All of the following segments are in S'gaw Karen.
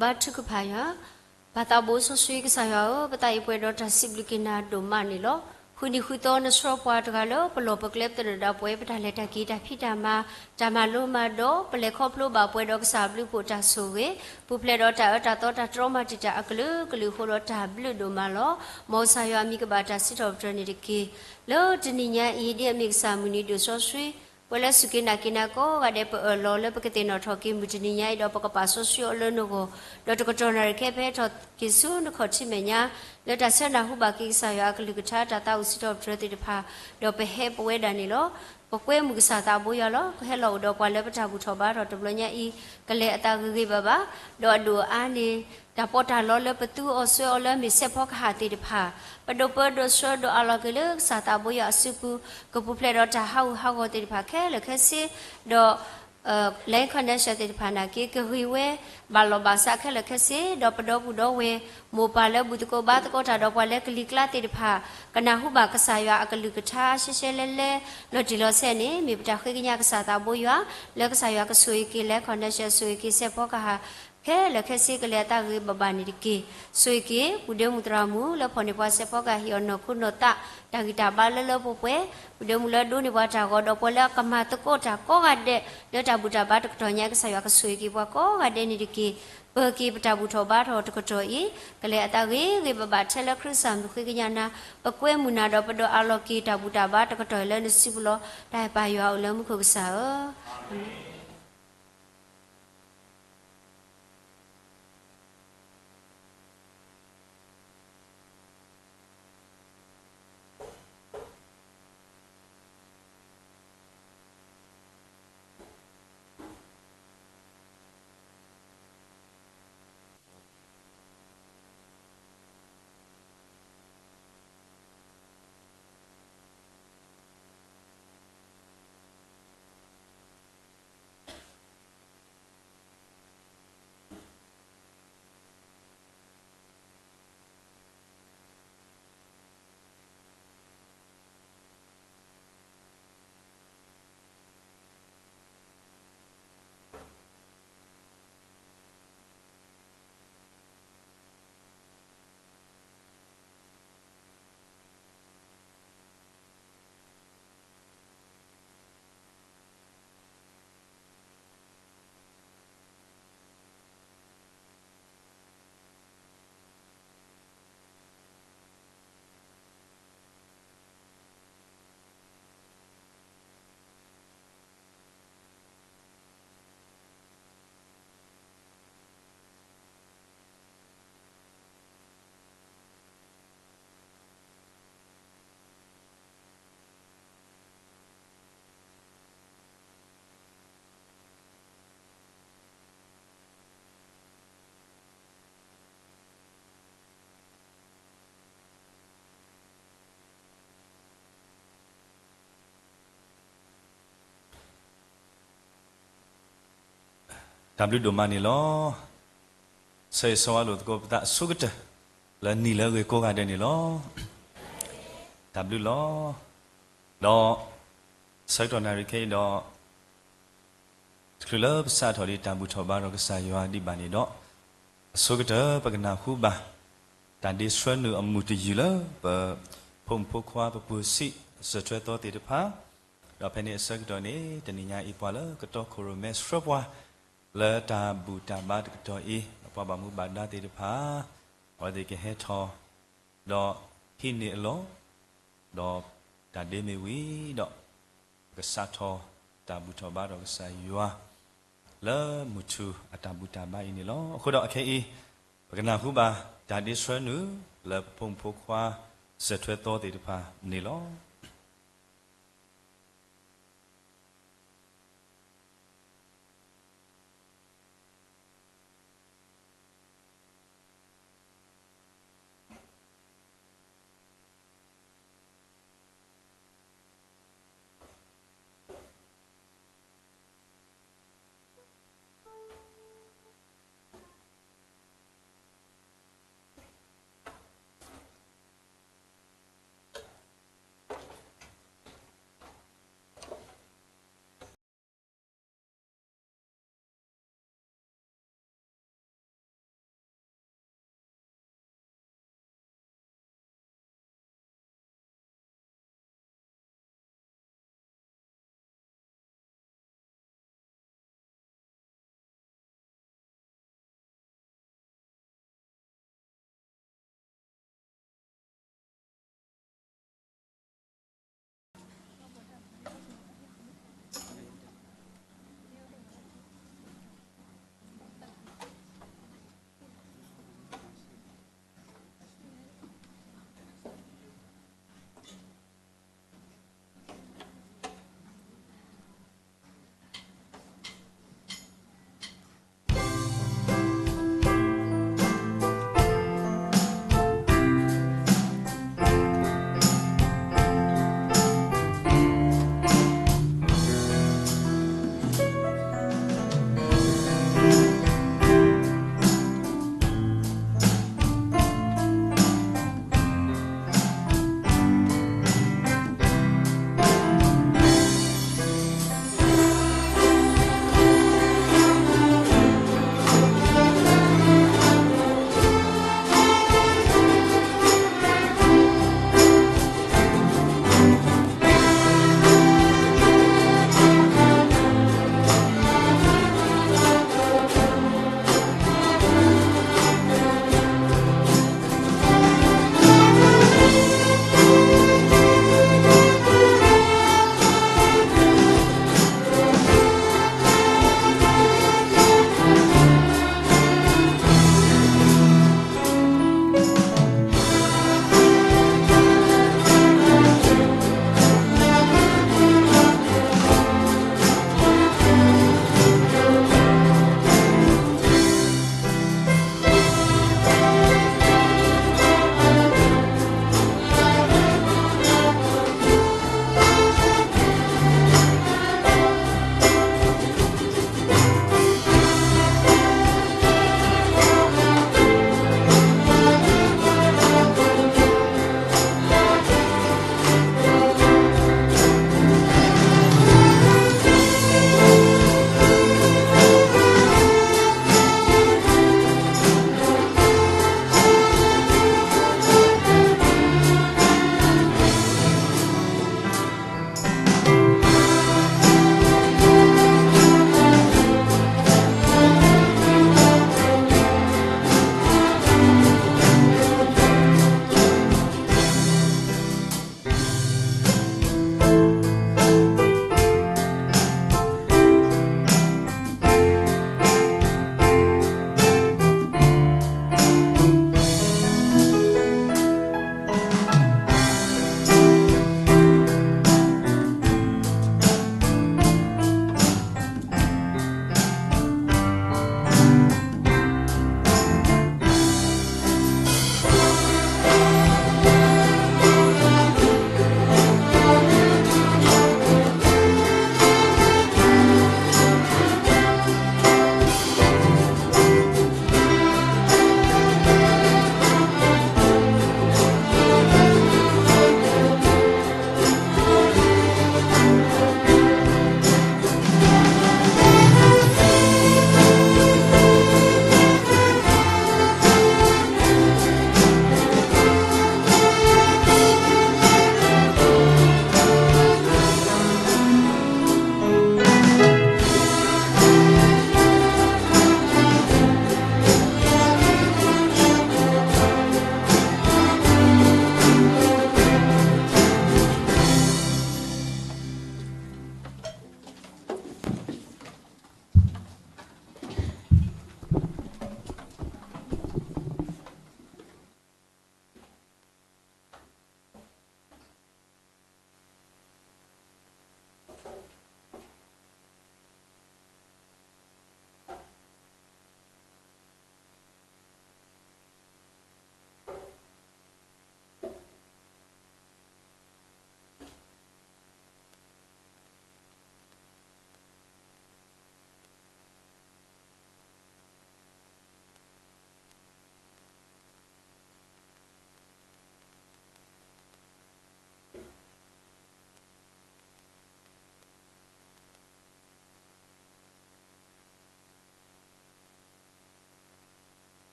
ဘါထုကဖၣ်ယွၤ, ပၢ်သးဘိစီဆှံကစၢ်ယွၤဧၢ, ပသးအံၤပှဲၤဒီးတၢ်စံးဘျုးက့ၤနၤဒိၣ်မးန့ၣ်လီၤ. ဃုနံၤဃုသီနဆှၢပှၤတဂၤလၢပလီၢ်ပကျဲပသနၢၣ်ဒၣ်ပှဲၤ ပတၢ်လဲၤတၢ်က့ၤတၢ်ဖံးတၢ်မၤ တၢ်မၤလိမၤဒိး ပလဲၤခီဖျိဘၣ်ပှဲၤဒီးကစၢ်ဘျုးဖှိၣ်တၢ်ဆိၣ်ဂ့ၤ ပူၤဖျဲးဒီးတၢ်အၢတၢ်သီတၢ်တြီမၤတံာ်တာ်အကလုာ်ကလုာ်အဃိဒီးတၢ်ဘျုးဒိၣ်မးလီၤ. မ်ကစၢ်ယွၤအမံၤကဘၣ်တၢ်စံးထီၣ်ပတြၢၤန့ၣ်တက့ၢ်. လၢတနံၤညါအံၤ ဒ်အမ့ၢ်ကစၢ်မုၢ်နံၤဒိၣ်စီဆှံ ပှၤလၢစူၢ်က့ၤနာ်က့ၤနၤကိးဂၤဒဲး ပအၢၣ်လီၤလၢပကသ့ၣ်နီၣ်ထီၣ်က့ၤမုၢ်တနံၤညါအံၤ ဒီးပကပာ်စီဆှံအီၤလၢနဂီၢ်, ဒီးတကတီၢ်နၣ်ရံၣ်ခဲ ပဟဲထီၣ်က့ၤဆူနခီၣ်ထံးမဲာ်ညါ လၢတၢ်ဆၢနၢ်ဟူဘၣ်က့ၤကစၢ်ယွၤအကလုၢ်ကထါ တၢ်သးအိၣ်စံးထီၣ်ပတြၢၤသ့ၣ်တဖၣ် ဒီးပဟဲပဝဲဒၣ်န့ၣ်လီၤ. ပကွဲမုာ်ကစၢ်သးဘိယွၤလီၤ. ကဟဲလီၤအိၣ်ဒီးပှၤလၢပတၢ်ဘူၣ်ထီၣ်ဘါထီၣ်တဘျီညါအံၤ ကလဲၤအသးဂ့ၤဂ့ၤဘၣ်ဘၣ်, ဒီးအဒိၣ်အအါန့ၣ် တၢ်ပီးတၢ်လီလၢပသူအီၤစွဲအီၤလၢအမ့ၢ်စဲးဖီကဟၣ်သ့ၣ်တဖၣ် ပဒိးပၢဒိးဆှၢဒီးအးလီၤက့ၤလၢကစၢ်သးဘိယွၤအစုပူၤ ကပူၤဖျဲးဒီးတၢ်ဟးဂူာ်ဟးဂီၤသ့ၣ်တဖၣ်ခဲလၢာ်ခဲဆ့, ဒီး လၢ connection သ့ၣ်တဖၣ်နာ်က့ ကဂ့ၤဝဲဘၣ်လီၢ်ဘၣ်စးခဲလၢာ်ခဲဆ့, ဒီးပဒီပုၢ်ဒီဝဲၢ် မိၢ်ပၢ်လၢဘူၣ်သကိးဘါသကိးတၢ်ဒီးပှၤလၢကလံၤကျါသ့ၣ်တဖၣ် ကနၢ်ဟူဘၣ်ကစၢ်ယွၤအကလုၢ်ကထါရှဲရှဲလဲလဲ လီၤတံၢ်လီၤဆဲးန့ၣ် မ့ၢ်ပတၢ်ဃ့ကညးကစၢ်သးဘိယွၤ လၢကစၢ်ယွၤကဆိၣ်ဂ့ၤက့ၤလၢ connection ဆိၣ်ဂ့ၤက့ၤစဲးဖီကဟၣ် ခဲလၢာ်ခဲဆ့ ကလဲၤအသးဂ့ၤဂ့ၤဘၣ်ဘၣ်န့ၣ်တက့ၢ်. ဆိၣ်ဂ့ၤက့ၤ ပုၢ်ဒ့မုၣ်သရၣ်မုၣ်လၢဖီၣ်န့ၢ်ပှၤစဲးဖီကဟၣ်ဟ့ၣ်အီၤနီၢ်ခိနီၢ်သး တၢ်ဂံၢ်တၢ်ဘါလၢလၢပှဲၤပှဲၤ, ပုၢ်ဒ့မုၣ်လၢဒိးန့ၢ်ပှၤတၢ်ဂီၤဒီးပှၤလၢအကမၤသကိးတၢ်ကိးဂၤဒဲး လၢတၢ်ဘူၣ်တၢ်ဘါတကတီၢ်ညါ ကစၢ်ယွၤကဆိၣ်ဂ့ၤက့ၤပှၤကိးဂၤဒဲးန့ၣ်တက့ၢ်. ပၢၤက့ၤပတၢ်ဘူၣ်ထီၣ်ဘါထီၣ်တကတီၢ်အံၤ ကလဲၤအသးဂ့ၤဂ့ၤဘၣ်ဘၣ်ထဲလၢခရံာ်ကစၢ်မုၢ်ဃ့ကညးနၤ, ပကွဲမုာ်နၤဒီးပဒိးအးလီၤက့ၤတၢ်ဘူၣ်တၢ်ဘါတကတီၢ်အံၤလၢနစုပူၤလီၤ. တၢ်အဲၣ်ပၢ်ယွၤအိၣ်လၢမူခိၣ်ကစၢ်ဧၢ, အၤမ့ၣ်. တၢ်ဘျုးဒိၣ်မးန့ၣ်လီၤ. ဆၢဂ့ၤဆၢဝါလိာ်သကိးပသးအဆိကတၢၢ် လၢနံၤလၢအဂ့ၤကိးဂၤဒဲးန့ၣ်လီၤ. တၢ်ဘျုးလီၤ. ဒီး ဆၢကတီၢ်နၣ်ရံၣ်ခဲအံၤဒီး တချုးလၢပစးထီၣ်ဒံးတၢ်ဘူၣ်ထီၣ်ဘါထီၣ်ကစၢ်ယွၤဒံးဘၣ်န့ၣ်ဒီး အဆိကတၢၢ်ပကနၢ်ဟူဘၣ် တၢ်ဒ့ဆှၢနုာ်အမုာ်တယုၢ်လၢ ပဖိမုၣ်ဖိခွါပပုၢ်ဆံး စၢၢ်ထွဲသီသ့ၣ်တဖၣ်, ဒီးဖဲန့ၣ်အဆၢကတီၢ်န့ၣ် တနံၤညါအံၤပှၤလၢကတီခိၣ်ရိၣ်မဲဆှၢပှၤ လၢတၢ်ဘူၣ်တၢ်ဘါတကတီၢ်အံၤ ပှၤဘၣ်မူဘၣ်ဒါသ့ၣ်တဖၣ် အဝဲသ့ၣ်ကဟဲထီၣ် ဒီးဟံးန့ၢ်အလီၢ် ဒီးတၢ်ဒ့မ့ၢ်ဝံၤဒီး ပကစးထီၣ်တၢ်ဘူၣ်ထီၣ်ဘါထီၣ်ကစၢ်ယွၤ လၢမုၢ်ထူၣ်အတၢ်ဘူၣ်တၢ်ဘါအံၤန့ၣ်လီၤ. အဃိဒီးအခဲအံၤ ပကနၢ်ဟူဘၣ်တၢ်ဒ့ဆှၢနုာ် လၢပဖိမုၣ်ဖိခွါ စၢၢ်ထွဲသီသ့ၣ်တဖၣ်န့ၣ်လီၤ.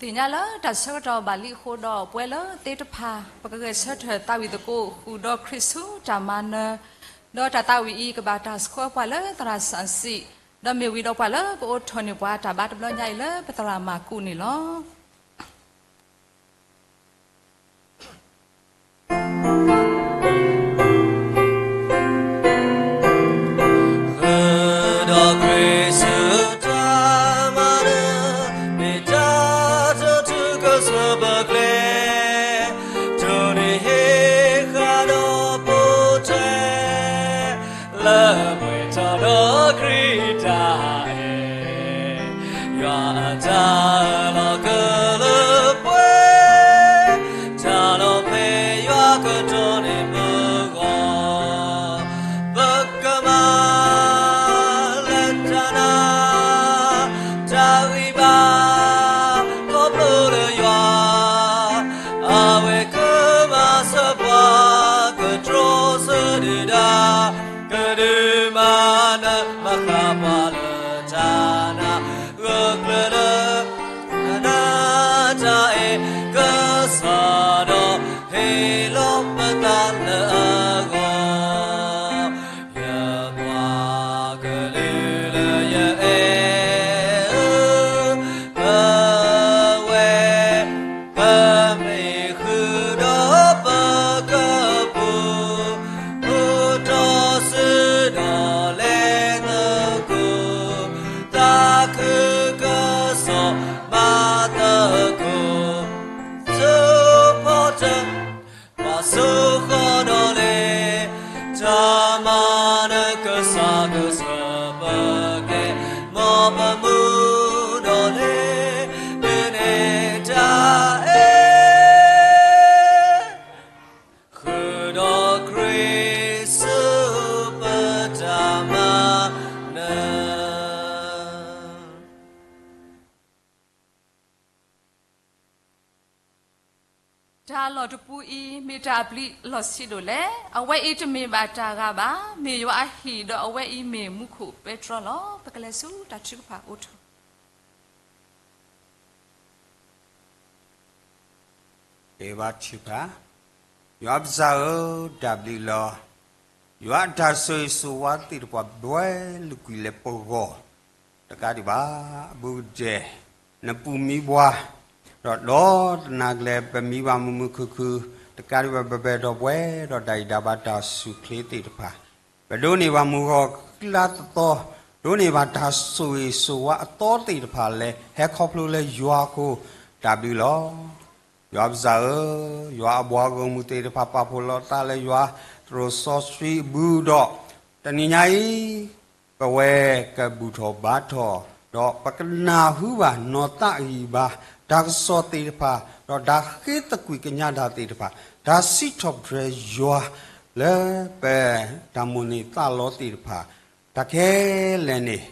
သ့ၣ်ညါလၢတၢ်ဆၢကတီၢ်ဘၣ်လံအဃိဒီး ပဝဲလၢသ့ၣ်တဖၣ် ပကဂဲၤဆၢထၢၣ်သးဝံၣ်သကိး ဃုာ်ဒီးခရံာ်ဆူတၢ်မၤနၢၤ, ဒီးတၢ်သးဝံၣ်အံၤ ကဘၣ်တၢ်ဆှၢပှၤလၢသရၣ်စၢ်စံး, ဒီးမ့ၢ်ဝံၤဒီးပှၤလၢကအိးထီၣ်န့ၢ်ပှၤတၢ်ဘါတဘျီညါအံၤလၢပသရၣ်မၤကူးန့ၣ်လီၤ. ဃုာ်ဒီးခရံာ်ဆူတၢ်မၤနၢၤ, မ့ၢ်တၢ်တိာ်ထူကစၢၢ်ပကျဲ, တိၢ်နီၣ်ဟ့ၣ်ဃာ်ဒီးပိာ်ထွဲ လၢပှဲၤထီၣ်ဒီးခရံာ်တၢ်အဲၣ်, ယွၤအတၢ်အၢၣ်လီၤကလၢပှဲၤ, တၢ်လီၤဖဲယွၤကတိၤန့ၢ်ပဂီၢ်, ပကမၤလၢတၢ်နာ် တၢ်ဂံၢ်ဘါ ခီဖျိလၢယွၤ အဝဲကမၤစၢၤပှၤ ကတြီဆၢဒုၣ်ဒါ ကဒုးမၤနၢၤမၤဃၣ်ပှၤလၢတၢ်နာ် ဂၢၢ်ကျၢၤလၢ တၢ်နာ်တၢ်အဲၣ် ကစၢ်ဒီး ဟ့ၣ်လီၤပသးလၢအဂီၢ် ယပှၤကလုာ်လၢယအဲၣ်ဧၢ, ပဝဲ ပမ့ၢ်ဃုာ်ဒီးပကပူၤ, အိၣ်ဒီးစုဒီးလဲၤသကိး, သးခုကစီၣ်မၤသကိး, စူးဖီတၢၢ် ပှၤစိဃီၤဒီးလဲၤ, တၢ်မၤနၢၤကစၢ်ကစၢၢ်ပကဲ, မ်ပမူဒီးလဲၤ, ဒ်န့ၣ်တၢ်အဲၣ်, ဃုာ်ဒီးခရံာ်ဆူပတၢ်မၤနၢၤ တၢ်လီၢ်တပူၤအံၤ မ့ၢ်တၢ်အပျံၤအလီၢ်ဆံးဒိၣ်လဲၣ်. အဝဲအံၤတမ့ၢ်ဘၣ်တၢ်ဂၤဘၣ်. မ့ၢ်ယွၤအဟံၣ်ဒီးအဝဲအံၤမ့ၢ်မူခိၣ်ပဲတြီလီၤ. ပကလဲၤဆူတၢ်ထုကဖၣ်အိၣ်ထီၣ် ကဘါထုကဖၣ်, ယွၤပစၢ်ဧၢ, တၢ်ဘျုးလီၤ. ယွၤအတၢ်ဆိၣ်ဂ့ၤဆိၣ်ဝါသ့ၣ်တဖၣ်ဘှဲလၢကွံာ်လၢပဂီၢ်, တကးဒံးဘၣ် အဘူးကတဲာ် နပူၤမံဘှါ, ဒီးဒီတနၤကျဲ ပမံဘၣ်မုာ်မုာ်ခုၣ်ခုၣ်, တကးဒံးဘၣ်ပပဲာ်ထီၣ်ပှဲၤဒီးတၢ်ဂံၢ်တၢ်ဘါတၢ်ဆူၣ်ချ့သ့ၣ်တဖၣ်, ပဒိးန့ၢ်ဘၣ်မုၢ်ဂီၤဃံလၤသီသီ, ဒိးန့ၢ်ဘၣ်တၢ်ဆိၣ်ဂ့ၤဆိၣ်ဝါအသီသ့ၣ်တဖၣ်လၢ ဟဲခီဖျိလၢယွၤအဃိ, တၢ်ဘျုးလီၤ. ယွၤပစၢ်ဧၢ, ယွၤအဘှါဂီၢ်မုၢ်သ့ၣ်တဖၣ် ပာ်ဖှိၣ်လီၤသးလၢယွၤသရိာ်စီဆှံအပူၤဒီး, တနံၤညါအံၤ ပဝဲကဘူၣ်ထီၣ်ဘါထီၣ်, ဒီးပကနၢ်ဟူဘၣ်နီၢ်သးဂံၢ်ဘါ, တၢ်ကစီၣ်သ့ၣ်တဖၣ်, ဒီးတၢ်ဃ့သကွံာ်ကညးတၢ်သ့ၣ်တဖၣ်, တၢ်စံးထီၣ်ပတြၢၤယွၤ လၢပတၢ်မိၣ်န့ၢ်သးလီသ့ၣ်တဖၣ်, တၢ်ခဲလၢာ်န့ၣ်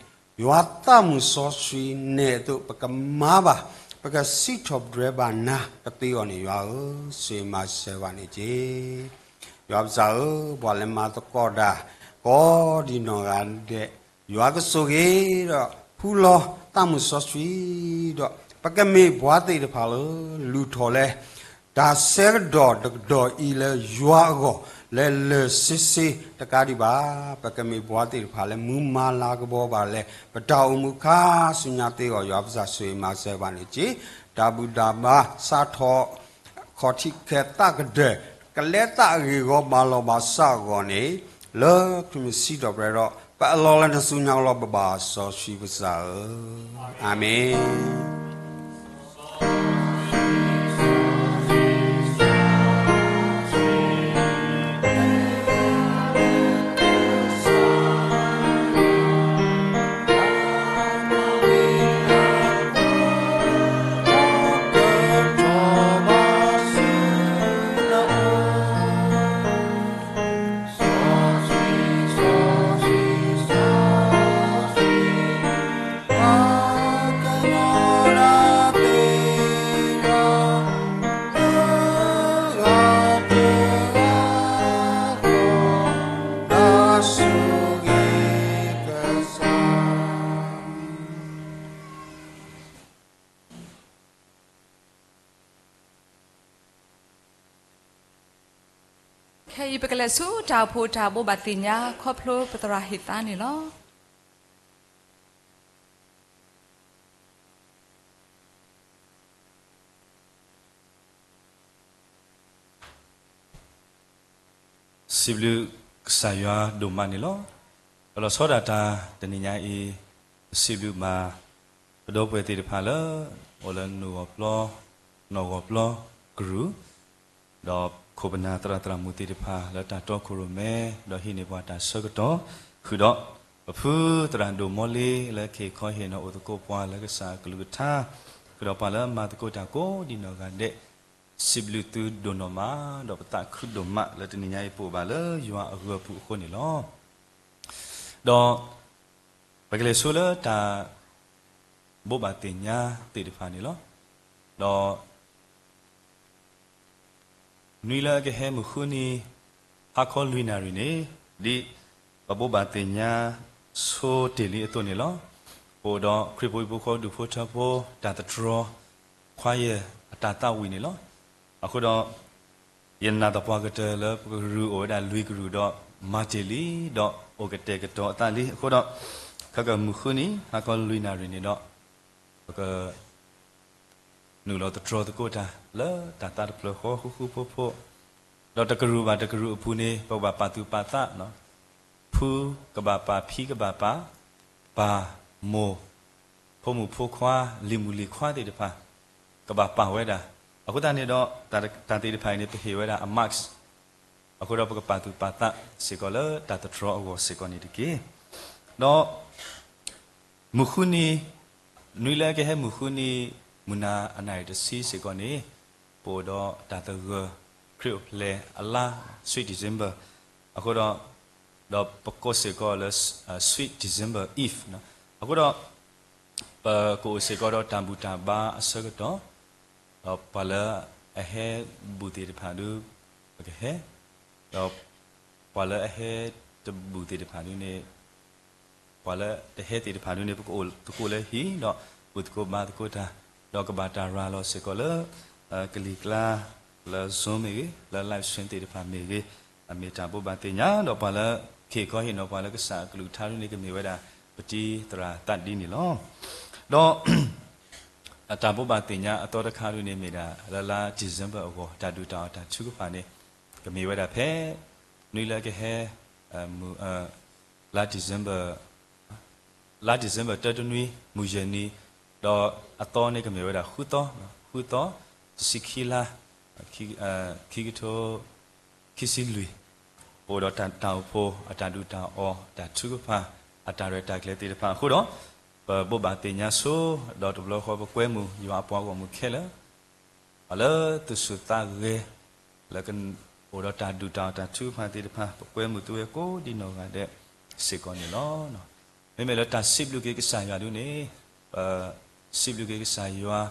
ယွၤသးမုၢ်စီဆှံနဲၣ်အသိး ပကမၤဘၣ်, ပကစံးထီၣ်ပတြၢၤဘၣ်နၤ ကသ့အီၤန့ၣ် ယွၤဧၢ, ဆိၣ်ဂ့ၤမၤစၢၤဘၣ်န့ၣ်တက့ၢ်. ယွၤပစၢ်ဧၢ, ပှၤလၢမၤသကိးတၢ် ကိးဒံးနီၢ်ဂၤဒဲး, ယွၤကဆိၣ်ဂ့ၤဒီး ဖူလီၤသးမုၢ်စီဆှံဒီး ပကမ့ၢ်ပှၤသ့ၣ်တဖၣ်လၢ လုၢ်ထီၣ်လၢ တၢ်ဆၢကတီၢ်တကတီၢ်အံၤလၢယွၤအဂီၢ် လၢလၢာ်ဆ့ဆ့တကးဒံးဘၣ်, ပကမ့ၢ်ပှၤသ့ၣ်တဖၣ်လၢမုၢ်မၤလၤကပီၤဘၣ်လၢ ပတၢ်အိၣ်မူခါဆူညါသ့အဂီၢ် ယွၤပစၢ်ဆိၣ်ဂ့ၤမၤစၢၤဘၣ်န့ၣ်တက့ၢ်. တၢ်ဘူၣ်တၢ်ဘါစးထီၣ် ခီၣ်ထံးခဲသးကတၢၢ် ကလဲၤသးအဂ့ၢ်အဂီၢ် ဘၣ်လီၤဘၣ်စးအဂီၢ်န့ၣ်, လၢခရံာ်မ့ၢ်စံးထီၣ်ပတြၢၤဒီး ပအလီၢ်လၢနစုညါလီၤ ပဘၣ်စီဆှံပစၢ်ဧၢ, အၤမ့ၣ်. ခဲအံၤပကလဲၤဆူတၢ်အိၣ်ဖှိၣ်တၢ်ဘိးဘၣ်သ့ၣ်ညါ ခီဖျိပသရၣ်ဟ့ၣ်သါန့ၣ်လီၤ. စံးဘျုးကစၢ်ယွၤဒိၣ်မးန့ၣ်လီၤ. ပလီၤဆီဒၣ်တၢ်တနံၤညါအံၤ, ပစံးဘျုးဘၣ် ပဒီပုၢ်ဝဲၢ်သ့ၣ်တဖၣ်လၢ အိၣ်လၢနူၢ်ဂီၢ်ပျီ, နီၢ်ဂီၢ်ပျီကရူၢ်, ဒီးခိၣ်ပနၢ်သရၣ်သရၣ်မုၣ်သ့ၣ်တဖၣ်လၢတၢ်တီခိၣ်ရိၣ်မဲ, ဒီးဟံးန့ၢ်ပှၤတၢ်ဆၢကတီၢ်, ဃုာ်ဒီး ပဖုသရၣ်ဒိၣ်မီလ့လၢခ့ၣ်ခီဟ့ၣ်နီၤအိၣ်သကိးပှၤလၢကစၢ်အကလုၢ်ကထါ, ဃုာ်ဒီးပှၤလၢမၤသကိးတၢ်ကိးဒံနီၢ်ဂၤဒဲး, စံးဘျုးသုဒိၣ်နီၢ်မး, ဒီးပသးခုဒိၣ်မးလၢတနံၤညါအံၤပအိၣ်ဘၣ်လၢယွၤအဂၢၤပူၤအဃိန့ၣ်လီၤ. ဒီး ပကလဲၤဆူလၢတၢ်ဘိးဘၣ်သ့ၣ်ညါသ့ၣ်တဖၣ်န့ၣ်လီၤ. ဒီး နွံလၢအကဟဲမုၢ်ဃုနံၤ ဟါခီလွံၢ်နၣ်ရံၣ်န့ၣ်, ဒ်ပဘိးဘၣ်သ့ၣ်ညါဆိတ့ၢ်လံအသိးန့ၣ်လီၤ. ပအိၣ်ဒီးခရံာ်ဖိဟံၣ်ဖိဃီဒူၣ်ဖိထၢဖိ တၢ်သတြီၤ choir အတၢ်သးဝံၣ်န့ၣ်လီၤ. အဃိဒီး ယနာ်သပှၢ်ကတၢၢ်လၢပကရူၢ်အိၣ်ဝဲဒၣ်လွံၢ်ကရူၢ်ဒီးမၤတ့ၢ်လံ, ဒီးအိၣ်ကတဲာ်ကတီၤအသးလံ. အဃိဒီး ခဲကမုၢ်ဃုနံၤ ဟါခီလွံၢ်နၣ်ရံၣ်န့ၣ်ဒီး ပက နုာ်လီၤသတြီၤသကိးတၢ်လၢတၢ်သးတဖျၢၣ်ဃီဃူဃူဖိးဖိး, ဒီးတကရူၢ်ဘၣ်တကရူၢ်အပူၤန့ၣ် ပကဘၣ်ပာ်သူၣ်ပာ်သး, ဖုကဘၣ်ပာ် ဖံကဘၣ်ပာ်, ပၢ်မိၢ် ဖိမုၣ်ဖိခွါ လံၤမုၣ်လံၤခွါသ့ၣ်တဖၣ် ကဘၣ်ပာ်ဝဲဒၣ်. အဃိသတးန့ၣ်ဒီး တၢ်သ့ၣ်တဖၣ်အံၤန့ၣ် ပဟ့ၣ်ဝဲဒၣ်အ marks အဃိဒီးပကပာ်သူၣ်ပာ်သးစ့ၢ်ကီးလၢတၢ်သတြီၤအဂီၢ်စ့ၢ်ကီးန့ၣ်တက့ၢ်. ဒီး မုၢ်ဃုနံၤ, နွံလၢအကဟဲမုၢ်ဃုနံၤ မုၢ်နၤအနၣ်ရံၣ်တဆံစ့ၢ်ကီးန့ၣ်, ပအိၣ်ဒီးတၢ်သဂၢၢ်ခရံာ်အိၣ်ဖျဲၣ်အလါ Sweet December အဃိဒီး, ဒီးပကိးစ့ၢ်ကီးလၢ Sweet December Eve အဃိဒီး ပကအိၣ်စ့ၢ်ကီးဒီးတၢ်ဘူၣ်တၢ်ဘါအဆၢကတီၢ်, ဒီးပှၤလၢအဟဲဘူၣ်သ့ၣ်တဖၣ်ဒု ပကဟဲ, ဒီးပှၤလၢအဟဲတဘူၣ်သ့ၣ်တဖၣ်ဒုန့ၣ် ပှၤလၢတဟဲသ့ၣ်တဖၣ်ဒုန့ၣ် ပကအိၣ်သကိးလၢဟံၣ် ဒီးဘူၣ်သကိးဘါသကိးတၢ်, ဒီးကဘၣ်တၢ်ရၤလီၤစ့ၢ်ကီးလၢ ကလံၤကျါ လၢ Zoom မ့ၢ်ဂ့ၤ, လၢ live stream သ့ၣ်တဖၣ်မ့ၢ်ဂ့ၤ, အမ့ၢ်တၢ်ဘိးဘၣ်သ့ၣ်ညါ ဒီးပှၤလၢခ့ၣ်ခီဟ့ၣ်နီၤပှၤလၢကစၢ်အကလုၢ်ကထါဒုန့ၣ် ကမ့ၢ်ဝဲဒၣ် ပတံၤသရၣ်သးဒ်န့ၣ်လီၤ. ဒီး အတၢ်ဘိးဘၣ်သ့ၣ်ညါအသီတခါဒုန့ၣ်မ့ၢ်ဒၣ် လၢလါ December အဂီၢ် တၢ်ဒုၣ်တၢ်အီၣ်တၢ်ထုကဖၣ်န့ၣ် ကမ့ၢ်ဝဲဒၣ်ဖဲ နွံလၢအကဟဲ လါ December, လါ December တၢတနွံ မုၢ်ယဲၢ်နံၤ, ဒီးအသီန့ၣ်ကမ့ၢ်ဝဲဒၣ်ဃုသီ, ဃုသီ, တဆံခံလါ, ခံကထိ ခံဆံလွံၢ်, ပအိၣ်ဒီးတၢ်အိၣ်ဖှိၣ်အတၢ်ဒုၣ်တၢ်အီၣ် တၢ်ထုကဖၣ် အတၢ်ရဲၣ်တၢ်ကျဲၤသ့ၣ်တဖၣ်အဃိဒီး, ပဘိးဘၣ်သ့ၣ်ညါဆိ, ဒီးတဘျီဃီပကွဲမုာ်ယွၤအပှၤဂီၢ်မုၢ်ခဲလၢာ် ပှၤလၢသူၣ်ဆူၣ်သးဂဲၤ လၢကအိၣ်ဒီးတၢ်ဒုၣ်တၢ်အီၣ်တၢ်ထုကဖၣ်သ့ၣ်တဖၣ် ပကွဲမုာ်သုဝဲကိးဒံနီၢ်ဂၤဒဲးစ့ၢ်ကီးန့ၣ်လီၤ. မ့မ့ၢ်လၢတၢ်စံးဘျုးက့ၤကစၢ်ယွၤဒုန့ၣ်, ပစံးဘျုးက့ၤကစၢ်ယွၤ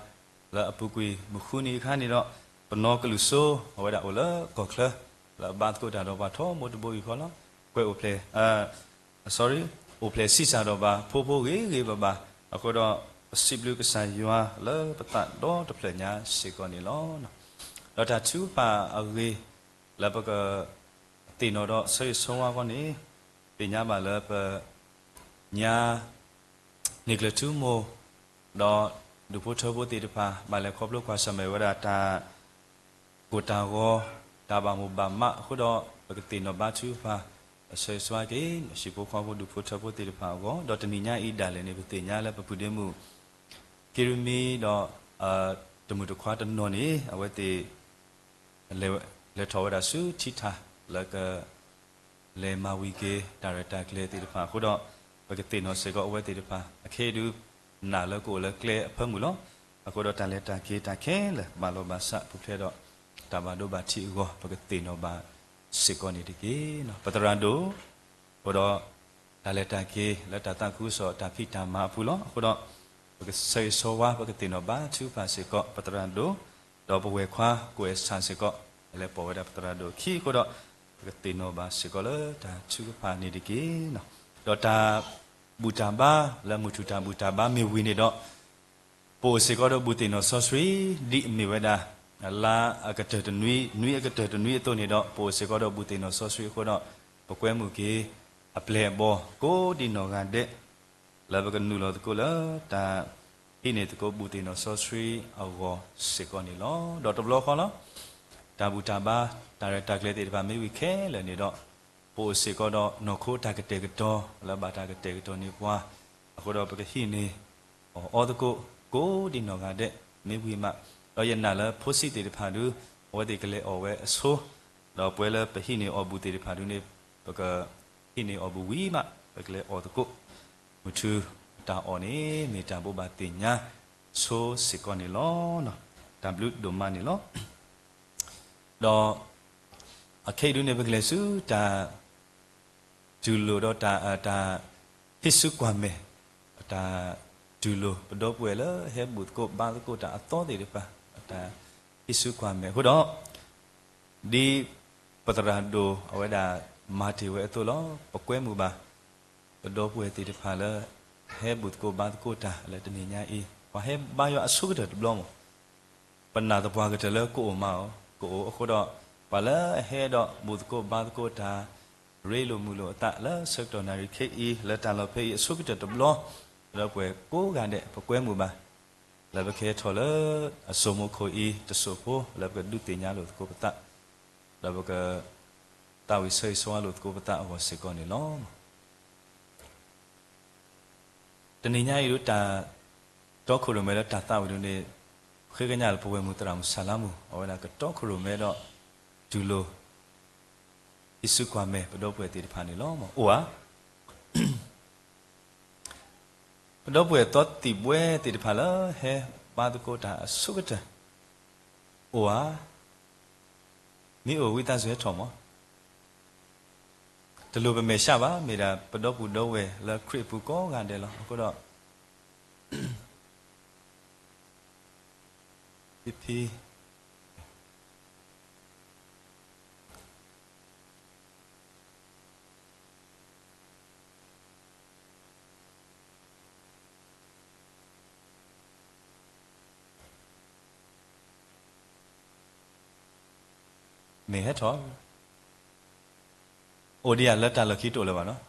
လၢအပူၤကွံာ်မုၢ်ဃုနံၤအခါန့ၣ်ဒီး, ပနီၢ်ကလုာ်စိ အဝဲဒၣ်အိၣ်လၢကီၢ်ချၢ လၢအဘါသကိးတၢ်ဒီးပှၤထီဘိတဘိယူၢ်ဃီလီၤ. ကွဲးအိၣ်ဖျဲၣ် sorry, အိၣ်ဖျဲၣ်ဆံးစၢ်ဒီးဘၣ် ဖိဖိဂ့ၤဂ့ၤဘၣ်ဘၣ်, အဃိဒီး ပစံးဘျုးကစၢ်ယွၤလၢပသးဒီတဖျၢၣ်ညါစ့ၢ်ကီးန့ၣ်လီၤ. ဒီးတၢ်ထုကဖၣ်အဂ့ၢ် လၢပကသ့ၣ်နီၣ်ဒီးဆၢဂ့ၤဆၢဝါအဂီၢ်န့ၣ်, သ့ၣ်ညါဘၣ်လၢပ ညါ န့ၢ်ကျၢၤထူမိၢ် ဒီးဒူၣ်ဖိထၢဖိသ့ၣ်တဖၣ် ဘၣ်လဲၤခီဖျိကွၢ်ဆၢၣ်မဲာ်ဝဲဒၣ်တၢ် ကိၢ်တၢ်ဂီၤ တၢ်ဘၣ်မိၣ်ဘၣ်မးအဃိဒီး ပကသ့ၣ်နီၣ်ဘါထုကဖၣ် ဆၢဂ့ၤဆၢဝါက့ၤ ဟံၣ်ဖိဃီဖိဒူၣ်ဖိထၢဖိသ့ၣ်တဖၣ်အဂီၢ်, ဒီးတနံၤညါအံၤဒၣ်လဲာ်န့ၣ် ပသ့ၣ်ညါလၢပပုၢ်ဒ့မုၣ် က့ရမံဒီး တမုၣ်တခွါတနီၤန့ၣ် အဝဲသ့ၣ် လဲၤထီၣ်ဝဲဒၣ်ဆူထံထၣ်လၢက လဲၤမၤဝံၤက့ၤတၢ်ရဲၣ်တၢ်ကျဲၤသ့ၣ်တဖၣ်အဃိဒီး ပကသ့ၣ်နီၣ်စ့ၢ်ကီးအဝဲသ့ၣ်တဖၣ် အခဲအံၤဒုး နာ်လၢကအိၣ်လၢကျဲအဖၢမုၢ်လီၤ. အဃိဒီးတၢ်လဲၤတၢ်က့ၤတၢ်ခဲလၢာ် ဘၣ်လီၤဘၣ်ဆးပူၤဖျဲးဒီး တၢ်ဘၣ်ဒိဘၣ်ထံးအဂီၢ် ပကသ့ၣ်နီၣ်ဘၣ်စ့ၢ်ကီးန့ၣ်တက့ၢ်. ပသရၣ်ဒိၣ် အဃိဒီး တၢ်လဲၤတၢ်က့ၤလၢတၢ်သးခုကစီၣ်တၢ်ဖံးတၢ်မၤအပူၤလီၤ. အဃိဒီး ပကဆၢဂ့ၤဆၢဝါ ပကသ့ၣ်နီၣ်ဘါထုကဖၣ်စ့ၢ်ကီး ပသရၣ်ဒိၣ်, ဒီးပဝဲၢ်ခွါ ကိးဝဲၢ်ဆၣ်စ့ၢ်ကီး လဲၤပိာ်ဝဲဒၣ်ပသရၣ်ဒိၣ်အခံအဃိဒီး ပကသ့ၣ်နီၣ်ဘၣ်စ့ၢ်ကီးလၢတၢ်ထုကဖၣ်န့ၣ်တက့ၢ်. ဒီးတၢ်ဘူၣ်တၢ်ဘါလၢမုၢ်ထူၣ်တၢ်ဘူၣ်တၢ်ဘါမ့ၢ်ဝံၤန့ၣ်ဒီး ပအိၣ်စ့ၢ်ကီးဒီးဘူၣ်သ့ၣ်နီၣ်စီဆှံ ဒ်အမ့ၢ်ဝဲဒၣ် လါအကတၢၢ်တနွံ နွံအကတၢၢ်တနွံအသိးန့ၣ်ဒီး ပအိၣ်စ့ၢ်ကီးဒီးဘူၣ်သ့ၣ်နီၣ်စီဆှံအဃိဒီး ပကွဲမုာ်က့ၤ အပျဲၢ်အဘီၣ်ကိးဒံနီၢ်ဂၤဒဲး လၢပကနုာ်လီၤသကိးလၢတၢ်ဟံးန့ၢ်သကိးဘူၣ်သ့ၣ်နီၣ်စီဆှံအဂီၢ်စ့ၢ်ကီးန့ၣ်လီၤ. ဒီးတဘျီဃီလီၤ တၢ်ဘူၣ်တၢ်ဘါ တၢ်ရဲၣ်တၢ်ကျဲၤသ့ၣ်တဖၣ်မ့ၢ်ဝံၤခဲလၢာ်န့ၣ်ဒီး ပအိၣ်စ့ၢ်ကီးဒီးနီၢ်ခိတၢ်ကတဲာ်ကတီၤ လၢဘၣ်တၢ်ကတဲာ်ကတီၤန့ၢ်ပှၤ အဃိဒီးပကဟံးန့ၢ်အီၣ်သကိး ကိးဒံနီၢ်ဂၤဒဲး မ့ၢ်ဝံၤမး ဒီးယနာ်လၢဖိဆံးသ့ၣ်တဖၣ်ဒု အဝဲသ့ၣ်ကလဲၤအီၣ်ဝဲအဆိ ဒီးပဝဲလၢပဟံးန့ၢ်အီၣ်ဘူၣ်သ့ၣ်တဖၣ်ဒုန့ၣ် ပကဟံးန့ၢ်အီၣ်ဘူၣ်ဝံၤမး ပကလဲၤအီၣ်သကိး မုၢ်ထူတၢ်အီၣ်န့ၣ် မ့ၢ်တၢ်ဘိးဘၣ်သ့ၣ်ညါဆိစ့ၢ်ကီးန့ၣ်လီၤ. တၢ်ဘျုးဒိၣ်မးန့ၣ်လီၤ. ဒီးအခဲအံၤဒုန့ၣ် ပကလဲၤဆူတၢ်တူၢ်လိာ်ဒီးတၢ် တၢ်ဟံးစုကွၢ်မဲာ် တၢ်တူၢ်လိာ် ပဒီပုၢ်ဝဲၢ်လၢဟဲဘူၣ်သကိးဘါသကိးတၢ်အသီသ့ၣ်တဖၣ် တၢ်ဟံးစုကွၢ်မဲာ်အဃိဒီး ဒ်ပသရၣ်ဒိၣ်အဝဲဒၣ်မၤတ့ၢ်ဝဲအသိးလီၤ. ပကွဲမုာ်ဘၣ် ပဒီပုၢ်ဝဲၢ်သ့ၣ်တဖၣ်လၢ ဟဲဘူၣ်သကိးဘါသကိးတၢ်လၢတနံၤညါအံၤ ပှၤဟဲဘါယွၤအဆိကတၢၢ်တဘျီမး ပနာ်သပှၢ်ကတၢၢ်လၢကအိၣ်မးအီၤ ကအိၣ်အဃိဒီး ပှၤလၢအဟဲဒီးဘူၣ်သကိးဘါသကိးတၢ် ရ့လိာ်မုာ်လိာ်အသးလၢဆၢကတီၢ်နၣ်ရံၣ်ခဲအံၤ လၢတၢ်လီၢ်ဖဲအံၤအဆိကတၢၢ်တဘျီ ဒီပုၢ်ဝဲၢ်ကိးဂၤဒဲး ပကွဲမုာ်ဘၣ် လၢပကဟဲထီၣ်လၢအစိၤမူခိၣ်အံၤ တစိၢ်ဖိ လၢပကဒုးသ့ၣ်ညါလိာ်သကိးပသး ဒီးပကသးဝံၣ်ဆၢဂ့ၤဆၢဝါလိာ်သကိးပသးအဂီၢ်စ့ၢ်ကီးန့ၣ်လီၤ. တနံၤညါအံၤဒု တၢ်တီခိၣ်ရိၣ်မဲလၢတၢ်သးဝံၣ်ဒုန့ၣ် ဃ့ကညးလၢပဝဲၢ်မုၢ်သရၣ်မုၣ်ဆၣ်လါမူ အဝဲဒၣ်ကတီခိၣ်ရိၣ်မဲဒီး တူၢ်လိာ် ဟံးစုကွၢ်မဲာ် ပဒီပုၢ်ဝဲၢ်သ့ၣ်တဖၣ်န့ၣ်လီၤ. အိၣ်ဧါ ပဒီပုၢ်ဝဲၢ်သီသံၣ်ဘှဲသ့ၣ်တဖၣ်လၢဟဲဘါသကိးတၢ်အဆိကတၢၢ် အိၣ်ဧါ. မ့ၢ်အိၣ်ဝံသးစူၤဟဲထီၣ်မး တလိၣ်ပမဲာ်ဆှးဘၣ် မ့ၢ်ဒၣ်ပဒီပုၢ်ဒီဝဲၢ်လၢခရံာ်အပူၤကိးဂၤဒဲးလီၤ. အဃိဒီး ဖံဖံ မ့ၢ်ဟဲထီၣ် အိၣ်ဒံးဧါ လၢတၢ်လီၢ်ခံတအိၣ်လၢၤဘၣ်နီၤ.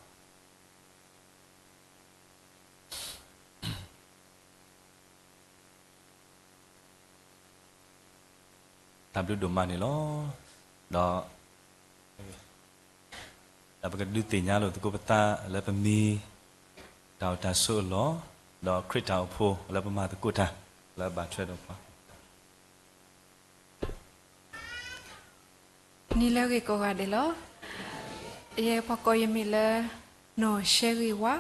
တၢ်ဘျုးဒိၣ်မးန့ၣ်လီၤ. ဒီး ဒီးပကဒုးသ့ၣ်ညါလိာ်သကိးပသးလၢပမံၤ တၢ်အိၣ်တၢ်ဆိးအလီၢ်, ဒီးခရံာ်တၢ်အိၣ်ဖှိၣ်လၢပမၤသကိးတၢ် လၢဘၣ်ထွဲဒီးပှၤ နံၤလၢအဂ့ၤကိးဂၤဒဲးလီၤ. ယဲပှၤကိးယမံၤလၢ နီၢ်ရှဲဂံၢ်ဝါ,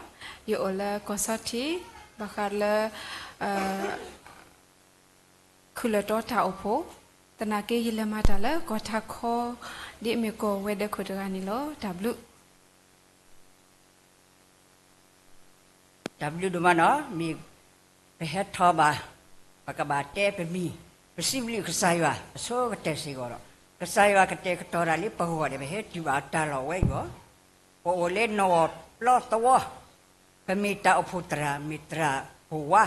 ယအိၣ်လၢကီၢ်ဆီထံး, ဘၣ်ဃးလၢ ခုၣ်လၢာ်တီတၢ်အိၣ်ဖှိၣ်, သနာ်က့ယလဲၤမၤတၢ်လၢကီၢ်ထးခီ ဒ်အမ့ၢ်ကီၢ်ဝဲၤဒၢးခိၣ်တဂၤန့ၣ်လီၤ. တၢ်ဘျုး တၢ်ဘျုးဒိၣ်မးနီၤ, မ့ၢ်ပဟဲထီၣ်ဘၣ် ပကဘၣ်တဲပမံၤ, ပစံးဘျုးကစၢ်ယွၤ အဆိကတၢၢ်စ့ၢ်ကီးဒီး ကစၢ်ယွၤကတဲာ်ကတီၤတၢ်လၢပဂီၢ်ဒီး ပဟဲတုၤဘၣ်တၢ်လီၢ်ဝဲအံၤအဂီၢ်, ပအိၣ်လၢနီၢ်ဂီၢ်ပျီသဝီ, ပမ့ၢ်တၢ်အိၣ်ဖှိၣ်သရၣ် မ့ၢ်သရၣ်ဖိဝါ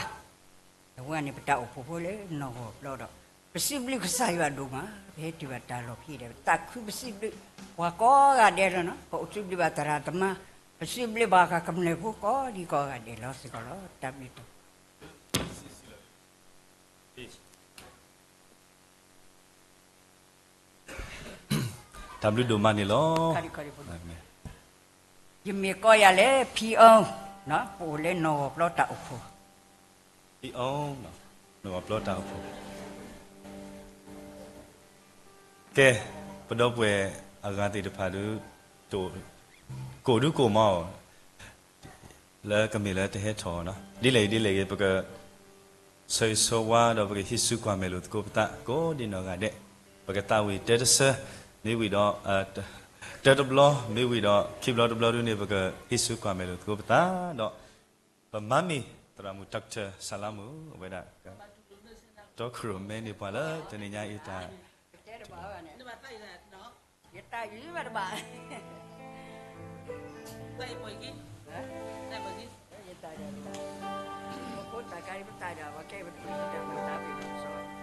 အဝဲန့ၣ် ပတၢ်အိၣ်ဖှိၣ်ဖိလၢနီၢ်ဂီၢ်ပျီဒီး ပစံးဘျုးကစၢ်ယွၤဒိၣ်မး, ပဟဲတုၤဘၣ်တၢ်လီၢ်ဖဲဒီး ပသးခုပစံးဘျုး ပှၤကိးဂၤဒဲးလီၤနီၤ, ပအိၣ်စံးဘျုးဘၣ်သရၣ်သမါ, ပစံးဘျုးဘၣ်ဃးကမျၢၢ်ဖိကိးဒံကိးဂၤဒဲးလီၤစ့ၢ်ကီးလီၤ. တၢ်ဘျုး တၢ်ဘျုးဒိၣ်မးန့ၣ်လီၤ. ယမ့ၢ်ကိးယၤလၢ ဖံအီ, ပအိၣ်လၢနီၢ်ဂီၢ်ပျီတၢ်အိၣ်ဖှိၣ်, ဖံအီ, နီၢ်ဂီၢ်ပျီတၢ်အိၣ်ဖှိၣ်, ကဲ, ပဒီပုၢ်ဝဲၢ်အဂၤသ့ၣ်တဖၣ်ဒီး ကိၣ်ဒုကိၣ်မးအီၤ လၢကမ့ၢ်လၢတဟဲထီၣ်နီၤ, ဒ်လဲၣ်ဂ့ၤဒ်လဲၣ်ဂ့ၤ ပက ဆၢဂ့ၤဆၢဝါဒီးပကဟံးစုကွၢ်မဲာ်လိာ်သကိးပသး ကိးဒံနီၢ်ဂၤဒဲး, ပကသးဝံၣ်တဲတဆၢ မ့ၢ်ဝံၤဒီး တၢတဘျီ မ့ၢ်ဝံၤဒီး ခံဘျီတဘျီဒုန့ၣ် ပကဟံးစုကွၢ်မဲာ်လိာ်သကိးပသးဒီး ပမၤမံၤ သရၣ်မုၣ် Doctor ဆၣ်လါမုၣ် အဝဲဒၣ် တီခိၣ်ရိၣ်မဲန့ၢ်ပှၤလၢတနံၤညါအံၤတၢ် ယတၢ်ယံၤဘၣ်တဘၣ်, ယတၢ်ယံၤဘၣ်တဘၣ်, ယတၢ်ယံၤဘၣ်, ပဖိတၢ်ကါယပတၢ်ယံၤဘၣ် ကဲပတၢ်မၤတၢ်ပ့ၤဒိၣ်ကစီ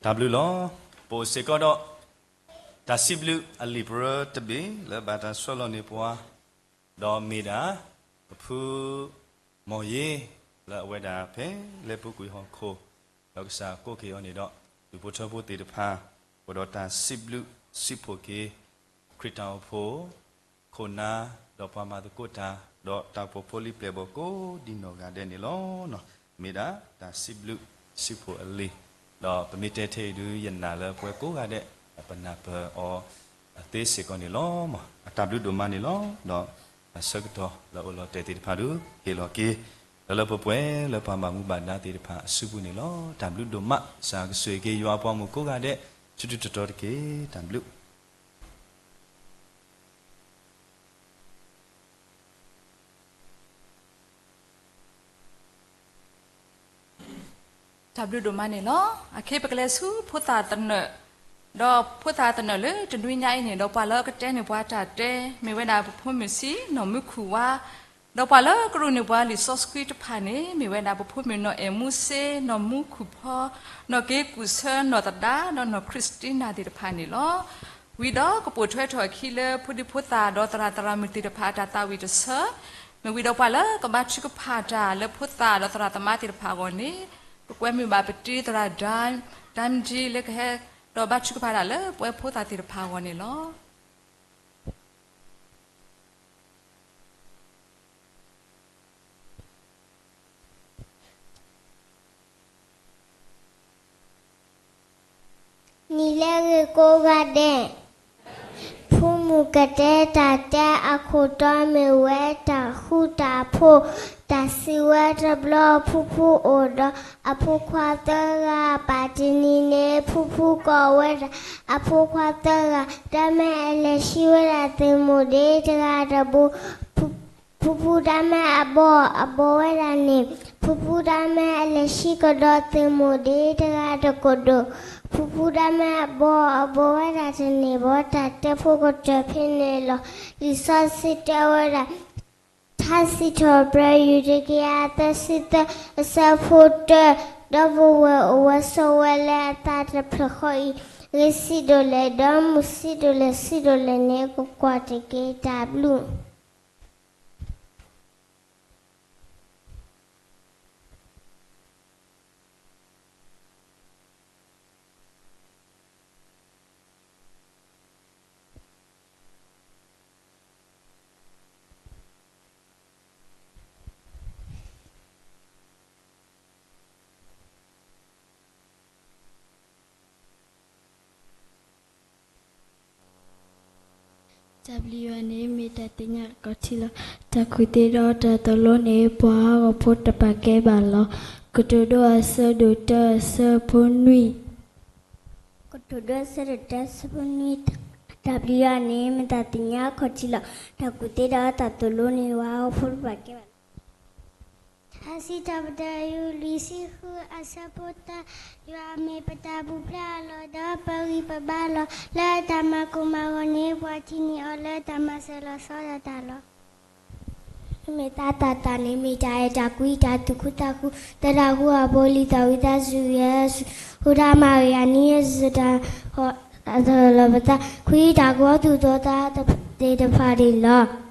တၢ်ဘျုးလီၤ. ပအိၣ်စ့ၢ်ကီးဒီး တၢ်စံးဘျုးအလံာ်ပရၢတဘ့ၣ်လၢဘၣ်တၢ်ဆီၣ်လီၤန့ၢ်ပှၤ, ဒီးမ့ၢ်ဒၣ် ပဖု မီၢ်ယ့ လၢအဝဲဒၣ်ဖဲလၢပူၤကွံာ်ဟီၣ်ခိၣ်, ဒီးကစၢ်ကိးက့ၤအီၤန့ၣ်ဒီး ဒူၣ်ဖိထၢဖိသ့ၣ်တဖၣ် အိၣ်ဒီးတၢ်စံးဘျုးစံးဖှိၣ်က့ၤ ခရံာ်တၢ်အိၣ်ဖှိၣ် ခိၣ်နၢ် ဒီးပှၤမၤသကိးတၢ် ဒီးတၢ်အိၣ်ဖှိၣ်ဖိလံၤပျဲၢ်ဘီၣ်ကိးဒံနီၢ်ဂၤဒဲးန့ၣ်လီၤ. မ့ၢ်ဒၣ်တၢ်စံးဘျုးစံးဖှိၣ်အလံာ်, ဒီးပမ့ၢ်တဲထဲအံၤဒု ယနာ်လၢပဝဲကိးဂၤဒဲး ပနၢ်ပၢၢ်အီၤသ့စ့ၢ်ကီးန့ၣ်လီၤ. အတၢ်ဘျုးဒိၣ်မးန့ၣ်လီၤ. ဒီးအဆၢကတီၢ်လၢအိၣ်လီၤတဲာ်သ့ၣ်တဖၣ်ဒု ဟ့ၣ်လီၤက့ၤ လၢလၢပှဲၤပှဲၤလၢပှၤဘၣ်မူဘၣ်ဒါသ့ၣ်တဖၣ်အစုပူၤန့ၣ်လီၤ. တၢ်ဘျုးဒိၣ်မး ကစၢ်ကဆိၣ်ဂ့ၤက့ၤယွၤအပှၤမုၣ်ကိးဂၤဒဲး ဆူတတီၤတက့ၢ်. တၢ်ဘျုး တၢ်ဘျုးဒိၣ်မးန့ၣ်လီၤ. အခဲအံၤပကလဲၤဆူဖိသၣ်သနၢၣ်, ဒီးဖိသၣ်သနၢၣ်လၢတနွံညါအံၤန့ၣ် ဒီးပှၤလၢအကတဲန့ၢ်ပှၤတၢ်တဲ မ့ၢ်ဝဲဒၣ်ပဖိမုၣ်ဆံး နီၢ်မူခူၣ်ဝါ, ဒီးပှၤလၢကရူၢ်န့ၢ်ပှၤလံာ်စီဆှံတဖၣ်န့ၣ် မ့ၢ်ဝဲဒၣ်ပဖိမုၣ်နီၢ်အဲၣ်မူစ့ နီၢ်မူခူၣ်ဖီ, နီၢ်က့ကူၣ်ဆၢ နီၢ်သဒါ ဒီးနီၢ်ခရံစတံနၤသ့ၣ်တဖၣ်န့ၣ်လီၤ. ဝံၤဒီးကပိာ်ထွဲထီၣ်အခံလၢဖိဒံဖိသၣ်ဒီးသရၣ်သရၣ်မုၣ်သ့ၣ်တဖၣ်အတၢ်သးဝံၣ်တဆၢ, မ့ၢ်ဝံၤဒီးပှၤလၢကဘါထုကဖၣ်တၢ်လၢဖိသၣ်ဒီးသရၣ်သမါသ့ၣ်တဖၣ်အဂီၢ်န့ၣ် ပကွဲမုာ်ဘၣ်ပတံၤသရၣ် ဒၢဒၢမတံၤ လၢကဟဲဒီးဘါထုကဖၣ်တၢ်လၢပဝဲဖိသၣ်သ့ၣ်တဖၣ်အဂီၢ်န့ၣ်လီၤ. နံၤလၢအဂ့ၤကိးဂၤဒဲး, ဖိမုၣ်ကတဲတၢ်တဲအခိၣ်တီမ့ၢ်ဝဲတၢ်ဃူတၢ်ဖိး, တၢ်စံးဝဲတဘျီ ဖုဖုအိၣ်ဒီးအဖိခွါသၢဂၤ, ပာ်တနံၤန့ၣ် ဖုဖုကိးဝဲဒၣ်အဖိခွါသၢဂၤ, တၢ်မ့ၢ်အလဲၤဆံဝဲဒၣ်သုးမုၢ်ဒ့တဂၤတဘိ ဖုဖုတၢ်မ့ၢ်အဘီၣ်အဘီၣ်ဝဲဒၣ်န့ၣ်, ဖုဖုတၢ်မ့ၢ်အလဲၤဆံကဒီးသုးမုၢ်ဒ့တဂၤတကဒိၣ်, ဖုဖုတၢ်မ့ၢ်အဘီၣ်အဘီၣ်ဝဲဒၣ်တန့ၢ်ဘၣ် တၢ်တဲဖိကတၢၢ်ဖဲန့ၣ်လီၤ. လံာ်စီဆှံတဲဝဲဒၣ် ထါစံးထီၣ်ပတြၢၤ ယူၢ်တကယၤသၢဆံသၢ အဆၢဖိတၢ, ဒီပုၢ်ဝဲၢ်အိၣ်ဝဲဆိးဝဲလၢအသးတဖျၢၣ်ဃီအံၤ, ဂ့ၤဆံးဒိၣ်လဲၣ် ဒီးမုာ်ဆံးဒိၣ်လဲၣ် ဆံးဒိၣ်လဲၣ်န့ၣ် ကကွၢ်တက့ၢ်. တၢ်ဘျုး တၢ်ဘျုးယွၤန့ၣ် မ့ၢ်တၢ်သ့ၣ်ညါခီၣ်ထံးလီၤ. တၢ်ကူၣ်သ့ဒီးတၢ်သိၣ်လိန့ၣ် ပှၤဟးဂီၤဖိတပာ်ကဲဘၣ်လီၤ. ကတိၤဒိအဆၢဒိၣ်တၢ အဆၢဖိနွံ, ကတိၤဒိအဆၢဒိၣ်တၢ အဆၢဖိနွံ, တၢ်ဘျုးယွၤန့ၣ် မ့ၢ်တၢ်သ့ၣ်ညါခီၣ်ထံးလီၤ. တၢ်ကူၣ်သ့ဒီးတၢ်သိၣ်လိန့ၣ် ပှၤဟးဂီၤဖိတပာ်ကဲဘၣ်လီၤ. ထါစံးထီၣ်ပတြၢၤ ယူၢ်လွံၢ်ဆံဃု အဆၢဖိတၢ, ယွၤမ့ၢ်ပတၢ်ပူၤဖျဲးအလီၢ် ဒီးပဂံၢ်ပဘါလီၤ. လၢတၢ်မၤကိၢ်မၤဂီၤန့ၣ် ပှၤထံၣ်န့ၢ်အီၤလၢတၢ်မၤစၢၤလီၤဆီဒၣ်တၢ်လီၤ. မ့ၢ်တၢ်သးတၢ်န့ၣ် မ့ၢ်တၢ်အဲၣ်တၢ်ကွံ တၢ်သူၣ်ခုသးခု သရၣ်ဃုအဖိလံာ်သီၣ်ဝံသးစူၤယဲၢ်ဆူ ဃုတၢ်မၤဝဲအနံၣ်ယဲၢ်ဆူတၢ်ဟီ အသလီၤပသး ခွံတၢ်ကီသူၣ်သီတၢ်သ့ၣ်တဖၣ်န့ၣ်လီၤ.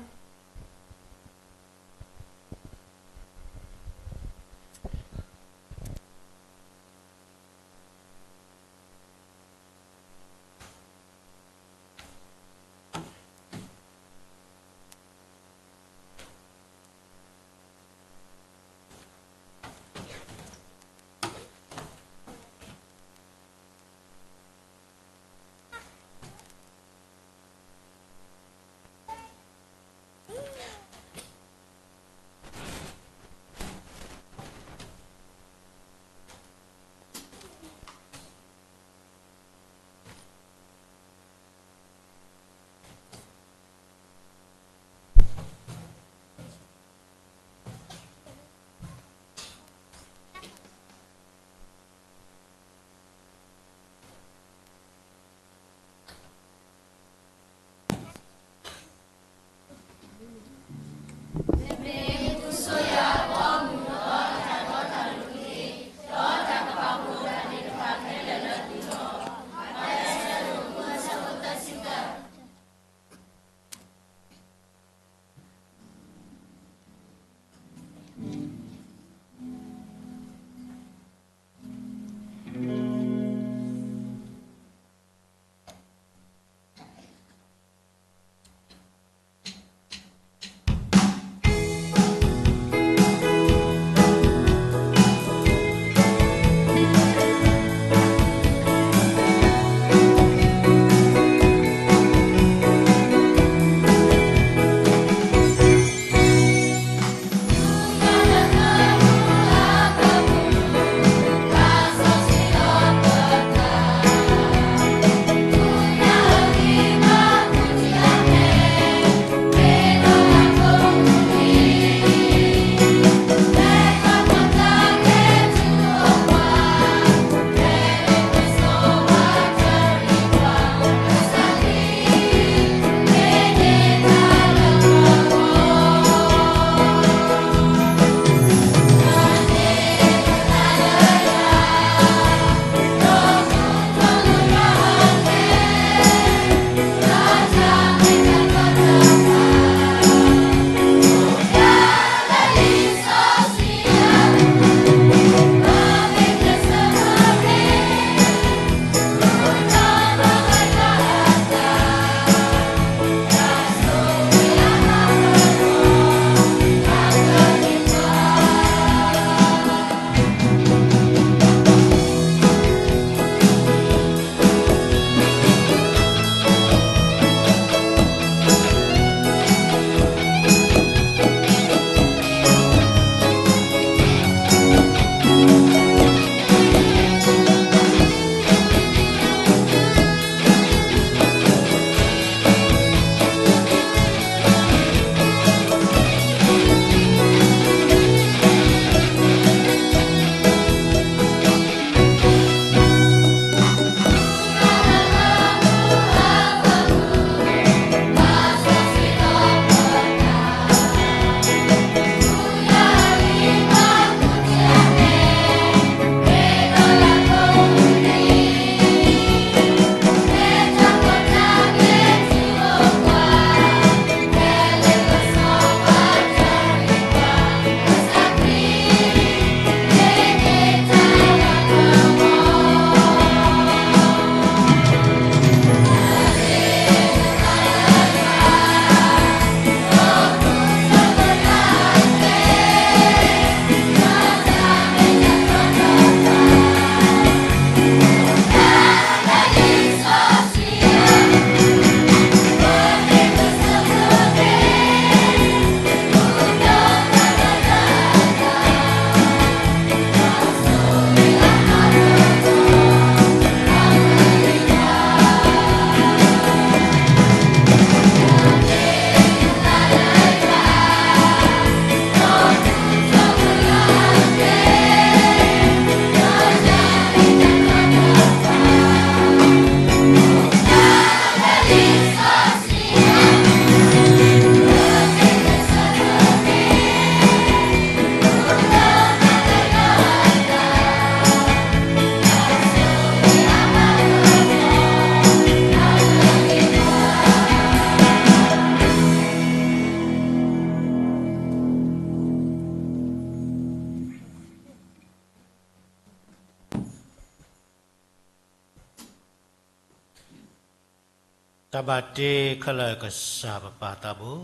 တၢ်ဘၣ်တ့ခဲလၢာ်ကစၢ်ပပၢ်သးဘိ,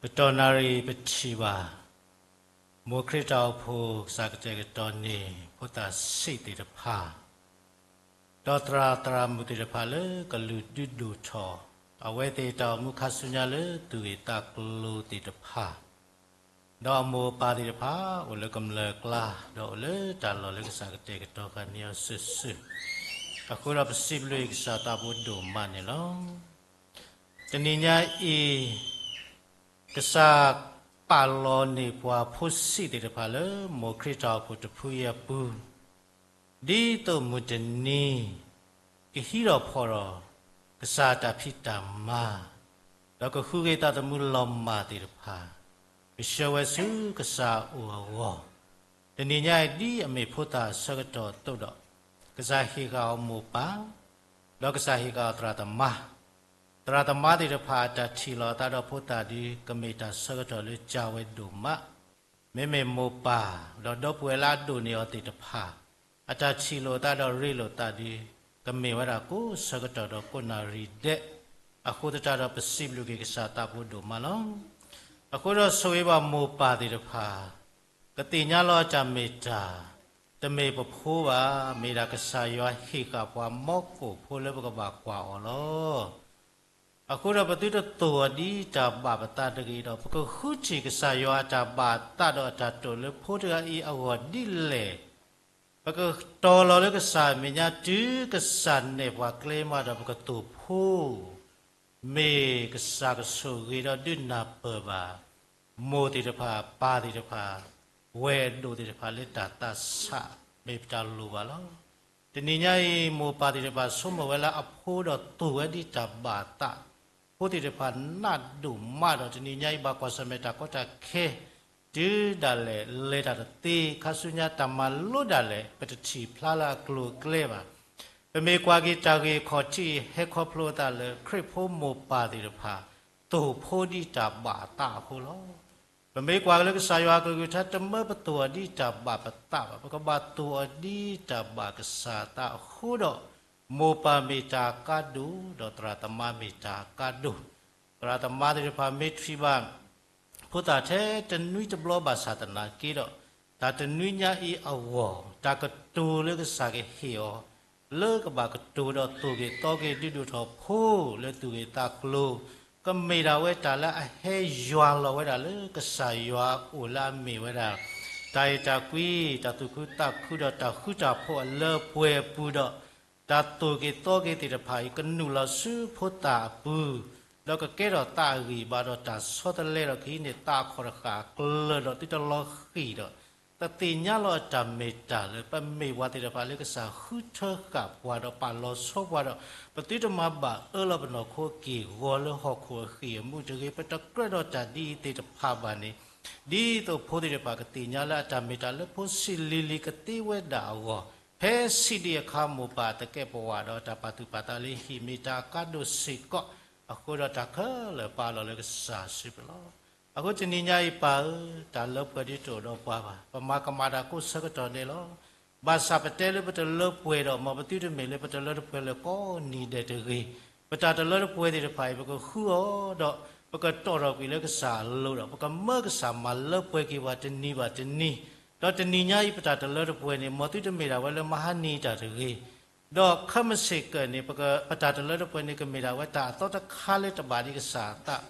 ကတီၢ်နၣ်ရံၣ်ပထံၣ်ဘၣ် မိၢ်ခရံာ်တၢ်အိၣ်ဖှိၣ်ကစၢ်ကတဲာ်ကတီၤန့ၢ် ဖိသၣ်ဆံးသ့ၣ်တဖၣ် ဒီးသရၣ်သရၣ်မုၣ်သ့ၣ်တဖၣ်လၢကလုာ်ဒုးဒိၣ်ထီၣ် အဝဲသ့ၣ်တၢ်အိၣ်မူခါဆူညါလၢသူၣ်ဂ့ၢ်သးကျိၤသ့ၣ်တဖၣ် ဒီးအမိၢ်အပၢ်သ့ၣ်တဖၣ် အိၣ်လၢကမျၢၢ်အကျါ ဒီးအိၣ်လၢတၢ်လီၢ်လၢကစၢ်ကတဲာ်ကတီၤဃာ်န့ၢ်အီၤစုာ်စုာ်, အဃိဒီးပစံးဘျုးကစၢ်သးဘိဒိၣ်မးန့ၣ်လီၤ. တနံၤညါအံၤ ကစၢ်ပာ်လီၤန့ၢ်ပှၤဖိဆံးသ့ၣ်တဖၣ်လၢ မိၢ်ခရံာ်တၢ်အိၣ်ဖှိၣ်တဖုအံၤအပူၤ ဒ်သိးမုၢ်တနံၤ ကဟံးထီၣ်ဖီၣ်ဒီး ကစၢ်တၢ်ဖံးတၢ်မၤ ဒီးကဃုဂ့ၤသးသမူလီၤမၢ်သ့ၣ်တဖၣ် ကဆှၢဝဲဆူကစၢ်အအိၣ်အဂီၢ်, တနံၤညါအံၤဒ်အမ့ၢ်ဖိသၣ်အဆၢကတီၢ်အသိးဒီး ကစၢ်ဟ့ၣ်ဃာ်အီၤမိၢ်ပၢ်, ဒီးကစၢ်ဟ့ၣ်ဃာ်အီၤသရၣ်သမါ, သရၣ်သမါသ့ၣ်တဖၣ်အတၢ်ထံၣ်လိာ်အသးဒီးဖိသၣ်ဒီး ကမ့ၢ်တၢ်ဆၢကတီၢ်လၢကၢဝဲဒိၣ်မး, မ့မ့ၢ်မိၢ်ပၢ် ဒီးဒီပုၢ်ဝဲၢ်လၢအဒိၣ်န့ၢ်အီၤသ့ၣ်တဖၣ် အတၢ်ထံၣ်လိာ်သးဒီးရ့လိာ်သးဒီး ကမ့ၢ်ဝဲဒၣ်ကိးဆၢကတီၢ်ဒီးကိးနၣ်ရံၣ်ဒဲး, အဃိသတးဒီးပစံးဘျုးက့ၤကစၢ်သးဘိဒိၣ်မးလီၤ. အဃိဒီးဆိၣ်ဂ့ၤဘၣ်မိၢ်ပၢ်သ့ၣ်တဖၣ် ကသ့ၣ်ညါလီၤအတၢ်မ့ၢ်တၢ်, တမ့ၢ်ပဖိဘၣ်, မ့ၢ်ဒၣ်ကစၢ်ယွၤဟ့ၣ်ဃာ်ပှၤမီၢ်ကိၣ်ဖိလၢပကဘၣ်ကွၢ်အီၤလီၤ. အဃိဒီးပသုတသိၣ်အီၤဒ်တၢ်ဘၣ်ပသးတဂ့ၤဒီး ပကဃုထံၣ်ကစၢ်ယွၤအတၢ်ဘၣ်အသးဒီးအတၢ်တိာ်လၢဖိတဂၤအံၤအဂီၢ်ဒ်လဲၣ်, ပကတီၤလီၤလၢကစၢ်အမဲာ်ညါတုၤကစၢ်နဲၣ်ပှၤကျဲမးဒီးပကသိၣ်ဖိ, မ့ၢ်ကစၢ်ကဆိၣ်ဂ့ၤဒီးဒုးနၢ်ပၢၢ်ဘၣ် မိၢ်သ့ၣ်တဖၣ် ပၢ်သ့ၣ်တဖၣ် ဝဲၢ်အဒိၣ်သ့ၣ်တဖၣ်လၢတၢ်သးဆး မ့ၢ်ပတၢ်လိၣ်ဘၣ်လီၤ. တနံၤညါအံၤ မိၢ်ပၢ်သ့ၣ်တဖၣ်ဆိကမိၣ်ဝဲလၢအဖိဒီးသိၣ်ဝဲဒ်တၢ်ဘၣ်အသး, ဖိသ့ၣ်တဖၣ်နးဒိၣ်မးဒီး တနံၤညါအံၤဘၣ်ကွၢ်ဆၢၣ်မဲာ်တၢ်ကီတၢ်ခဲ တုၤဒၣ်လဲာ်လဲၤတၢ်တသ့ ခါဆူညါတၢ်မၤလိဒၣ်လဲာ် ပတထံၣ်ဖျါလၢအကျိၤအကျဲဘၣ်. ပမ့ၢ်ကွၢ်က့ၤတၢ်ဂ့ၢ်ခီၣ်ထံးအံၤ ဟဲခီဖျိအသးလၢ ခရံာ်ဖိမိၢ်ပၢ်သ့ၣ်တဖၣ် သိၣ်ဖိဒ်တၢ်ဘၣ်အသးအဃိလီၤ. ပမ့ၢ်ကွၢ်က့ၤလၢကစၢ်ယွၤအကလုၢ်ကထါ တမၢပသိၣ်အီၤဒ်တၢ်ဘၣ်ပသးဘၣ်, ပကဘၣ်သိၣ်အီၤဒ်တၢ်ဘၣ်ကစၢ်အသးအဃိဒီး, မိၢ်ပၢ်မ့ၢ်တၢ်အကါဒိၣ်, ဒီးသရၣ်သမါမ့ၢ်တၢ်အကါဒိၣ်, သရၣ်သမါသ့ၣ်တဖၣ်မ့ၢ်ထံၣ်ဘၣ် ဖိသၣ်ထဲတနွံတဘျီဘၣ်ဆၣ်သနာ်က့ဒီး, တၢ်တနွံညါအံၤအဂီၢ် တၢ်ကတိၤလၢကစၢ်ကဟ့ၣ်အီၤ လၢကဘၣ်ကတိၤဒီးသိၣ်က့ၤသီက့ၤဒုးဒိၣ်ထီၣ်ဖိလၢသူၣ်ဂ့ၤသးကျိၤ, ကမ့ၢ်ဒၣ်ဝဲတၢ်လၢအဟဲယွၤလီၤဝဲဒၣ်လၢကစၢ်ယွၤအအိၣ်လၢအမ့ၢ်ဝဲဒၣ် တၢ်အဲၣ်တၢ်ကွံ, တၢ်သူၣ်ခုသးခုဒီးတၢ်ဃူတၢ်ဖိးအလၢအပှဲၤအပူၤဒီး, တၢ်သိၣ်က့ၤသီက့ၤသ့ၣ်တဖၣ်အံၤ ကနုာ်လီၤဆူဖိသၣ်အပူၤ, ဒီးကကဲထီၣ်သးအဂံၢ်ဘါဒီးတၢ်ဆီတလဲဒီးကဟံးန့ၢ်သးအခီၣ်တဃၣ်အကျၢၤဒီးသုတလီၤဃံၤဒီး, တသ့ၣ်ညါလီၤအတၢ်မ့ၢ်တၢ်လၢ ပမ့ၢ်ပှၤသ့ၣ်တဖၣ်လၢကစၢ်ဃုထၢဃာ်ပှၤဒီးပာ်လီၤဆီပှၤဒီး, ပသုတမၤဘၣ်အၢလီၤပနီၢ်ခိအက့ၢ်အဂီၤလၢဟီၣ်ခိၣ်အဃံၢ်အမူးတဂ့ၤ, ပတကြၢးဒီးတၢ်ဒ်အံၤသ့ၣ်တဖၣ်ဘၣ်န့ၣ်, ဒ်သိးဖိသ့ၣ်တဖၣ်ကသ့ၣ်ညါလၢအတၢ်မ့ၢ်တၢ်လၢဖိဆံးလံၤလံၤကသ့ဝဲဒၣ်အဂီၢ်, ဖဲစံးဒံးအခါမိၢ်ပၢ်သကဲးပဝးဒီးတၢ်ပာ်သူၣ်ပာ်သးလၢဟံၣ်မ့ၢ်တၢ်အကါဒိၣ်စ့ၢ်ကီး, အဃိဒီးတၢ်ခဲလၢာ်ပာ်လီၤလၢကစၢ်စုပူၤလီၤ. အဃိတနံၤညါအံၤပၢ်ဧၢ, တၢ်လၢပှဲၤဒ်တအိၣ်ဒီးပှၤဘၣ်, ပမၤကမၣ်တၢ်ကိးဆၢကတီၢ်ဒဲးလီၤ. ဘၣ်ဆၣ်ပတဲလၢပတလၢပှဲၤဒီး မ်ပသုတမ့ၢ်လၢပတလၢတပှဲၤလၢကိးနံၤဒဲးတဂ့ၤ. ပတၢ်တလၢတပှဲၤသ့ၣ်တဖၣ်အံၤ ပကဃုအီၤဒီး ပကတီၢ်ထီၣ်ကွံာ်လၢကစၢ်အလိၤဒီး ပကမၢကစၢ်မၤလၢပှဲၤက့ၤပှၤတနံၤဘၣ်တနံၤ, ဒီးတနံၤညါအံၤပတၢ်တလၢတပှဲၤန့ၣ် မ်သုတမ့ၢ်ဒၣ်ဝဲလၢမဟါနံၤတၢ်တဂ့ၤ, ဒီးခဲမုၢ်ဆ့ၣ်ကၢၢ်န့ၣ် ပက ပတၢ်တလၢတပှဲၤန့ၣ် ကမ့ၢ်ဒၣ်ဝဲတၢ်အသီတခါလၢတဘၣ်ဒံးကစၢ်အသး,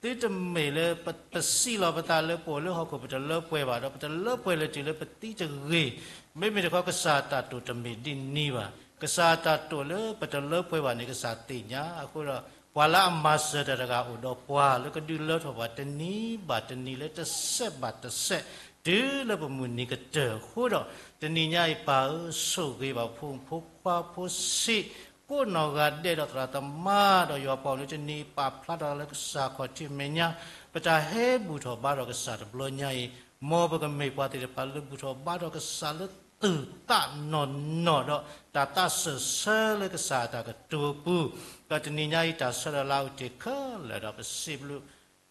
သုတမ့ၢ်လၢပ ပစံးလီၤပသးလၢပအိၣ်လၢဟီၣ်ခိၣ်ပတလၢပှဲၤဘၣ်ဒီး ပတလၢပှဲၤလၢၤတုၤလၢပသံတဂ့ၤ. မ့မ့ၢ်တခီ ကစၢ်အတၢ်တိာ်တမ့ၢ်ဒ်န့ၣ်ဘၣ်. ကစၢ်အတၢ်တိာ်လၢပတလၢပှဲၤဘၣ်န့ၣ် ကစၢ်သ့ၣ်ညါ. အဃိဒီး ပှၤလၢအမၤစၢၤတၢ်တဂၤအိၣ်ဒီးပှၤလၢကဒုးလၢထီၣ်ပှၤတနံၤဘၣ်တနံၤလၢတစဲးဘၣ်တစဲး တုၤလၢပမုၢ်နံၤကတၢၢ်အဃိဒီး, တနံၤညါအံၤပၢ်ဧၢ, ဆိၣ်ဂ့ၤဘၣ်ဖိမုၣ်ဖိခွါဖိဆံး ကိးနီၢ်ဂၤဒဲးဒီးသရၣ်သမါဒီးယွၤပှၤအိၣ်လၢတနံၤအံၤ ပာ်ဖျါထီၣ်လၢကစၢ်ခီၣ်ထံးမဲာ်ညါ, ပတၢ်ဟဲဘူၣ်ထီၣ်ဘါထီၣ်ကစၢ်တဘျီညါအံၤ, မ်ပကမ့ၢ်ပှၤသ့ၣ်တဖၣ်လၢဘူၣ်ထီၣ်ဘါထီၣ်ကစၢ်လၢသူၣ်သးနီၢ်နီၢ်ဒီး တၢ်သးစၢၢ်ဆၢလၢကစၢ်အတၢ်ကတိၤအပူၤ, ဒီးတနံၤညါအံၤတၢ်ဆၢလၢ်လၢအအိၣ်တ့ၢ်ခဲလၢာ်ဒီးပစံးဘျုး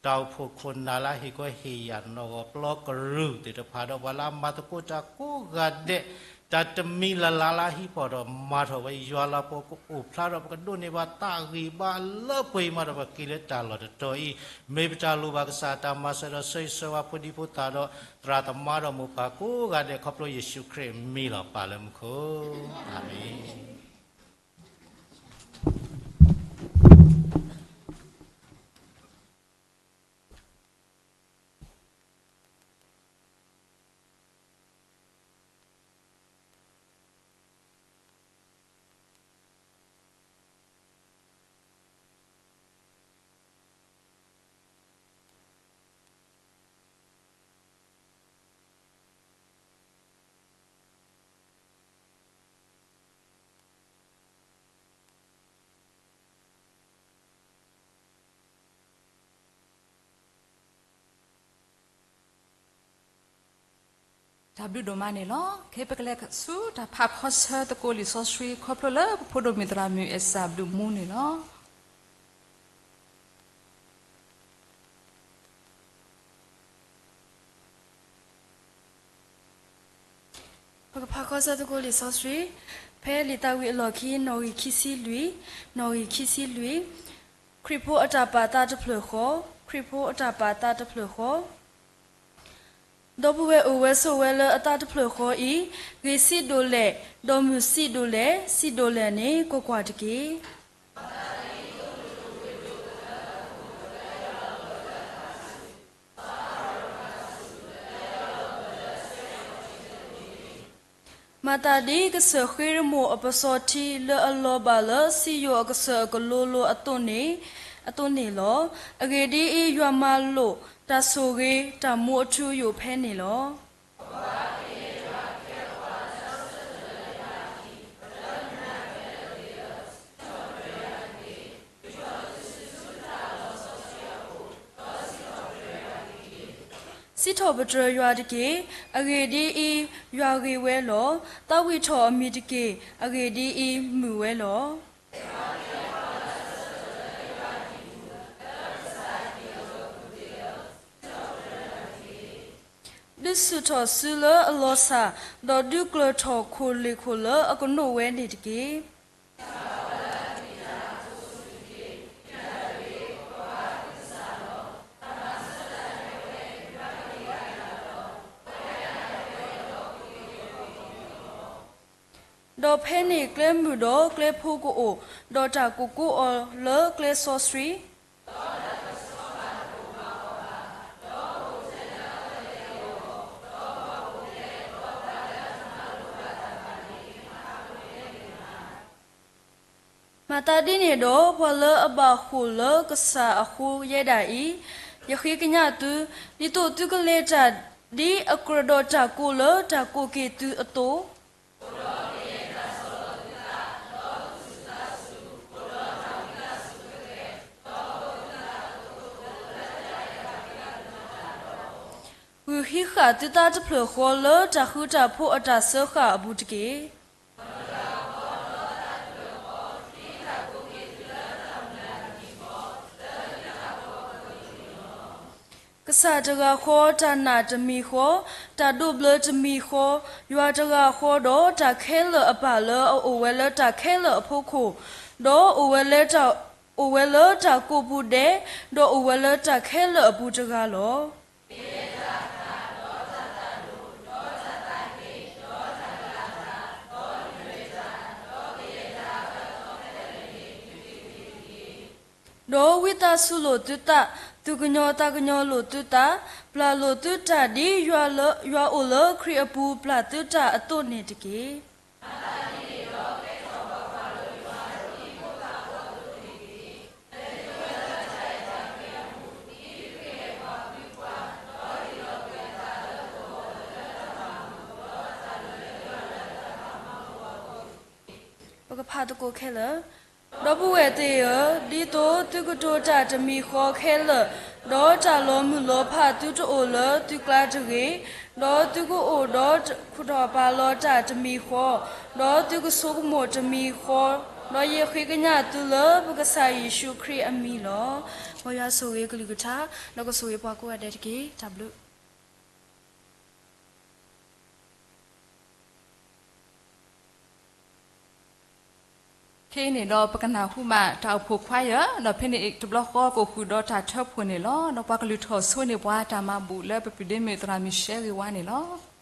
တၢ်အိၣ်ဖှိၣ်ခိၣ်နၢ်လၢအဟ့ၣ်ကီဟ့ၣ်ယာ်နီၢ်ဂီၤပျီကရူၢ်သ့ၣ်တဖၣ်ဒီး ပှၤလၢအမၤသကိးတၢ်ကိးဂၤဒဲး, တၢ် တၢ်တမံၤလၢ်လၢ်လၢဟံၣ်ဖီၣ်ဒီးမၤထီၣ်ဝဲ ယွၤလၤကပီၤကအိၣ်ဖျါဒီး ပကဒိးန့ၢ်ဘၣ်တၢ်ဂံၢ်ဘါလၢပှဲၤအံၤမးဒီး ပက့ၤလၢတၢ်လီၢ်တတီၤအံၤ, မ့ၢ်ပတၢ်လိၣ်ဘၣ်ကစၢ်တၢ်မၤစၢၤဒီးဆၢဂ့ၤဆၢဝါဖိဒံဖိသၣ်ဒီး သရၣ်သမါဒီးမိၢ်ပၢ်ကိးဂၤဒဲး ခီဖျိယ့ၣ်ၡူးခရံာ်အမံၤလီၤ. ပၢ်လၢမူခိၣ်, အၤမ့ၣ်. တၢ်ဘျုးဒိၣ်မးန့ၣ်လီၤ. ခဲအံၤပကလဲၤဆူတၢ်ဖးခီဆၢသကိးလံာ်စီဆှံ ခီဖျိလၢပဖိဒိၣ်မုၣ်သရၣ်မုၣ်အဲၣ်စၢ်ဘျုးမူန့ၣ်လီၤ. ပကဖးခီဆၢသကိးလံာ်စီဆှံ, ဖဲလံာ်သးဝံၣ်အလီၢ်ခံ နီၣ်ဂံၢ်ခံဆံလွံၢ်, နီၣ်ဂံၢ်ခံဆံလွံၢ်, ခရံာ်ဖိအတၢ်ပာ်သးတဖျၢၣ်ဃီ, ခရံာ်ဖိအတၢ်ပာ်သးတဖျၢၣ်ဃီ ဒီပုၢ်ဝဲၢ်အိၣ်ဝဲဆိးဝဲလၢအသးတဖျၢၣ်ဃီအံၤ, ဂ့ၤစံးဒိၣ်လဲၣ်, ဒီးမုာ်စံးဒိၣ်လဲၣ်, စံးဒိၣ်လဲၣ်န့ၣ် ကွၢ်ကွၢ်တက့ၢ်. မၤသးဒ်ကစၢၢ်ဃ့ရမိၣ်အပစီၤထံလၢအလီၤဘၣ်လၢစံယိၣ်အကစၢၢ်အကလိလိအသိးန့ၣ်, အသိးန့ၣ်လီၤ. အဂ့ၢ်ဒ်အံၤ, ယွၤမၤလိာ်တၢ်ဆိၣ်ဂ့ၤတၢ်မူအထူအယိာ်ဖဲန့ၣ်လီၤ. စံးထီၣ်ပတြၢၤယွၤတက့ၢ်. အဂ့ၢ်ဒ်အံၤ, ယွၤဂ့ၤဝဲလီၤ. သးဝံၣ်ထီၣ်အမံၤတက့ၢ်. အဂ့ၢ်ဒ်အံၤ, မုာ်ဝဲလီၤ. ဒုးဆူၣ်ထီၣ်စုလၢအလီၤဆၣ်, ဒီးဒုးကျၢၤထီၣ်ခိၣ်လ့ၢ်ခိၣ်လၢအကနိးဝဲန့ၣ်တက့ၢ်. ဒီးဖဲန့ၣ်ကျဲမုာ်ဒီးကျဲဖိကအိၣ်, ဒီးတၢ်ကကိးအီၤလၢကျဲစီဆှံ မၤသးဒ်န့ၣ်ဒီး, ပှၤလၢအဘၣ်ဃိာ်လၢကစၢ်အဃိယဲဒၣ်အံၤ, ယဃ့ကညးသု, ဒ်သိးသုကလဲၤတၢ်ဒ်အကြၢးဒီးတၢ်ကိးလၢတၢ်ကိးက့ၤသုအသိး ဂုာ်ဟံးဃာ်သုသးတဖျၢၣ်ဃီလၢတၢ်ဃူတၢ်ဖိးအတၢ်စၢဃာ်အပူၤတက့ၢ်. ကစၢ်တဂၤဃီ, တၢ်နာ်တမံၤဃီ, တၢ်ဒိးဘျၢတမံၤဃီ, ယွၤတဂၤဃီ, ဒီးတၢ်ခဲလၢာ်အပၢ်လၢအအိၣ်ဝဲလၢတၢ်ခဲလၢာ်အဖီခိၣ်, ဒီးအိၣ်ဝဲလၢတၢ်ကိးပူၤဒဲး, ဒီးအိၣ်ဝဲလၢတၢ်ခဲလၢာ်အပူၤတဂၤလီၤ. ဒီးဝံသးစူၤလိာ်သုသး, သူၣ်ကညီၤသးကညီၤလိာ်သုသး, ပျၢ်လိာ်သုတၢ်ဒ်ယွၤအိၣ်လၢခရံာ်အပူၤပျၢ်သုတၢ်အသိးန့ၣ်တက့ၢ်. ပကဖးသကိးခဲလၢာ်, ဒီပုၢ်ဝဲၢ်သ့ၣ်ဧၢ, ဒ်သိးသုကတိၤတၢ်တမံၤဃီခဲလၢာ်, ဒီးတၢ်လီၤမုၢ်လီၤဖးသုတအိၣ်လၢသုကျါတဂ့ၤ, ဒီးသုကအိၣ်ဒီးခိၣ်ထီၣ်ပာ်လီၤတၢ်တမံၤဃီ, ဒီးသုကဆိကမိၣ်တမံၤဃီ, ဒီးယဃ့ကညးသုလၢပကစၢ်ယ့ၣ်ၡူးခရံာ်အမံၤလီၤ. မ်ယွၤဆိၣ်ဂ့ၤကလုၢ်ကထါ, ဒီးကဆိၣ်ဂ့ၤပှၤကိးဂၤဒဲးတက့ၢ်. တၢ်ဘျုး ခဲအံၤန့ၣ်ဒီး ပကနၢ်ဟူဘၣ်တၢ်အိၣ်ဖှိၣ်ခွါယၢ်, ဒီးဖဲန့ၣ်တဘျီဃီကအိၣ်ဃုာ်ဒီးတၢ်ထၢဖှိၣ်န့ၣ်လီၤ. ဒီးပှၤကလုၢ်ထီၣ်ဆိန့ၢ်ပှၤတၢ်မၤဘူၣ်လၢပပုၢ်ဒ့မုၣ်သရၣ်မုၣ်ရှဲဂ့ၤဝါန့ၣ်လီၤ.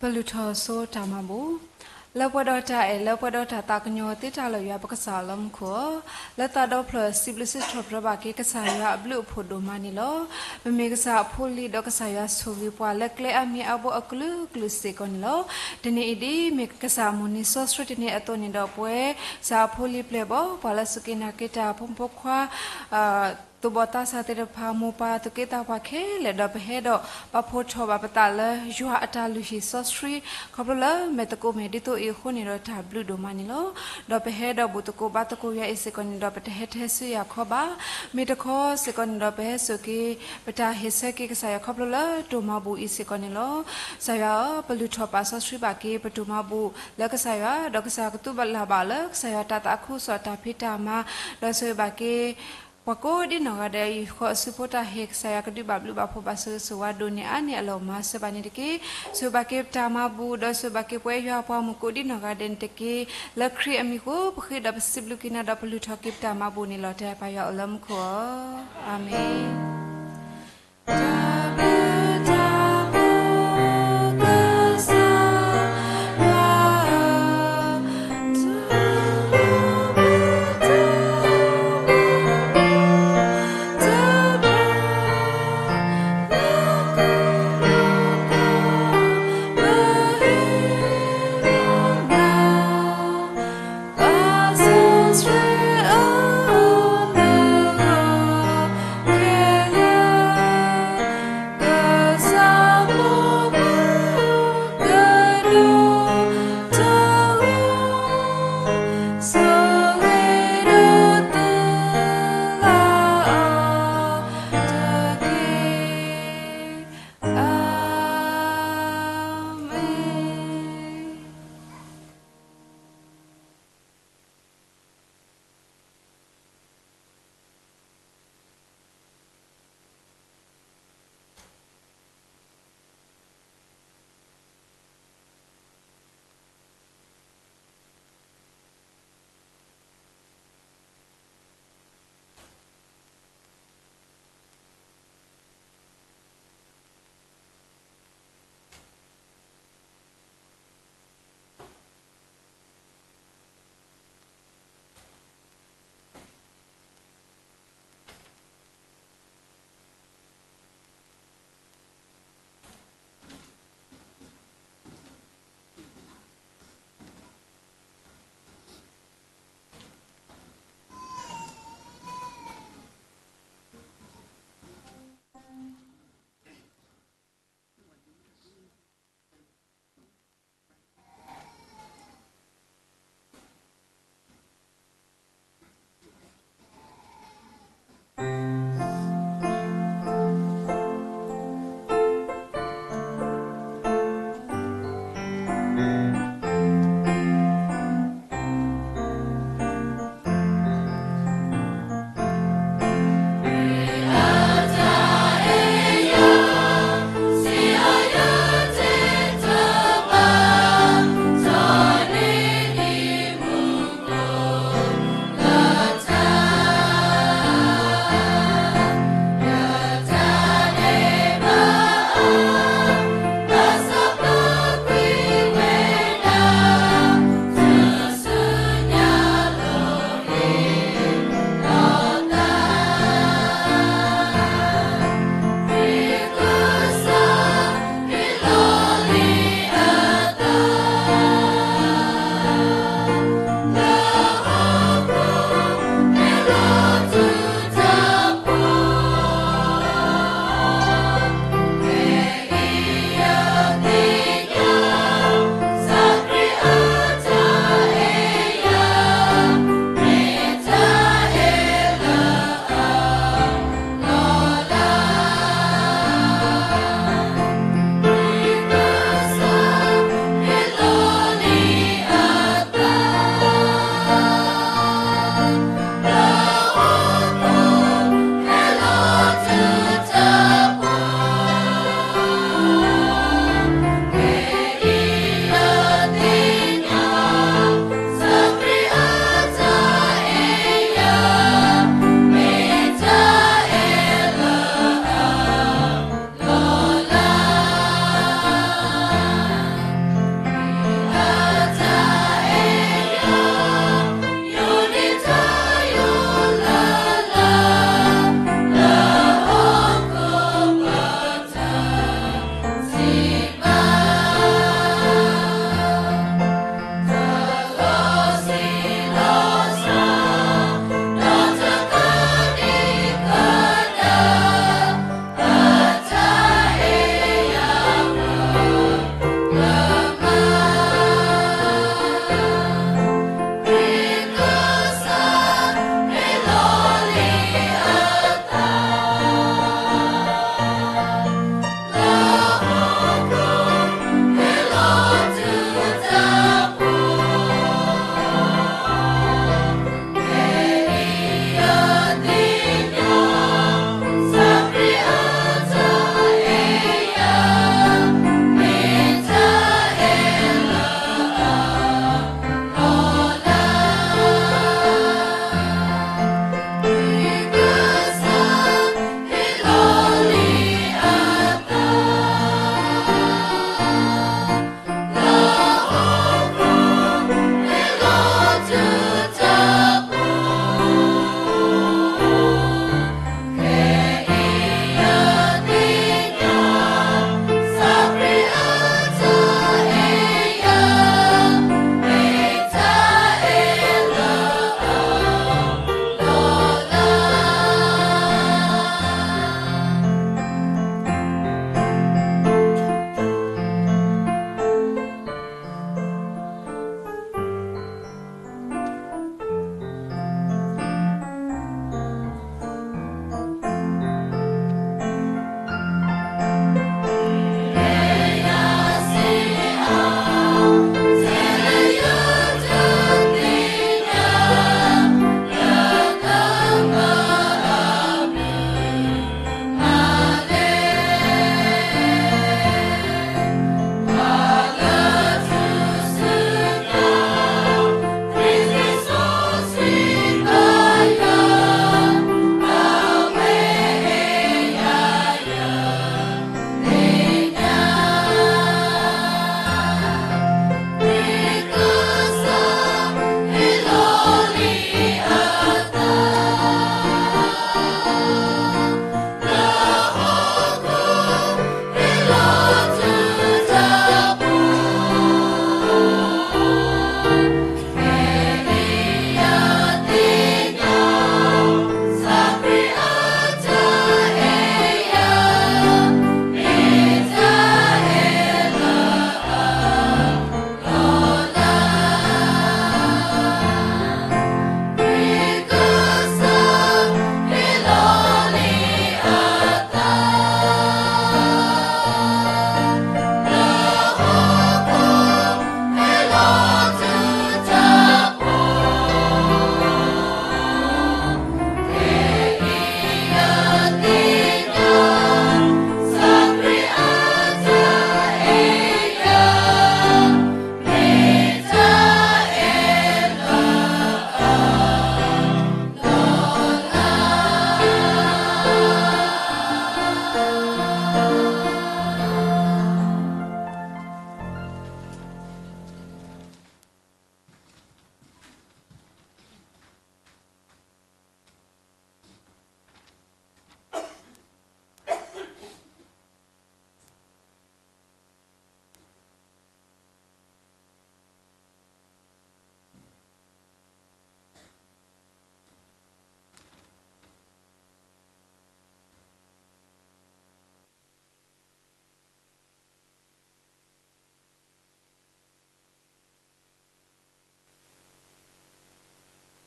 ပလုၢ်ထီၣ်ဆိတၢ်မၤဘူၣ်, လၢပှဲၤဒီးတၢ်အဲၣ်လၢပှဲၤဒီးတၢ်သးကညီၤသ့တၢ်လၢယွၤပကစၢ်အလၢမူခိၣ်ဧၢ, လၢသးဒီဖျၢၣ်စံးဘျုးစံးထီၣ်ပတြၢၤဘၣ်က့ၤကစၢ်ယွၤအဘျုးအဖှိၣ်ဒိၣ်မးန့ၣ်လီၤ. ပမ့ၢ်ကစၢ်အဖိလံၤဒီးကစၢ်ယွၤဆိၣ်ဂ့ၤပှၤလၢကျဲအါမံၤအါဘိအကလုာ်ကလုာ်စ့ၢ်ကီးန့ၣ်လီၤ. တနံၤအံၤဒ်မ့ၢ်ကစၢ်အမိၢ်န့ၣ်စီဆှံတနံၤအသိးန့ၣ်ဒီး ပဝဲကစၢ်အဖိလံၤပျဲၢ်ဘီၣ် ပှၤလၢစူၢ်က့ၤနာ်က့ၤတၢ်ဖိမုၣ်ဖိခွါ သူၣ်ဘီၣ်သးစၢ်သ့ၣ်တဖၣ် မိၢ်ပၢ်သူၣ်က့သးပှၢ်ခဲလၢာ် ဒီးပဟဲဒီးပာ်ဖှိၣ်ထီၣ်ဘၣ်ပသးလၢယွၤအတၢ်လုၢ်ဟံၣ်စီဆှံ ခီဖျိလၢမဲာ်သကိးမဲာ်ဒ်သိးအံၤအဃိန့ၣ်ဒီးတၢ်ဘျုးဒိၣ်မးန့ၣ်လီၤ. ဒီးပဟဲဒီးဘူၣ်သကိးဘါသကိးယွၤအံၤစ့ၢ်ကီးန့ၣ်ဒီး ပတဟဲထဲဆူယၤခီဘၣ်. မ့ၢ်တခီစ့ၢ်ကီးန့ၣ်ဒီး ပဟဲစိာ်က့ၤ ပတၢ်ဟ့ၣ်ဆၢက့ၤကစၢ်ယွၤခီဖျိလၢတိၢ်မၤဘူၣ်အံၤစ့ၢ်ကီးန့ၣ်လီၤ. ကစၢ်ယွၤဧၢ, ပလုၢ်ထီၣ်ပာ်စီဆှံဘၣ်က့ၤ ပတိၢ်မၤဘူၣ်လၢကစၢ်ယွၤ, ဒီးကစၢ်ယွၤကသူဘၣ်လၢ်ဘၣ်လၢ ကစၢ်ယွၤတၢ်သးခုကစီၣ်တၢ်ဖံးတၢ်မၤ, ဒီးဆိၣ်ဂ့ၤဘၣ်က့ၤ ပှၤကိးဒ်နီၢ်ဂၤဒဲးအံၤ ဃီအစုဖိတၢ်ဟ့ၣ် ကစၢ်ယွၤကဒုးဘၣ်ဘျုးဘၣ်ဖှိၣ်ဘၣ်ဆိၣ်ဂ့ၤဆိၣ်ဝါဒိၣ်န့ၢ်အါန့ၢ်အလီၢ် မၤစၢၤဘၣ်န့ၣ်တက့ၢ်. ဆိၣ်ဂ့ၤဘၣ်က့ၤပတၢ်မၤဘူၣ် ဒီးဆိၣ်ဂ့ၤဘၣ်က့ၤပဝဲယွၤပှၤမုၣ်ကိးဒ်နီၢ်ဂၤဒဲးန့ၣ်တက့ၢ်. လၢခရံာ်အမံၤအဃိ ပဃ့ဒီးပစံးဘျုးက့ၤနၤဒီးပလုၢ်ထီၣ်က့ၤပတၢ်မၤဘူၣ်န့ၣ်လီၤ. တၢ်ပၢ်ယွၤအိၣ်လၢမူခိၣ်ဧၢ, အၤမ့ၣ်.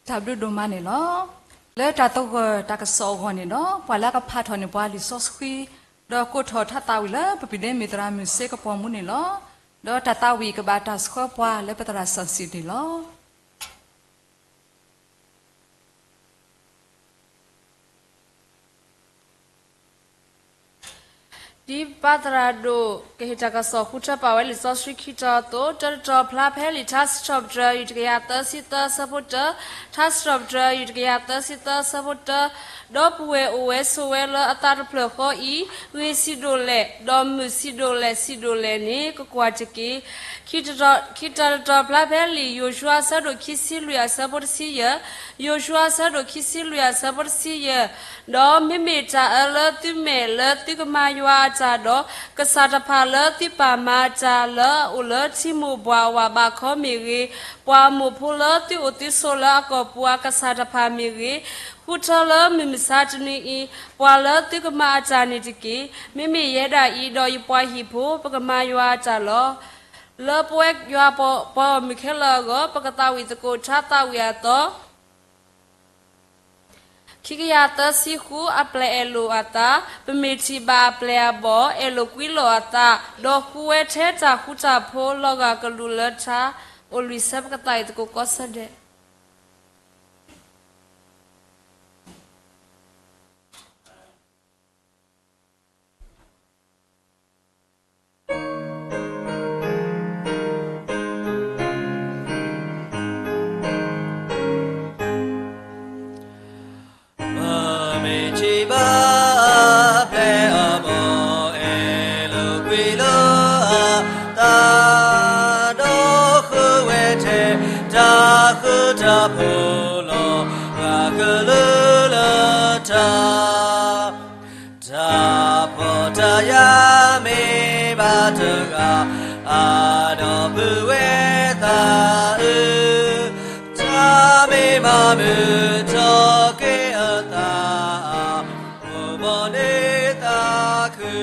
တၢ်ဘျုးဒိၣ်မးန့ၣ်လီၤ. လၢတၢ်သဂၢၢ်တၢ်ကစီၣ်အဂီၢ်န့ၣ်ဒီး ပှၤလၢအကဖးထီၣ်န့ၢ်ပှၤလံာ်စီဆှံ ဒီးကိးထီၣ်ထါသးဝံၣ်လၢပပျံၤဒဲမ့ၢ်သရၣ်မုၣ်စ့ကပီၤမူန့ၣ်လီၤ. ဒီးတၢ်သးဝံၣ်ကဘၣ်တၢ်ဆှၢပှၤလၢပသရၣ်စီဆှံန့ၣ်လီၤ. ဒ်ပၢ်သရၣ်ဒိၣ် ကဟ့ၣ်တၢ်ကစီၣ်ဃုထၢပာ်ဝဲလံာ်စီဆှံခံတီၤအသိး, တၢတတီၤဖျါဖဲလံာ်ထါစံးထီၣ်ပတြၢၤ ယူၢ်တကယၤသၢဆံသၢအဆၢဖိတၢ, ထါစံးထီၣ်ပတြၢၤ ယူၢ်တကယၤသၢဆံသၢအဆၢဖိတၢ, ဒီပုၢ်ဝဲၢ်အိၣ်ဝဲဆိးဝဲလၢအသးတဖျၢၣ်ဃီအံၤ, ဂ့ၢ်စံးဒိၣ်လဲၣ်, ဒီးမုာ်စံးဒိၣ်လဲၣ် စံးဒိၣ်လဲၣ်န့ၣ် ကကွၢ်တက့ၢ်. ခံတတီၤဖျါဖဲလံာ်ယိၤၡူအဆၢဒိၣ်ခံဆံလွံၢ်အဆၢဖိတဆံယဲၢ်, ယိၤၡူအဆၢဒိၣ်ခံဆံလွံၢ်အဆၢဖိတဆံယဲၢ်, ဒီးမ့မ့ၢ်တၢ်အၢလၢသုမဲာ်လၢသုကမၤယွၤအတၢ်ဒီး ကစၢ်တဖၣ်လၢသုပာ်မၤတၢ်လၢအအိၣ်လၢထံမိၢ်ပှၢ်ဝးဘးခီမ့ၢ်ဂ့ၤ, ပှၤအမိၢ်ဖိလၢသုအိၣ်သုဆိးလၢအကီၢ်ပူၤအကစၢ်တဖၣ်မ့ၢ်ဂ့ၤ, ဃုထၢလၢမုၢ်မဆါတနံၤအံၤ ပှၤလၢသုကမၤအတၢ်န့ၣ်တက့ၢ်. မ့မ့ၢ်ယဲဒၣ်အံၤဒီးယပှၤဟံၣ်ဖိ ပကမၤယွၤအတၢ်လီၤ. လၢပဝဲယွၤပှၤဂီၢ်မုၢ်ခဲလၢာ်အဂီၢ် ပကသးဝံၣ်သကိးထါသးဝံၣ်အသီ ခံကယၤသၢဆံဃုအပျဲၢ်အဲၣ်လိာ်အသး, ပမ့ၢ်ထံၣ်ဘၣ်အပျဲၢ်အဘီၣ် အဲၣ်လိာ်ကွံလိာ်အသး, ဒီးဃုဝဲထဲတၢ်ဃူတၢ်ဖိးလီၤဂာ်ကလူးလၢထါ, အိၣ်လွံၢ်ဆၢ ပကသးဝံၣ်သကိးကီၢ်ဆၢဒဲး ပမ့ၢ်ထံၣ်ဘၣ်အပျဲၢ်အဘီၣ် အဲၣ်လိာ်ကွံလိာ်အသး, ဒီးဃုဝဲထဲ တၢ်ဃူတၢ်ဖိးလီၤဂာ်ကလူးလၢထါ, တၢ်ဖှီၣ်တၢ်ယာ်မ့ၢ်ဘၣ်တဂၤ, အါဒီးပုၢ်ဝဲၢ်သးအုး, တၢ်မ့ၢ်မၤမုာ်ထီၣ်က့ၤအသး, အိၣ်ဘီန့ၢ်သးခု,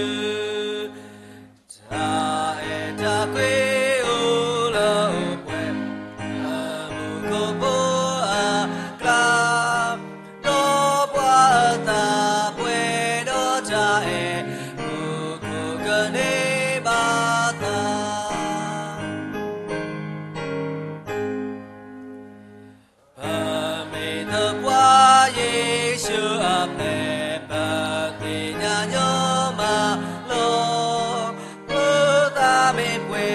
တၢ်အဲၣ်တၢ်ကွံအိၣ်လၢအိၣ်ပှဲၤ, လၢမူခိၣ်ဖိအကျါ, ဒီးပှၤအသးပှဲၤဒီးတၢ်အဲၣ်, မူခိၣ်ကန့ၢ်ဘၣ်သး ပမ့ၢ်သပှၢ်ယ့ၣ်ၡူးအပျဲၢ်, ပသ့ၣ်ညါညီမးလီၤ. ပသးမ့ၢ်ပှဲၤ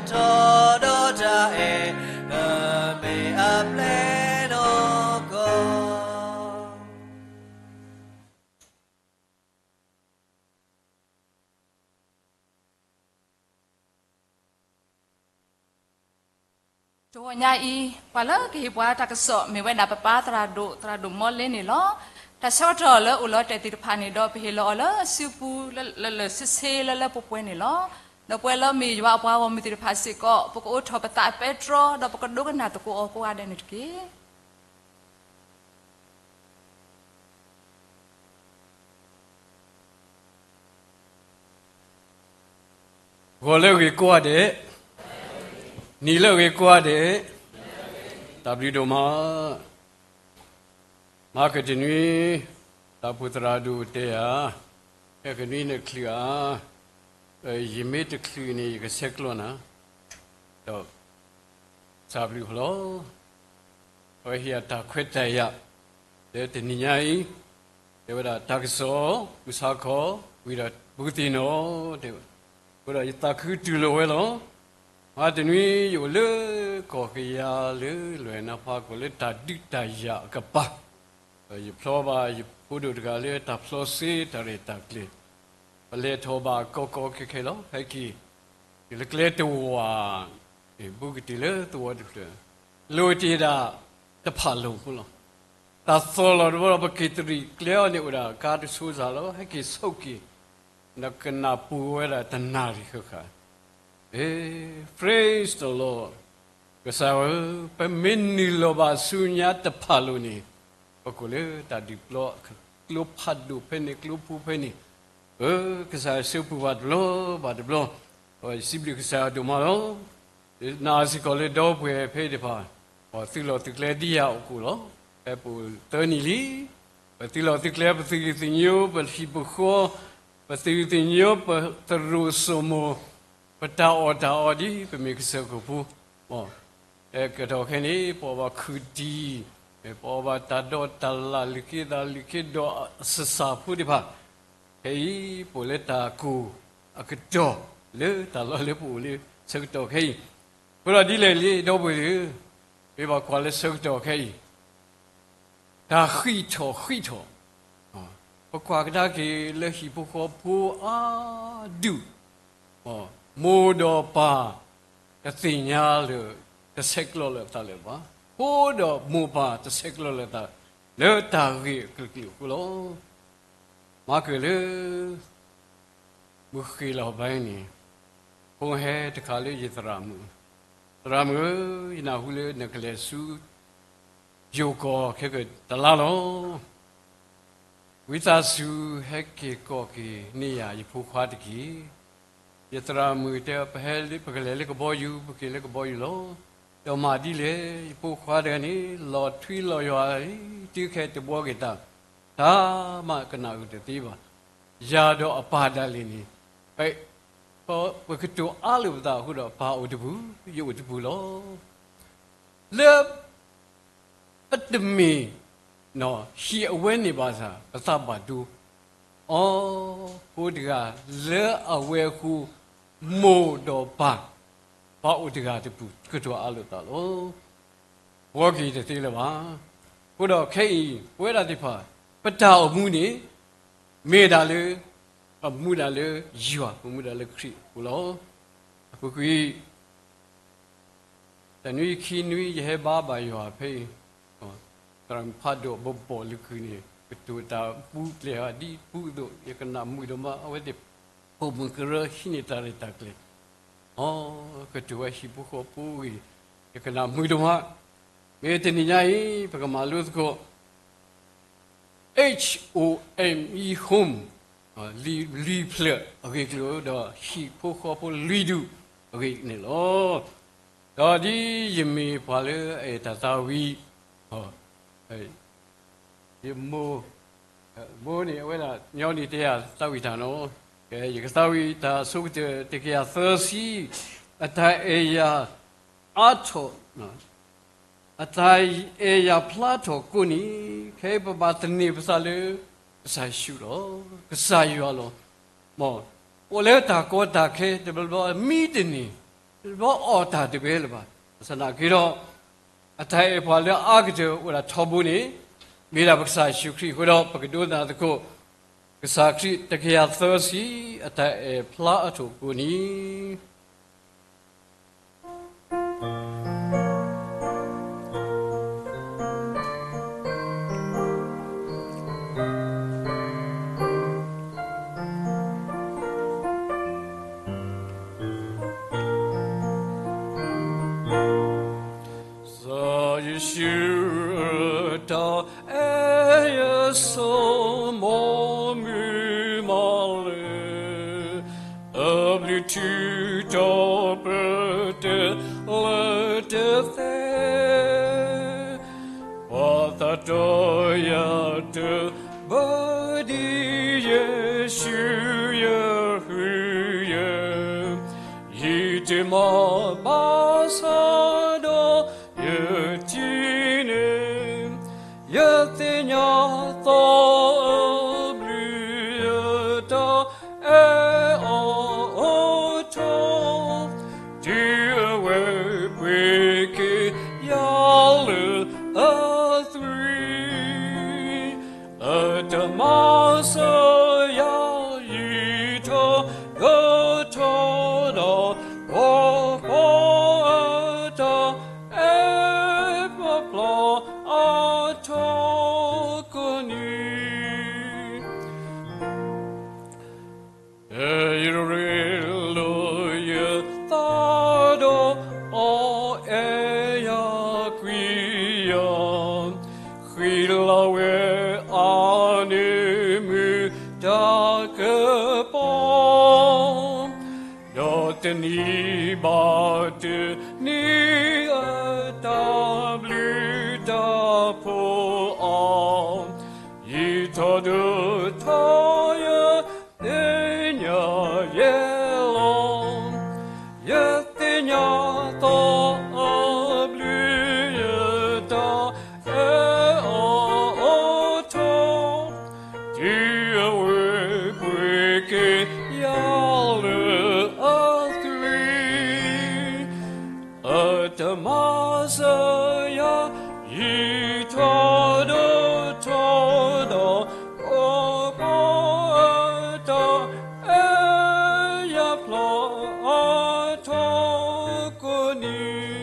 ထီၣ်ဒီးတၢ်အဲၣ်, ပမ့ၢ်အပျဲၢ်နီၢ်ကီၢ် တဂီၤညါအံၤ ပှၤလၢကဟ့ၣ်ပှၤတၢ်ကစီၣ် မ့ၢ်ဝဲဒၣ်ပပၢ်သရၣ်ဒိၣ် သရၣ်ဒိၣ်မီလ့န့ၣ်လီၤ. တၢ်ဆၢကတီၢ်လၢအိၣ်လီၤတဲာ်သ့ၣ်တဖၣ်န့ၣ်ဒီး ပဟ့ၣ်လီၤအီၤလၢစုပူၤ လၢလၢဆ့ဆ့ လၢလၢပှဲၤပှဲၤန့ၣ်လီၤ. ဒီးပဝဲလၢမ့ၢ်ယွၤအပှၤဂီၢ်မုၢ်သ့ၣ်တဖၣ်စ့ၢ်ကီး ပကအိးထီၣ်ပသးပဲတြီ ဒီးပကဒိကနၣ်သကိးအီၤကိးဂၤဒဲးန့ၣ်တက့ၢ်. ဂီၤလၢအဂ့ၤကိးဂၤဒဲး, နံၤလၢအဂ့ၤကိးဂၤဒဲး, တၢ်ဘျုးဒိၣ်မး. မၤကတနွံ တၢ်အိၣ်ဖှိၣ်သရၣ်ဒိၣ်တဲယၤ, ဟဲကနွံနချုးဧါ, ယမ့ၢ်တချုးန့ၣ် ယကဆဲးကျိးနၤ, ဒီး စၢ်ဘျုးဖျီ အဝဲဟ့ၣ်အတၢ်ခွဲးတၢ်ယာ် လၢတနံၤညါအံၤ, တဲဝဲဒၣ်တၢ်ကစီၣ် မုၢ်ဆါခီ ဝံၤဒီးဘူးသ့ၣ်နီၣ်, တဲဝဲ, အဃိဒီးယသးခုတူၢ်လိာ်ဝဲလီၤ. မၤတနွံ ယအိၣ်လၢကီၢ်ကယၤလၢလွဲၢ်နါဖးကီၢ်လၢတၢ်ဒုးတၢ်ယၤအကပၤ, ယဖျီဘၣ်ယဖိဒိၣ်တဂၤလၢတၢ်ဖျီစ့တၢ်ရဲၣ်တၢ်ကျဲၤ, ပလဲၤထီၣ်ဘၣ်ကီကီခဲခဲလီၤ. ဟဲက့ၤ ယလၢကျဲတဝာ်, ဘူးကတ့ၢ်လၢသဝီတဖျၢၣ်, လိၣ်တ့ၢ်ဒၣ်တဖၣ်လိၣ်ဖိလီၤ. တၢ်သီၣ်လီၤတဘျီဒီး ပက့ၤတရံးကျဲအီၤန့ၣ်အိၣ်ဒၣ်ကါတဆိစၢ်လီၤ. ဟဲက့ၤဆိက့ၤ, နကနၢ်ပူၤဝဲဒၣ်တနၣ်ရံၣ်ဃၣ်ဃၣ်, အ့, praise the Lord. ကစၢ်ဧၢ, ပမ့ၢ်နုာ်လီၤဘၣ်ဆူညါတဖၣ်လိၣ်န့ၣ်, ပကအိၣ်လၢတၢ်ဒုးပျီ, ကျိဖးဒိၣ်ဖဲန့ၣ်ကျိဖိဖဲန့ၣ်, အၢ, ကစၢ်ယွၤဆိၣ်ဂ့ၤပှၤတဘျီဘၣ်တဘျီ, ယစံးဘျုးကစၢ်ယွၤဒိၣ်မးလီၤ. ယနာ်စ့ၢ်ကီးလၢဒီပုၢ်ဝဲၢ်ဖဲအံၤတဖၣ်, သုလီၢ်သုကျဲဒ်ယၤအိၣ်ကိၣ်လီၤ. ဖဲပအိၣ်သၢနံၣ်လံ, ပသုးလီၢ်သုးကျဲ, ပသုးဂ့ၢ်သညိ, ပဟံၣ်ပဃီ, ပသုးဂ့ၢ်သညိ, ပသရိာ်စိမိၤ, ပတၢ်အီၣ်တၢ်အီဒ်ပမ့ၢ်ကစၢၢ်ခိၣ်ဖိ, ကတီၢ်ခဲအံၤန့ၣ် ပအီၣ်ဘၣ်ခုၣ်တံၢ်, ပအီၣ်ဘၣ်တၢ်ဒိးတၢ်လၣ်, လုၢ်က့သးလုၢ်က့ဒီးအစၢ်ဖိတဖၣ်, ခဲအံၤ ပအိၣ်လၢတၢ်ကိၢ်အကတီၢ်လၢတၢ်လီၢ်လၢပအိၣ်လၢဆၢကတီၢ်ခဲအံၤ, အဃိဒီးဒ်လဲၣ်လံ ဒီပုၢ်ဝဲၢ်သ့ၣ်ဧၢ, မ့ၢ်ဘၣ်ကွၢ်လၢဆၢကတီၢ်ခဲအံၤ တၢ်ဃံးထီၣ်ဃံးထီၣ်, ပကွၢ်ကဒါက့ၤလၢဟံၣ်ဖိဃီဖိအါဒူၣ်, မိၢ်ဒီးပၢ်တသ့ၣ်ညါလၢ တဆဲးကျိးလၢၤအသးလၢၤဘၣ်. ဖိဒီးမိၢ်ပၢ်တဆဲးကျိးလၢၤအသး လၢတၢ်ဂ့ၢ်အကလုာ်ကလုာ်အဃိလီၤ. မၤကၢၢ်လၢ မုၢ်ဃ့ၢ်လီၤဘၣ်န့ၣ်, ဖိဟဲတခါလၢယသရၣ်မုၣ်, သရၣ်မုၣ်ဧၢ, ယနၢ်ဟူလၢနကလဲၤဆူ ယိၤကီၢ်ခဲကတလါလီၤ. ဝံသးစူၤဟဲက့ၤကိးက့ၤန့ၢ်ယၤယဖိခွါတက့ၢ်. ယသရၣ်မုၣ်တဲ ပဟဲလၢ ပကလဲၤလၢကဘီယူၤ, ပက့ၤလၢကဘီယူၤလီၤ. ဒီးမၤဒ်လဲၣ်, ယဖိခွါတဂၤန့ၣ် လီၤထွံလီၤယွၤလံ, တုၤခဲတဘှီက့ၤတၢ်, တၢ်မၤကနၣ်အုၣ်တသ့ဘၣ်. ယၤဒီးအပၢ်ဒၣ်လဲာ်န့ၣ်, ပကတိၤအါလိာ်ပသးအဃိဒီး ပၢ်အိၣ်တပူၤ, ယအိၣ်တပူၤလီၤ. လၢ ပတမ့ၢ် ဟံၣ်အဝဲန့ၣ်ဘၣ်ဆၣ် ပသးဘၣ်ဒိ အီၤ, ဖိတဂၤလၢအဝဲအဃိ မိၢ်ဒီးပၢ် ပှၤအိၣ်တဂၤတပူၤ ကတိၤအါလိာ်သးလီၤ. ဘှီက့ၤတသ့လၢၤဘၣ်. အဃိဒီးခဲအံၤ ပဝဲဒၣ်သ့ၣ်တဖၣ် ပတၢ်အိၣ်မူန့ၣ် မ့ၢ်ဒၣ်လၢ ပမူဒၣ်လၢယွၤ, ပမူဒၣ်လၢခရံာ်အပူၤလီၤ. အပူၤကွံာ် တနွံခံနွံ ယဟဲဘါဘၣ်ယွၤဖဲအံၤ, သရၣ်မုၣ်ဖးဒိၣ်ဘီဘီၣ်လၢခုးန့ၣ် ကတိၤတၢ်ပူၤကျဲၤဒ်ပူၤအသိး ယကနၣ်မုာ်ဒိၣ်မး အဝဲသ့ၣ် ပိာ်မုၣ်ကရၢဟံးန့ၢ်တၢ်ရဲၣ်တၢ်ကျဲၤ, အီၤ, ကတိၤဝဲဟံၣ်ဖိဃီဖိအဂ့ၢ် ယကနၣ်မုာ်ဒိၣ်မး. မ့ၢ်တနံၤညါအံၤ ပကမၤလိသကိး H O M E, home, လွံၢ်ဖျၢၣ်အဂ့ၢ်အကျိၤ ဒီးဟံၣ်ဖိဃီဖိလွံၢ်ဒူၣ်အဂ့ၢ်န့ၣ်လီၤ. ဒီးဒ်ယမ့ၢ်ပှၤလၢအအဲၣ်တၢ်သးဝံၣ်, ယမိၢ်, မိၢ်န့ၣ် အဝဲဒၣ်ညီနုၢ်တဲယၤသးဝံၣ်တၢ်နီၤ, ယကသးဝံၣ်တၢ်ဆိကတၢၢ်တကယၤသၢဆံ, အတၢ်အဲၣ်ယၤအါထီၣ် အတၢ်အဲၣ်ယၤဖျါထီၣ်ကိးနံၤ, ခဲအံၤပဘၣ်သန့ၤပသးလၢ ကစၢ်ယ့ၣ်ၡူးလီၤ, ကစၢ်ယွၤလီၤ. မ်ပအိၣ်လၢတၢ်ကီတၢ်ခဲ တဘျီဘျီမံတန့ၢ်, တဘျီဘျီအီၣ်တၢ်တဘၣ်လၢၤဘၣ်. ဘၣ်ဆၣ်သနာ်က့ဒီး အတၢ်အဲၣ်ပှၤလၢအါကတၢၢ်အိၣ်ဒၣ်ထီဘိန့ၣ် မ့ၢ်ဒၣ်ပကစၢ်ယ့ၣ်ၡူးခရံာ်အဃိဒီး ပကဒိကနၣ်သကိး ကစၢ်ခရံာ်တကယၤသၢဆံ အတၢ်အဲၣ်ဖျါအါထီၣ်ကိးနံၤ ကစၢ်ယ့ၣ်ၡူးအတၢ်အဲၣ်ယဆိကမိၣ်မုာ်မးလၢ အဘျုးထူးတီၤပတၢၢ်လၢတသ့, ပှၤသးတီယၤတဘၣ်ဒ် ယ့ၣ်ၡူးယဃုယဲ, ယံာ်တမီၢ်ဘၣ်ဆၣ်ဒီး ယထံၣ်န့ၢ် ယသ့ၣ်ညါသီအဘျုး ယတၢ်အဲၣ်အီၤအထီၣ်, တုၤအဝဲပှ့ၤက့ၤယၤလၢအသွံၣ် အတမၤစၢၤယၤ ယံာ်ထီၣ်ဒီးထီၣ်ဒီး ပှၤဖှီၣ်ပှၤတၢ်အဲၣ်ပှၤဖျါအါထီၣ်ကိးနံၤ ယရ့လိာ်ယသးဒီးအီၤ အဲၣ်ယၤကွံယၤ, ဃံလၤဝဲအါန့ၢ်မုၢ်တၢ်ကပီၤ, ဒီးတနံၤဘၣ်တနံၤအတၢ်ဘျုးတၢ်ဖှိၣ် ဒီးထီယသ့ၣ်ညါယဲလီၤ, ယသ့ၣ်ညါသီအဘျုးယတၢ်အဲၣ်အီၤအီၤထီ, တုၤအဝဲပှ့ၤက့ၤယၤလၢအသွံၣ် အတမၤစၢၤယၤ ယံာ်ထီၣ်ဒီးထီဒီး ပှၤပှၤအတၢ်အဲၣ်ယၤဖျါအါထီၣ်ကိးနံၤ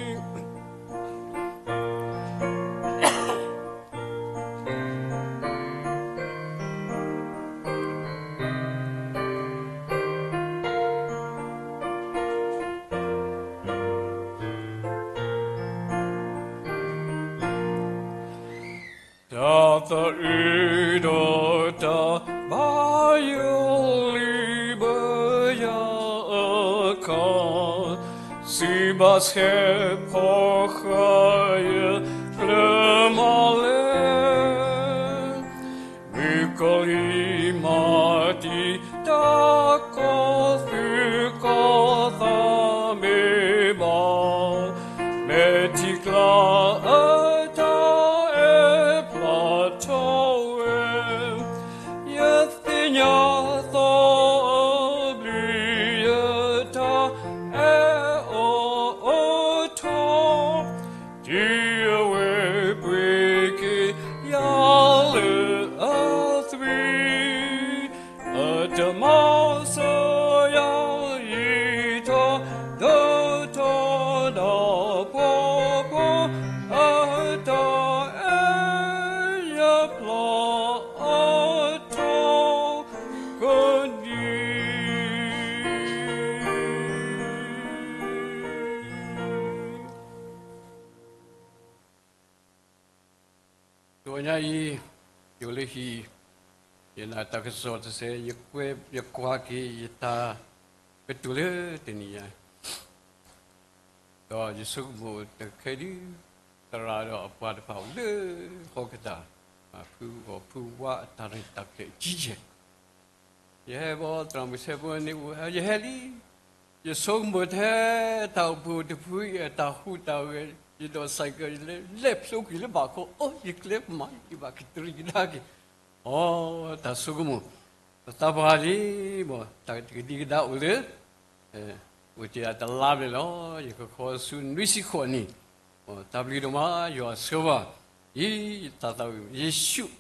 တၢ်သးအုးဒီးတၢ်ဘါယွၤလံဘၢယၤအခါ, စံးဘၣ်ဆဲးဖီဃာ်ယဖျၢၣ်မးလဲၣ်. မုၣ်ကီၤလံၢ်မၤတံာ်တာ် ကီၢ်သူၣ်ကီၢ်သးမ့ၢ်ဘၣ်, မဲာ်ထံကျါအတၢ်အဲၣ်ဖျါထီၣ်ဝဲ, ယသ့ၣ်ညါသီအဘျုး ယတၢ်အဲၣ်အီၤအီၤထီၣ် တုၤအဝဲပှ့ၤက့ၤယၤလၢအသွံၣ်, အတမၤစၢၤယၤ ယံာ်ထီၣ်ဒီးထီဒီး ပှၤပှၤအတၢ်အဲၣ်ယၤဖျါ အါထီၣ်ကိးနံၤ. တနံၤညါအံၤ, ယအိၣ်လၢဟံၣ်, ယနာ်တၢ်ကစီၣ်တစဲး, ယကွၢ်က့ၤယတၢ်, ကတိၤလၢတနံၤညါ ဒီးယဆိကမိၣ်တခဲဒု, သရၣ်ဒီးအပှၤတဖၣ်အိၣ်လၢဟီၣ်ကတၢၢ်, ဖုဂီၢ်ဖုဝါအတၢ်ရဲၣ်တၢ်ကျဲၤအကံကဲ, ယဟဲဘီသရၣ်မုၣ်ဆဲဖိန့ၣ်အိၣ်, ယဟဲလံ, ယဆိကမိၣ်ထဲတၢ်အိၣ်ဖှိၣ်တဖုအံၤ အတၢ်ဟူးတၢ်ဂဲၤ, ယဒိးစဲးကလဲၤဖျိကွံာ်လၢဘၣ်ခီ, အိၣ်ယကျဲမၤယဘၣ်ကတြံၤကဒါက့ၤ, အိ, တၢ်ဆိကမိၣ်, ပသးပှၢ်လံ, တၢ်ကဒံကဒါအိၣ်လၢ အိၣ်တ့ၢ်အတလါဘျဲၣ်လီၤ. ယကခီဆူနွံဆံဃိးနံၣ်, တၢ်ဘျုးဒိၣ်မး ယွၤဆှၢဘၣ်, ယတၢ်သးဝံၣ် ယ့ၣ်ၡူး,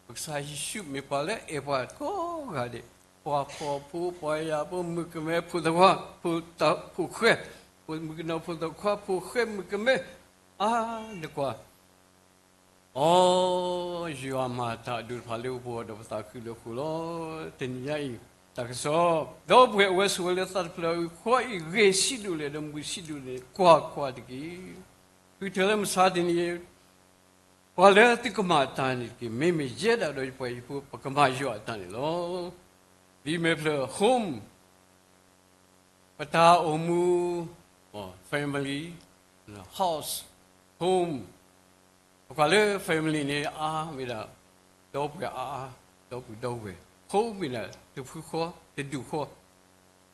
ပကစၢ်ယ့ၣ်ၡူးမ့ၢ်ပှၤလၢအဲၣ်ပှၤကိးဂၤဒဲး, ပှၤဖှီၣ်ဖိ ပှၤယာ်ဖိ မုၣ်ကမဲ ဖိသၣ်ခွါ, ဖိ, ဖိၣ်ဃဲ, ဖိမုၣ်ကနီၤ ဖိသၣ်ခွါ ဖိၣ်ဃဲ မုၣ်ကမဲ, အါနကွၢ် အိ, ယွၤမၤတၢ်အဒိၣ်တဖၣ်လၢပဂီၢ်ဒီးပသးခုလၢဃိာ်လီၤ. တနံၤညါအံၤ, တၢ်ကစီၣ်, ဒီပုၢ်ဝဲၢ်အိၣ်ဝဲဆိးဝဲလၢသးတဖျၢၣ်အံၤ, ခွါအံၤဂ့ၤဆံးဒိၣ်လဲၣ်ဒီးမုာ်ဆံးဒိၣ်လဲၣ်န့ၣ် ကွၢ်ကွၢ်တက့ၢ်. ဃုထၢလၢမုၢ်ဆါတနံၤအံၤ, ပှၤလၢသုကမၤတၢ်န့ၣ်တက့ၢ်. မ့မ့ၢ်ယဲဒၣ်ဒီးယပှၤဟံၣ်ဖိ ပကမၤယွၤအတၢ်န့ၣ်လီၤ. လံာ်မဲာ်ဖျၢၣ် home, ပတၢ်အိၣ်မူ, family, house, home, ပကွၢ်လၢ family န့ၣ် အါမ့ၢ်ဒၣ် ဒီပုၢ်ဝဲၢ်အါအါ, ဒီပုၢ်ဒီဝဲၢ်, home မ့ၢ်ဒၣ်တဖုဃီ, တဒူၣ်ဃီ,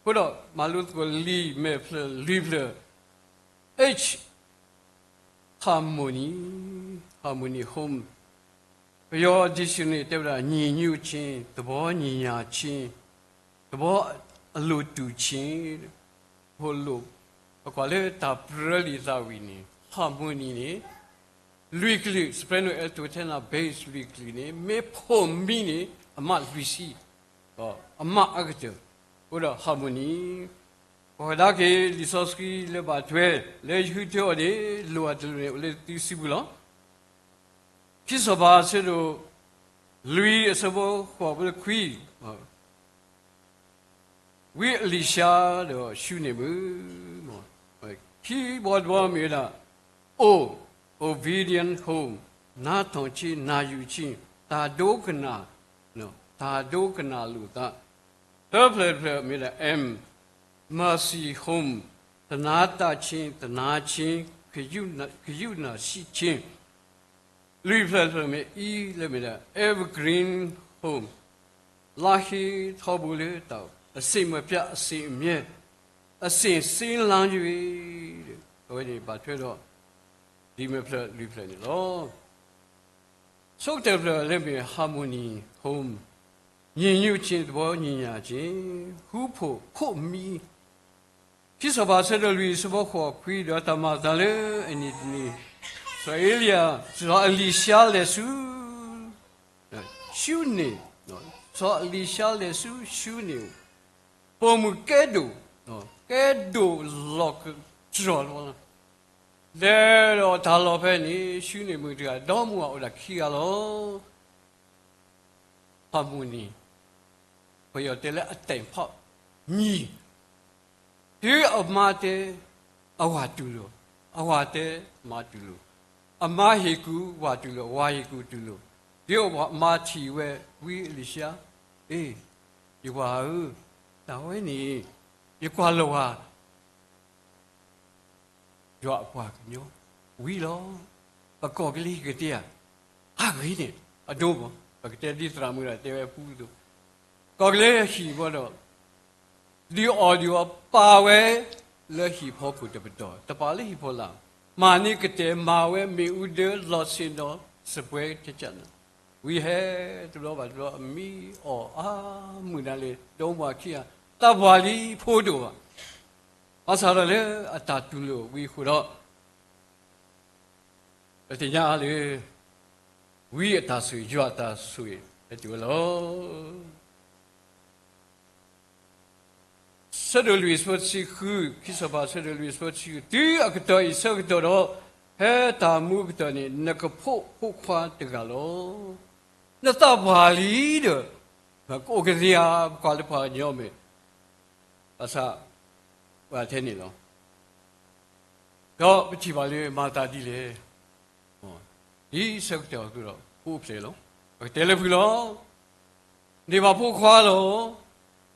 အဃိဒီးမၤလိသကိးလံာ်မဲာ်ဖျၢၣ်လွံၢ်ဖျၢၣ်, H, harmony, harmony home, ပယီၤ dictionary တဲဝဲဒၣ် ညီညွတ်ခြင်း, သဘောညီညာခြင်း, သဘောအလိုတူခြင်း, ဖိလိာ်, ပကွၢ်လၢတၢ်ပြၢလံာ်သးဝံၣ်န့ၣ် harmony န့ၣ် လွံၢ်ကလုာ်, soprano, alto, tenor, bass လွံၢ်ကလုာ်န့ၣ် မ့ၢ်ဖီၣ်မံန့ၣ် အမးလွံၢ်ဆံ, အမးအါကတၢၢ်, အဃိဒီး harmony, ပကဒါက့ၤလံာ်စီဆှံလၢဘၣ်ထွဲ လၢယဃုထၢအီၤန့ၣ် လိၣ်အတလိၣ်န့ၣ် အိၣ်လၢသုစုပူၤလီၤ. ခံစီၤပၤအဆၢဒိၣ်လွံၢ်အဆၢဖိဃိးဖိခွံ, ဝံအလံၤၡါဒီးၡူန့ၣ်မုၢ်, ခံဘီတဘီမ့ၢ်ဝဲဒၣ်, O, obedient home, နားထောင်ခြင်း, နာယူခြင်း, တၢ်ဒိကနၣ်, တၢ်ဒိကနၣ်လိာ်သး, သၢဖျၢၣ်တဖျၢၣ်မ့ၢ်ဒၣ် M, mercy home, သနားတၢ်ခြင်း, သနာ်ခြင်း, ကရုဏာ, ကရုဏာရှိခြင်း, လွံၢ်ဖျၢၣ်တဖျၢၣ်မ့ၢ်အံၤလၢမ့ၢ်ဒၣ် Evergreen Home, လါဟ့ထီဘိလၢတၢ် အစ့ၣ်မပျၢ်အစ့ၣ်အမြဲ, အစ့ၣ်စ့လါယွ့, အဝဲန့ၣ်ဘၣ်ထွဲဒီး ဒ်မ့ၢ်ဖျၢၣ်လွံၢ်ဖျၢၣ်န့ၣ်လီၤ. ဆိကတၢၢ်တဖျၢၣ်လၢမ့ၢ် Harmony Home, ညီနုၢ်ခြင်းသဘောညီညာခြင်း, ဃူဖိးခိးမံ, ခံစီၤပၤဆၢဒိၣ်လွံၢ်ဆၢဖိဃိးခွံ, ဒီးတၢ်မၤအသးလၢအနံၤတနံၤ, စီၤအ့လံယၤ, စီၤအလံၤၡါလဲၤဆူ ၡူနံၣ်, စီၤအလံၤၡါလဲၤဆူၡူနံၣ်, ပိာ်မုၣ်ကဲဒိၣ်, ကဲဒိၣ်လီၤကတြီၤလီၤ, လဲၤဒီးတၢ်လီၢ်ဖဲန့ၣ် ၡူနံၣ်မုၣ်တဂၤ ဒီမါဝၤအိၣ်ဒၣ်ခံဂၤလီၤ. ဟီၣ်မူနံၤ, ပယီၤတဲလၢအတဲာ်ဖီၣ်, ညီ, တုၤအမါတဲ, အဝၤတူၢ်လိာ်, အဝၤတဲ, မါတူၢ်လိာ်, အမါဟ့ၣ်ကူၣ် ဝၤတူၢ်လိာ်, ဝၤဟ့ၣ်ကူၣ်တူၢ်လိာ်, တုၤအမါထံၣ်ဝဲဝံအလံၤၡါ, အ့, ယဝၤဧၢ, တၢ်ဝဲန့ၣ် ယကွၢ်လီၤဝၤ ယွၤအပှၤကညီ, ဝံလီၤ. ပကီၢ်ကလံၤဟံၣ်ကတ့ဧါ, အဂ့ၤန့ၣ်, အဒိမး, ပကတဲဒ်သရၣ်မုၣ်ဒီးတဲဝဲပူအသိး, ကီၢ်ကလံၤဟံၣ်ဘီဒီး, ဒုးအီၣ်ဒုးအီပာ်ဝဲလၢဟံၣ်ဖီခိၣ်တပတီၢ်, တပာ်လၢဟံၣ်ဖီလာ်, မၤန့ၢ်ကတဲာ်မၤဝဲ မ့ၣ်အူဒၢလီၤဆ့ၣ်နီၤ စပွဲခဲကနၤ, ဝံဟဲတဘျီဘၣ်တဘျီ အမံအီၣ်အါမုၢ်နၤလၢ ဒီမါဝၤခံဂၤ, တၢ်ပှၤလံၤဖိဒိၣ်ဘၣ် ဘၣ်ဆၣ်ဒီးလၢအတၢ်တူၢ်လိာ်ဝံအဃိဒီး, ပသ့ၣ်ညါလၢ ဝံအတၢ်ဆိၣ်ဂ့ၤ ယွၤအတၢ်ဆိၣ်ဂ့ၤ ဟဲတုၤဝဲလီၤ. ဆၢဒိၣ်လွံၢ်ဆၢဖိတဆံဃု, ခံစီၤပၤဆၢဒိၣ်လွံၢ်ဆၢဖိတဆံဃု, တုၤအကတီၢ်အံၤဆၢကတီၢ်ဒီး, ဖဲတၢ်မူအကတီၢ်န့ၣ် နကဖိးဖိခွါတဂၤလီၤ. နသးပှၢ်လံဒီး, ကအိၣ်ကသ့ဧါ, ပကွၢ်လၢပှၤကညီမ့ၢ် ဘၣ်ဆၣ် ပှၤထဲန့ၣ်လီၤ. ဒီးပထံၣ်ဘၣ်လၢမၤသးဒ်လဲၣ်. ဒ်ဆၢကတီၢ်အသိးဒီး ဖိအိၣ်ဖျဲၣ်လီၤ. ပကတဲလၢဖုလီၤ. န့ၢ်ဘၣ်ဖိခွါလီၤ.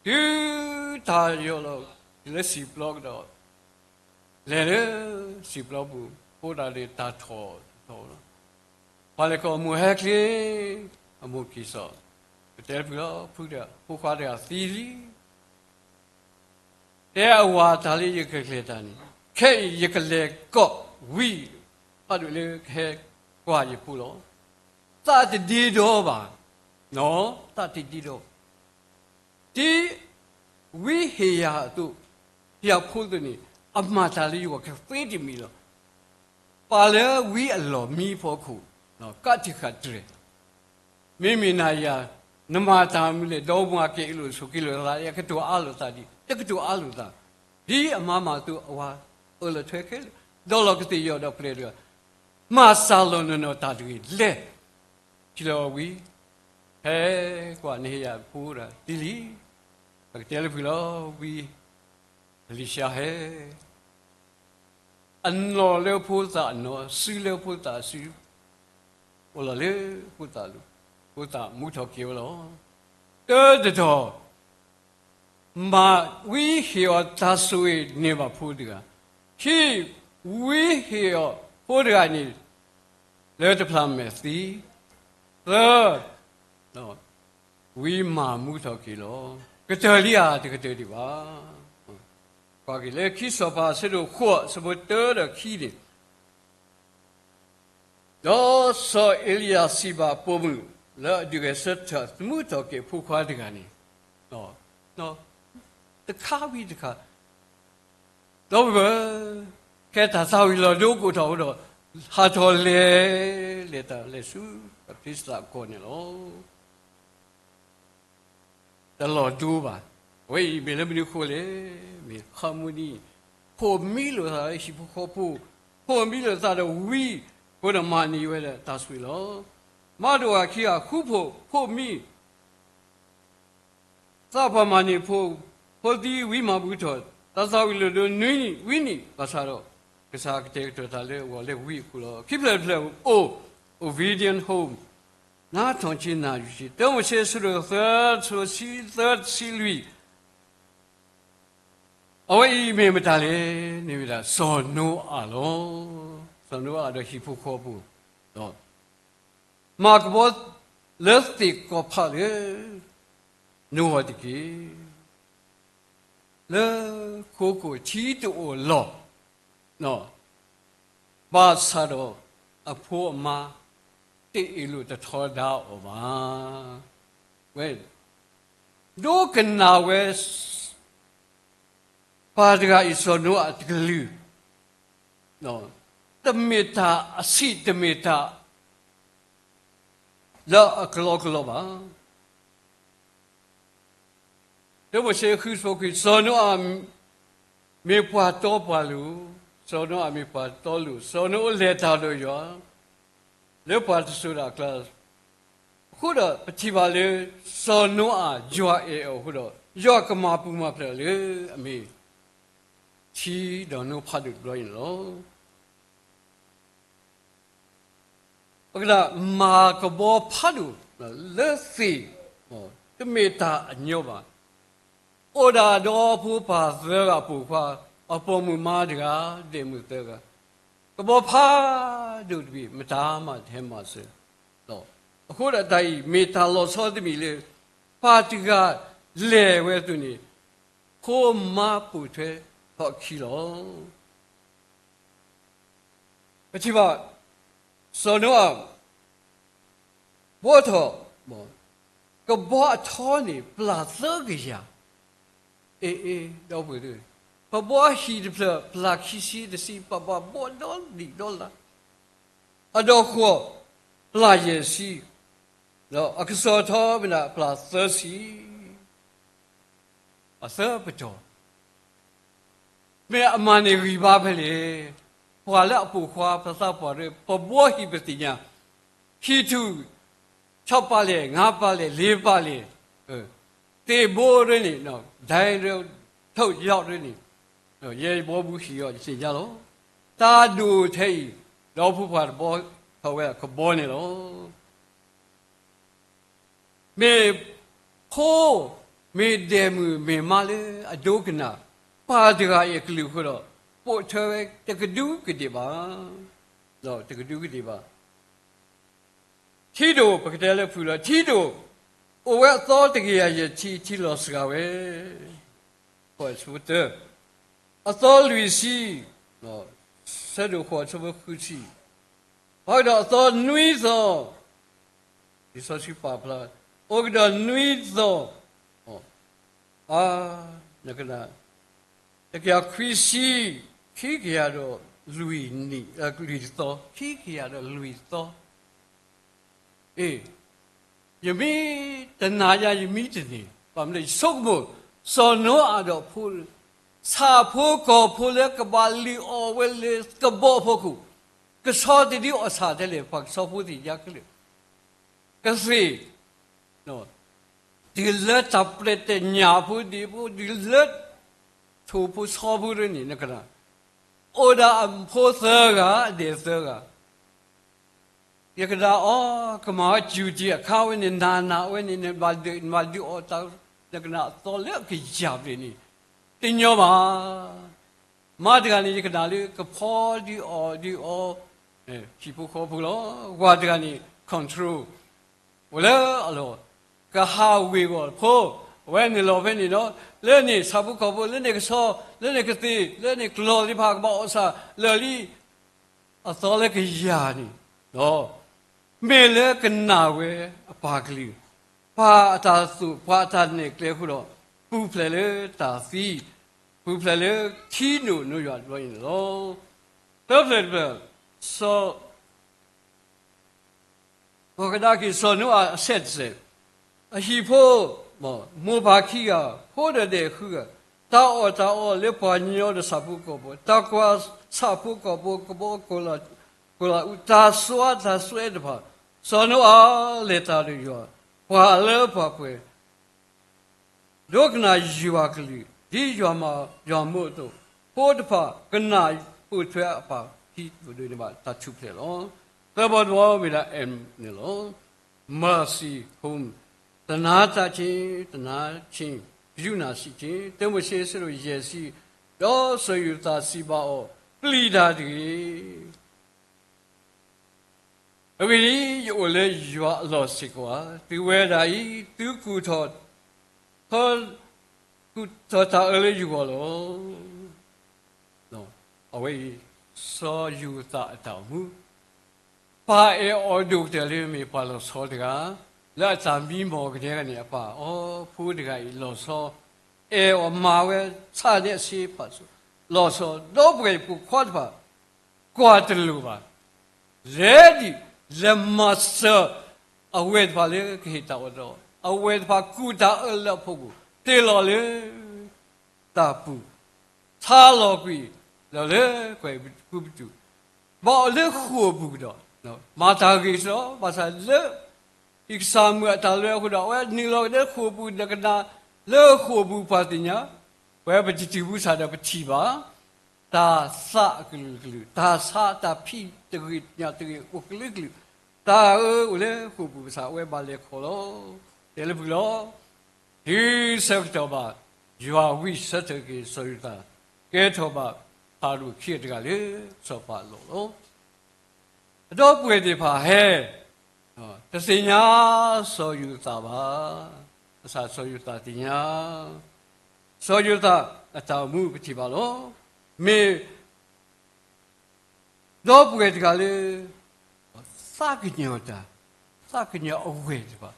တုၤတၢ်ယီၢ်လီၤ လၢစံာ်ပျီကဒီး, လဲၤလၢစံာ်ပျီပူၤ, ဖိသၣ်န့ၣ်တၢ်ထီၣ်ထီၣ်လီၤ. ပှၤလဲၤကိးအမိၢ်ဟဲချ့, အမိၢ်က့ၤစိာ်, ပတဲလၢဖုလီၤ. ဖုတဂၤ, ဖိခွါတဂၤသံလံ. တဲအဝၤတၢ်လၢယကကျဲၤတၢ်န့ၣ်, ခဲအံၤယကလဲၤကိးဝံ, ဖးဒိၣ်လၢကဟဲကွၢ်ယဖိလီၤ. သးတဒ့ဒီဘၣ်, သးတဒ့ဒီဘၣ်. ဒ်ဝံဟ့ၣ်ယၤအသိး, ဟ့ၣ်ယၤဖိအသိးန့ၣ်, အမၤတၢ်လၢယဂီၢ်ကသ့တမံၤလီၤ. ပာ်လၢဝံအလီၢ်မံဖီခိၣ်, ကးတံာ်ဃာ်တြဲၤ မ့မ့ၢ်နၤယၤ, နမၤတၢ်မနုၤလဲၣ်, ဒီမါဝၤက့ၤအ့ၣ်လိာ်ဆိးက့လိာ်သး, ယကတိၤအါလိာ်သးဒံး, တကတိၤအါလိာ်သး, ဒ်အမါမၤအသိး အဝၤအၢၣ်လီၤထွဲခဲလၢာ်, ဒီးလီၤကသ့ၣ်ယီၢ်ဒီးပျဲၢ်တဂၤ, မၤစၢ်လီၤနီၢ်နီၢ်တၢ်တဂ့ၤ, လဲၤ, ထံၣ်လီၤဝံ, ဟဲကွၢ်နဟ့ၣ်ယၤဖိဒၣ်တံၢ်လံ, ပကတဲလၢဖုလီၤ. ဝံအလံၤၡါဟဲ အနီၢ်လၢဖိသၣ်အနီၢ်, စုလၢဖိသၣ်အစု, အိၣ်လီၤလၢဖိသၣ်အလိၤ, ဖိသၣ်မူထီၣ်က့ၤဝဲလီၤ. တၢတတီၤ, မၤဝံဟ့ၣ်အီၤတၢ်ဆိၣ်ဂ့ၤန့ၢ်ဘၣ်ဖိတဂၤ, ခံ, ဝံဟ့ၣ်အီၤဖိတဂၤန့ၣ် လၢတဖျးမဲာ်သံ, သၢ, ဝံမၤမူထီၣ်က့ၤလီၤ. ကတၢၢ်လံဧါ, တကတၢၢ်ဒံးဘၣ်. ကွၢ်က့ၤလၢခံစီၤပၤဆၢဒိၣ်ဃိး ဆၢဖိတၢဒီးခံန့ၣ်, ဒီးစီၤအ့လံယၤစံးဘၣ်ပိာ်မုၣ်လၢအဒုးဂဲၤဆၢထၢၣ်သမူထီၣ်က့ၤဖိခွါတဂၤန့ၣ်, တခါဝံၤတခါ, ဒီပုၢ်ဝဲၢ်, ခဲတၢ်သးဝံၤလီၤဒိကိၣ်ထီၣ်အဃိဒီး, ဟးထီၣ်လဲၤ, လဲၤတၢ်လဲၤဆူအဖံစတၢ်ကီၢ်န့ၣ်လီၤ. တလီၤဒိဘၣ်. အဝဲအံၤမ့ၢ်လၢမနုၤအဃိလဲၣ်, မ့ၢ် harmony, ဖိးမံလိာ်သးလၢဟံၣ်ဖိဃီဖိ, ဖိးမံလိာ်သးဒီးဝံ, အဃိဒီးမၤန့ၢ်ဝဲဒၣ်တၢ်ဆိၣ်ဂ့ၤလီၤ. မါဒိၣ်ဝၤခံဂၤဃူဖိး, ဖိးမံ သးပှၢ်မၤန့ၢ်ဖိ, ဖိသံဝံမၤဘူၣ်ထီၣ်, တၢ်သးဝံၤလီၤဒိနွံနံၣ်ဝံနံၣ်, ဘၣ်ဆၣ်ဒီး, ကစၢ်ကတဲာ်ကတီၤတၢ်လၢအဂီၢ်လၢဝံအဃိလီၤ. ခံဖျၢၣ်တဖျၢၣ်အိၣ်, Obedient Home, နားထောင်ခြင်း နာယူခြင်း, တၢမိၤၡ့ အဆၢဒိၣ်သၢ, အဆၢဖိတဆံသၢ တဆံလွံၢ်, အဝဲအံၤမ့ၢ်မတၤလဲၣ်န့ၣ်ဝဲဒၣ် စီၤနိအၤလီၤ. စီၤနိအၤဒီးဟံၣ်ဖိဃီဖိ, ဒီး မၤကဘီလၢသ့ၣ်ကီၢ်ဖးလၢ နိဝၤတက့ၢ်. လၢဃိာ်ခိၣ်ထံတအိၣ်လီၢ်, ဘၣ်ဆၣ်ဒီးအဖိအမါ တအ့ၣ်လိာ်တထီဒါအီၤဘၣ်. ဝဲ ဒိကနၣ်ဝဲ ပၢ်တဂၤအံၤ စီၤနိအၤအတကလုာ်, တမ့ၢ်တၢ်အဆံး တမ့ၢ်တၢ် လၢအကလီကလီဘၣ်. လၢမိၤၡ့ဃုဆၢဖိခွံ, စီၤနိအၤ မ့ၢ်ပှၤတီပှၤလိၤ, စီၤနိအၤမ့ၢ်ပှၤတီလိၤ, စီၤနိအၤလဲၤတၢ်ဒီးယွၤ လၢပှၤတစိၤတၢ်အကျါ, အဃိဒီးပထံၣ်ဘၣ်လၢ စီၤနိအၤ ယွၤအဲၣ်အီၤအဃိဒီး ယွၤကမၤပူၤမၤဖျဲးလၢအမ့ၢ် ထံဒီးနိဖးဒိၣ်တဘျီအံၤန့ၣ်လီၤ. ပကဒၣ်မၤကဘီဖးဒိၣ်လၢသ့ၣ်, တမ့ၢ်တၢ်အညီဘၣ်. အိၣ်ဒၣ်ဒီဖိပၢ်သၢဂၤအပိာ်ခွါ, အပိာ်မုၣ်မါတဂၤ, ဒဲးမုၣ်သၢဂၤ, ကဘီဖးဒိၣ်တဘ့ၣ် မတၤမးတဟဲမၤစၢၤ. အဃိဒီးတၢ်အံၤ မ့ၢ်တၢ်လီၤဆီတမံၤလၢ ပၢ်တဂၤလဲၤဝဲအသိးန့ၣ် ဖိမါပိာ်ထွဲထီၣ်အခံလီၤ. ပထံၣ်ဘၣ် စီၤနိအၤ ဘှီထီၣ် ကဘီအထီန့ၣ် ပျၢ်သၢကယၤ, အ့ အ့ ဒီပုၢ်ဝဲၢ်, ကဘီအဟံၣ်တဖျၢၣ်ပျၢ်ခံဆံတဆံ ပှၤဘှီဒီဒံးဒီလၢ်, အဒီးဃီၤပျၢ်ယဲၢ်ဆံ, ဒီးအကစီၤထီမ့ၢ်ဒၣ်ပျၢ်သၢဆံ အသၢပတီၢ်, မ့ၢ်အမၤန့ၢ်ဂံၢ်ဘါဖဲလဲၣ်. ပှၤလၢအပိာ်ခွါပသးပှၢ်ဒီး ပဘှီဟံၣ်ပသ့ၣ်ညါ, ဟံၣ်ထူၣ် ဆီပာ်လဲၣ် ငါးပာ်လဲၣ် လေးပာ်လဲၣ်, သ့ၣ်ဘိရ့န့ၣ် ဒဲရ့ ထုးယီၣ်ရ့န့ၣ်, ယဲၢ်ဘီဘူဟံၣ်အီၤယသ့ၣ်ညါလီၤ. တၢ်ဒိၣ်ထဲအံၤ ဒီဖိပှၤတဘီထီၣ်ဝဲဒၣ်ကဘီန့ၣ်လီၤ. မ့ၢ်ဖိ မ့ၢ်ဒဲးမုၣ်မ့ၢ်မါလၢအဒိကနၣ် ပၢ်တဂၤအံၤအကလုၢ်အဃိဒီး ပိာ်ထွဲဝဲတကဒူကဒ့ၣ်ဘၣ်, တကဒူကဒ့ၣ်ဘၣ်. ထံဒိၣ် ပကတဲလၢဖုၣ်လီၤ ထံဒိၣ် အိၣ်ဝဲအသီတကယၤယဲၢ်ဆံ ထံလီၤစှၤဝဲ အဆၢဖိတၢ, အသီလွံၢ်ဆံ, ဆၢဒိၣ်ဃိး အဆၢဖိဃုဆံ, ပှၤကဒီးအသီနွံသီ, လံာ်စီဆှံပာ်ဖျါ, အိၣ်ကဒီးနွံသီ, အါ, နကနၣ်, တကယၤခွံဆံ, ခံကယၤဒီးလွံၢ်နံၣ်, လွံၢ်သီ, ခံကယၤဒီးလွံၢ်သီ အ့ၣ်, ယမံတနၤညါ ယမံတန့ၢ်, ဘၣ်မနုၤလဲၣ် ယဆိကမိၣ် စီၤနိအၤဒီးဖိ, ဆၣ်ဖိကီၢ်ဖိလၢကဘၣ်လုၢ်အီၣ်ဝဲလၢကဘီအဖီခိၣ်, ကဆီတဒုးအီၣ်ဆၣ်ထဲလဲၣ် ပှၤကဆီဖိသ့ၣ်ညါခဲလၢာ်, ကသ့ၣ် တုၤလၢတၢ်ပျဲၢ်တၢ်ညၣ်ဖိဒံးဖိ တုၤလၢထိၣ်ဖိဆီဖိရ့န့ၣ် နကနၣ်, အိၣ်ဒၣ်အဖိသၢဂၤ အဒဲးသၢဂၤ, ယကနၣ်အီၤ ကမၤဝဲ duty အခါဝဲန့ၣ် နၤနၤဝဲန့ၣ် နဘၣ်ဒုးအီၣ်တၢ်, နကနၣ်အသီလၢအကယၤဘျဲၣ်န့ၣ် တညီဘၣ်. မါတဂၤန့ၣ် ယကနၣ်လၢကဖီဒုးအီၣ်ဒုးအီ, ဟံၣ်ဖိဃီဖိလီၤ. ဝၤတဂၤန့ၣ် control အိၣ်လၢအလီၢ်, ကဟးဝ့ၤဝီၤဖိ, အဝဲန့ၣ်လီၤဖဲန့ၣ်ဒီး လၢန့ၣ်ဆၣ်ဖိကီၢ်ဖိ လၢန့ၣ်ကဆီ လၢန့ၣ်ကသ့ၣ် လၢန့ၣ်ကျီၢ်သ့ၣ်တဖၣ် ကဘၣ်အီၣ်ဆၣ်လၢာ်လံ အသီလၢကယၤန့ၣ်လီၤ. မ့ၢ်လၢကနၣ်ဝဲအပၢ်ကလုၢ်, ပၢ်အတၢ်သိၣ် ပၢ်အတၢ်နဲၣ်ကျဲအဃိဒီး ပူၤဖျဲးလၢတၢ်သံ, ပူၤဖျဲးလၢထံဒိၣ်နိယွၤတဘျီအံၤန့ၣ်လီၤ. သၢဖျၢၣ်တဖျၢၣ်, စီၤ ပကဒၣ်က့ၤ စီၤနိအၤအဆဲးတစဲး, အဟံၣ်ဖိ, မိၢ်ပၢ်ခံဂၤ, ဖိဒီးဒဲးဃုဂၤ, တၢ်အီၣ်တၢ်အီလၢပှၤကညီဒီးဆၣ်ဖိကီၢ်ဖိ, တၢ်ကွၢ်ဆၣ်ဖိကီၢ်ဖိကဘီကိၣ်လၤအူ, တၢ်စွါတၢ်စွဲတဖၣ်, စီၤနိအၤလဲၤတၢ်ဒီးယွၤ, ပှၤလၢပှၤပှဲၤ ဒိကနၣ်ယွၤကလုၢ် ဒ်ယွၤမၤယွၤမိၢ်အသိး, ဖိတဖၣ် ကနၣ်ပိာ်ထွဲအပၢ်ခံဒိၣ်န့ၣ်ဘၣ် တၢ်ထူၣ်ဖျဲးလီၤ. သၢဘီတဘီမ့ၢ်ဒၣ် M န့ၣ်လီၤ. Mercy home, သနာ်တၢ်က့, သနာ်က့, ကရုဏာ ဆံးက့, တၢမိၤၡ့ အဆၢဒိၣ်ယဲၢ်ဆံ, ဒီးစီၤယိၤသးစံးဘၣ်အီၤ, ပျံၤတၢ်တဂ့ၤ. အဂ့ၢ်ဒ်အံၤ, ယအိၣ်လၢယွၤအလီၢ်စ့ၢ်ကီးဧါ. သုဝဲဒၣ်အံၤ သုကူၣ်ထီၣ်ထီ ကူၣ်ထီၣ်တၢ်အၢလၢယဂီၢ်လီၤ. အဝဲအံၤ စီၤယိၤသးအတၢ်အိၣ်မူ, ပၢ်အဲၣ်အီၤဒိၣ်ကတၢၢ်လၢမ့ၢ်ပှၤလီၤဆီတဂၤ, လၢအတၢ်မံမီၢ်ကဒဲကန့ၣ် အပၢ်အီၤဖိတဂၤအံၤလီၤဆီ, အဲၣ်အီၤမၤဝဲဆၣ်နဲအဆ့ဖးစိ, လီၤဆီ, ဒီပုၢ်ဝဲၢ်ပိာ်ခွါတဖၣ် ကွၢ်တလိာ်ဘၣ်. လဲၤဒံးလဲၤမၤစၢၤအဝဲၢ်တဖၣ်လၢကဟ့ၣ်တၢ်အီၣ်တၢ်အီ, အဝဲၢ်တဖၣ်ကူၣ်တၢ်အၢလၢအဖီခိၣ်, တ့ၢ်လီၤလၢတၢ်ပူၤ, ဆါလီၤကွံာ်လီၤလၢကွဲၤကူပတူး, ဘၣ်အီၤလၢဃိာ်ပူၤကဒီး, မၤတၢ်ဂ့ၤစ့ၢ်ကီး, ဘၣ်ဆၣ်လၢ ဟံၣ်ကစၢ်မုၣ်အတၢ်လဲၤအဃိဒီး အဝဲနုာ်လီၤက့ၤလၢဃိာ်ပူၤဒီးကနၣ်လၢဃိာ်ပူၤပှၤသ့ၣ်ညါ, ပဝဲပတတုၤဘူးဆၣ်ဒီးပထံၣ်ဘၣ် တၢ်သးအကလုာ်ကလုာ်, တၢ်ဆါတၢ်ဖံးတဂ့ၤညၣ်တဂ့ၤ အိၣ်ကလုာ်ကလုာ်, တၢ်အၢအိၣ်လၢဃိာ်ပူၤ ဘၣ်ဆၣ်အဝဲဘၣ်လဲၤခီလီၤ, တဲလၢပှၤလီၤ. တုၤဆၢကတီၢ်ဘၣ် ယွၤဝံၣ်ဆၢထၢၣ်က့ၤစီၤယိၤသး, ကဲထီၣ်ဘၣ်ဖၤရိၤခံဂၤတဂၤလၢစီၤပၤအလီၢ်လီၤ. အဒီပုၢ်ဝဲၢ်သ့ၣ်တဖၣ်ဟဲ တသ့ၣ်ညါစီၤယိၤသးဘၣ်. ဘၣ်ဆၣ်စီၤယိၤသးသ့ၣ်ညါ, စီၤယိၤသးအတၢ်အိၣ်မူပထံၣ်ဘၣ်လီၤ. မ့ၢ် ဒီပုၢ်ဝဲၢ်တဂၤလၢ သးကညီၤတၢ်, သးကညီၤအဝဲၢ်တဖၣ်,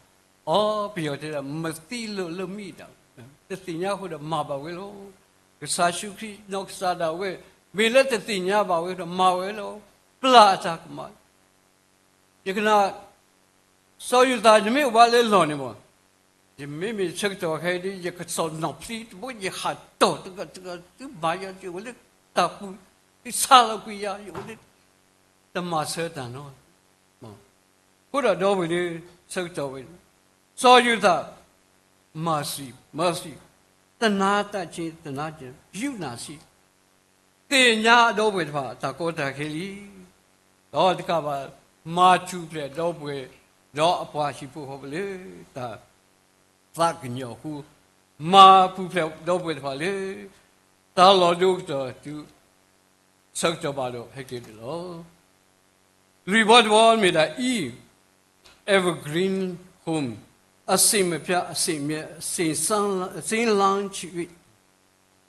အီ ပယီၤတဲဒၣ် မသိလို့လုပ်မိတာ, တသ့ၣ်ညါအဃိဒီးမၤဘၣ်ဝဲလီၤ. ကစၢ်ယ့ၣ်ၡူးခရံာ်နီၢ်ကစၢ်ဒၣ်ဝဲ မ့ၢ်လၢတသ့ၣ်ညါဘၣ်ဝဲဒီးမၤဝဲလီၤ. ပျၢ်အတၢ်ကမၣ် ယကနၣ် စီၤယိၤသး နမ့ၢ်အိၣ်ဘၣ်လၢလီၢ်န့ၣ်မး, ယမ့မ့ၢ်ဆၢကတီၢ်ခဲအံၤဒ် ယကစီၣ်နီၣ်ဖျံတဘိ ယဟးတီၢ်တဂၤတဂၤ သုမၤယၤ ယအိၣ်လၢတၢ်ပူၤ, သုဆါလီၤကွံာ်ယၤ ယအိၣ်လၢ တမၤဆၢတၢ်နီတမံၤ. အဃိဒီးဒီပုၢ်ဝဲၢ်လၢ ဆၢကတီၢ်ဝဲ စီၤယိၤသး mercy, mercy, သနားတတ်ခြင်း, သနားခြင်း, ယုၢ်နၢ်ဆံး သ့ၣ်ညါအဒီပုၢ်ဝဲၢ်တဖၣ် တၢ်ကီတၢ်ခဲလံ, ဒီးတကးဘၣ် မၤထူၣ်ဖျဲးဒီပုၢ်ဝဲၢ် ဒီးအပှၤဟံၣ်ဖိဃီဖိလၢ တၢ်သးကညီၤအဃိ, မၤပူၤဖျဲးဒီပုၢ်ဝဲၢ်တဖၣ်လၢ တၢ်လီၢ်ဒိကတၢၢ်တုၤ ဆၢကတီၢ်ဘၣ်ဒီးဟဲက့ၤဒၣ်လီၤ. လွံၢ်ဘီတဘီမ့ၢ်ဒၣ်အံၤ Evergreen Home, အစဉ်မပြတ်, အစဉ်အမြဲ, အစဉ်လန်းချစ်၍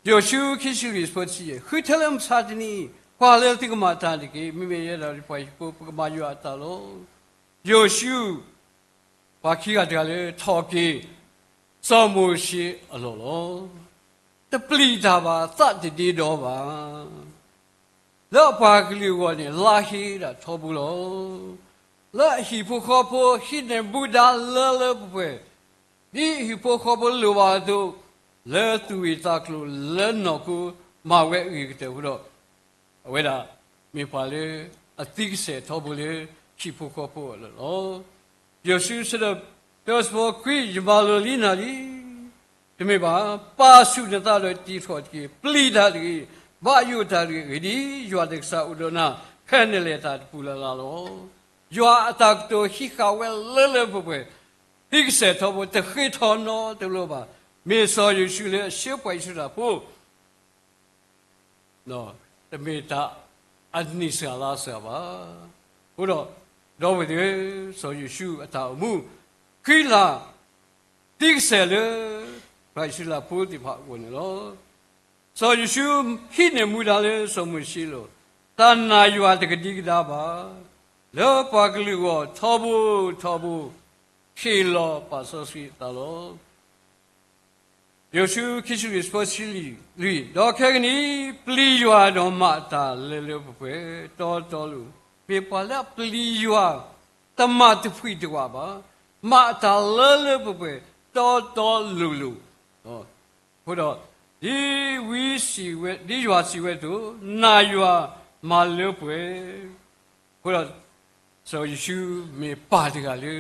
ယိၤၡူ ခံဆံလွံၢ် ဆၢဖိတဆံယဲၢ်, ဃုထၢလၢမုၢ်မဆါတနံၤ, ကွၢ်လၢသုကမၤတၢ်တက့ၢ်. မ့မ့ၢ်ယဲဒၣ်ယပှၤဟံၣ်ဖိ ပကမၤယွၤအတၢ်လီၤ. ယိၤၡူ ပှၤခံဂၤတဂၤလၢထီၣ်က့ၤ စီၤမိၤၡ့အလီၢ်လီၤ. တပျံၤတၢ်ဘၣ်, သးတဒ့ဒီဘၣ်. လၢအပှၤကလုာ်အဂီၢ်န့ၣ် လါဟ့ဒၣ်ထီဘိလီၤ. လၢအဟံၣ်ဖိဃီဖိ ဟံးန့ၢ်မူဒါလၢလၢပှဲၤပှဲၤ, ဒ်အဟံၣ်ဖိဃီဖိလိၣ်ဘၣ်အသိး, လၢသူၣ်ဂ့ၢ်သးကျိၤလၢနီၢ်ခိ မၤဝဲအဂ့ၤကတၢၢ်အဃိဒီး, အဝဲဒၣ်မ့ၢ်ပှၤလၢအသံကစဲာ်ထီဘိလၢဟံၣ်ဖိဃီဖိအလီၢ်လီၤ. ယိၤၡူ ဆၢဒိၣ်တၢ ဆၢဖိခွံ, ယမၤလိာ်လံနၤလံ. တမ့ၢ်ဘၣ်, ပာ်ဆူၣ်နသးဒီးတံၤထီၣ်တက့ၢ်. ပျံၤတၢ်တဂ့ၤ, ဘၣ်ယိၣ်တၢ်တဂ့ၤ. အဂ့ၢ်ဒ်အံၤ, ယွၤနကစၢ်အိၣ်ဒီးနၤ, ဖဲနလဲၤတၢ်တပူၤလၢ်လၢ်လီၤ. ယွၤအတၢ်ကတိၤဟံးဃာ်ဝဲလၢလၢပှဲၤပှဲၤ, သံကစဲာ်ထီဘိ တဃ့ထီနီတဘျီဘၣ်. မ့ၢ်စီၤယိၤၡူလၢအဆှၢပှၤအံၣ်စရ့လးဖိ တမ့ၢ်တၢ်အနံၣ်စှၤလါစှၤဘၣ်. အဃိဒီး ဒီပုၢ်ဝဲၢ်သ့ၣ်ဧၢ, စီၤယိၤၡူအတၢ်အိၣ်မူ ခံလါ သံကစဲာ်လၢ ပှၤအံၣ်စရ့လးဖိသ့ၣ်တဖၣ်အဂီၢ်န့ၣ်လီၤ. စီၤယိၤၡူဟံးန့ၢ်မူဒါလၢစီၤမိၤၡ့အလိၤ, တၢ်နာ်ယွၤတကဒံကဒါဘၣ်. လၢပှၤကလုာ်အဂီၢ် ထီဘိထီဘိ ဟ့ၣ်လီၤပာ်စီဆှံအသးလီၤ. ယိၤၡူ ခံဆံလွံၢ် ဆၢဖိတဆံလွံၢ်, ဒီးခဲကနံၣ်အံၤ ပျံၤယွၤဒီးမၤအတၢ်လၢလၢပှဲၤပှဲၤ တီတီလိၤလိၤ, မ့ၢ်ပှၤလၢအပျံၤယွၤ တမၤတဖှံးတဝးဘၣ်, မၤအတၢ်လၢလၢပှဲၤပှဲၤ တီတီလိၤလိၤ, အဃိဒီး ဒ်ဝံစံးဝဲ, ဒ်ယွၤစံးဝဲအသိး နာ်ယွၤမၤလၢပှဲၤ အဃိဒီး စီၤယိၤၡူမ့ၢ်ပၢ်တဂၤလၢ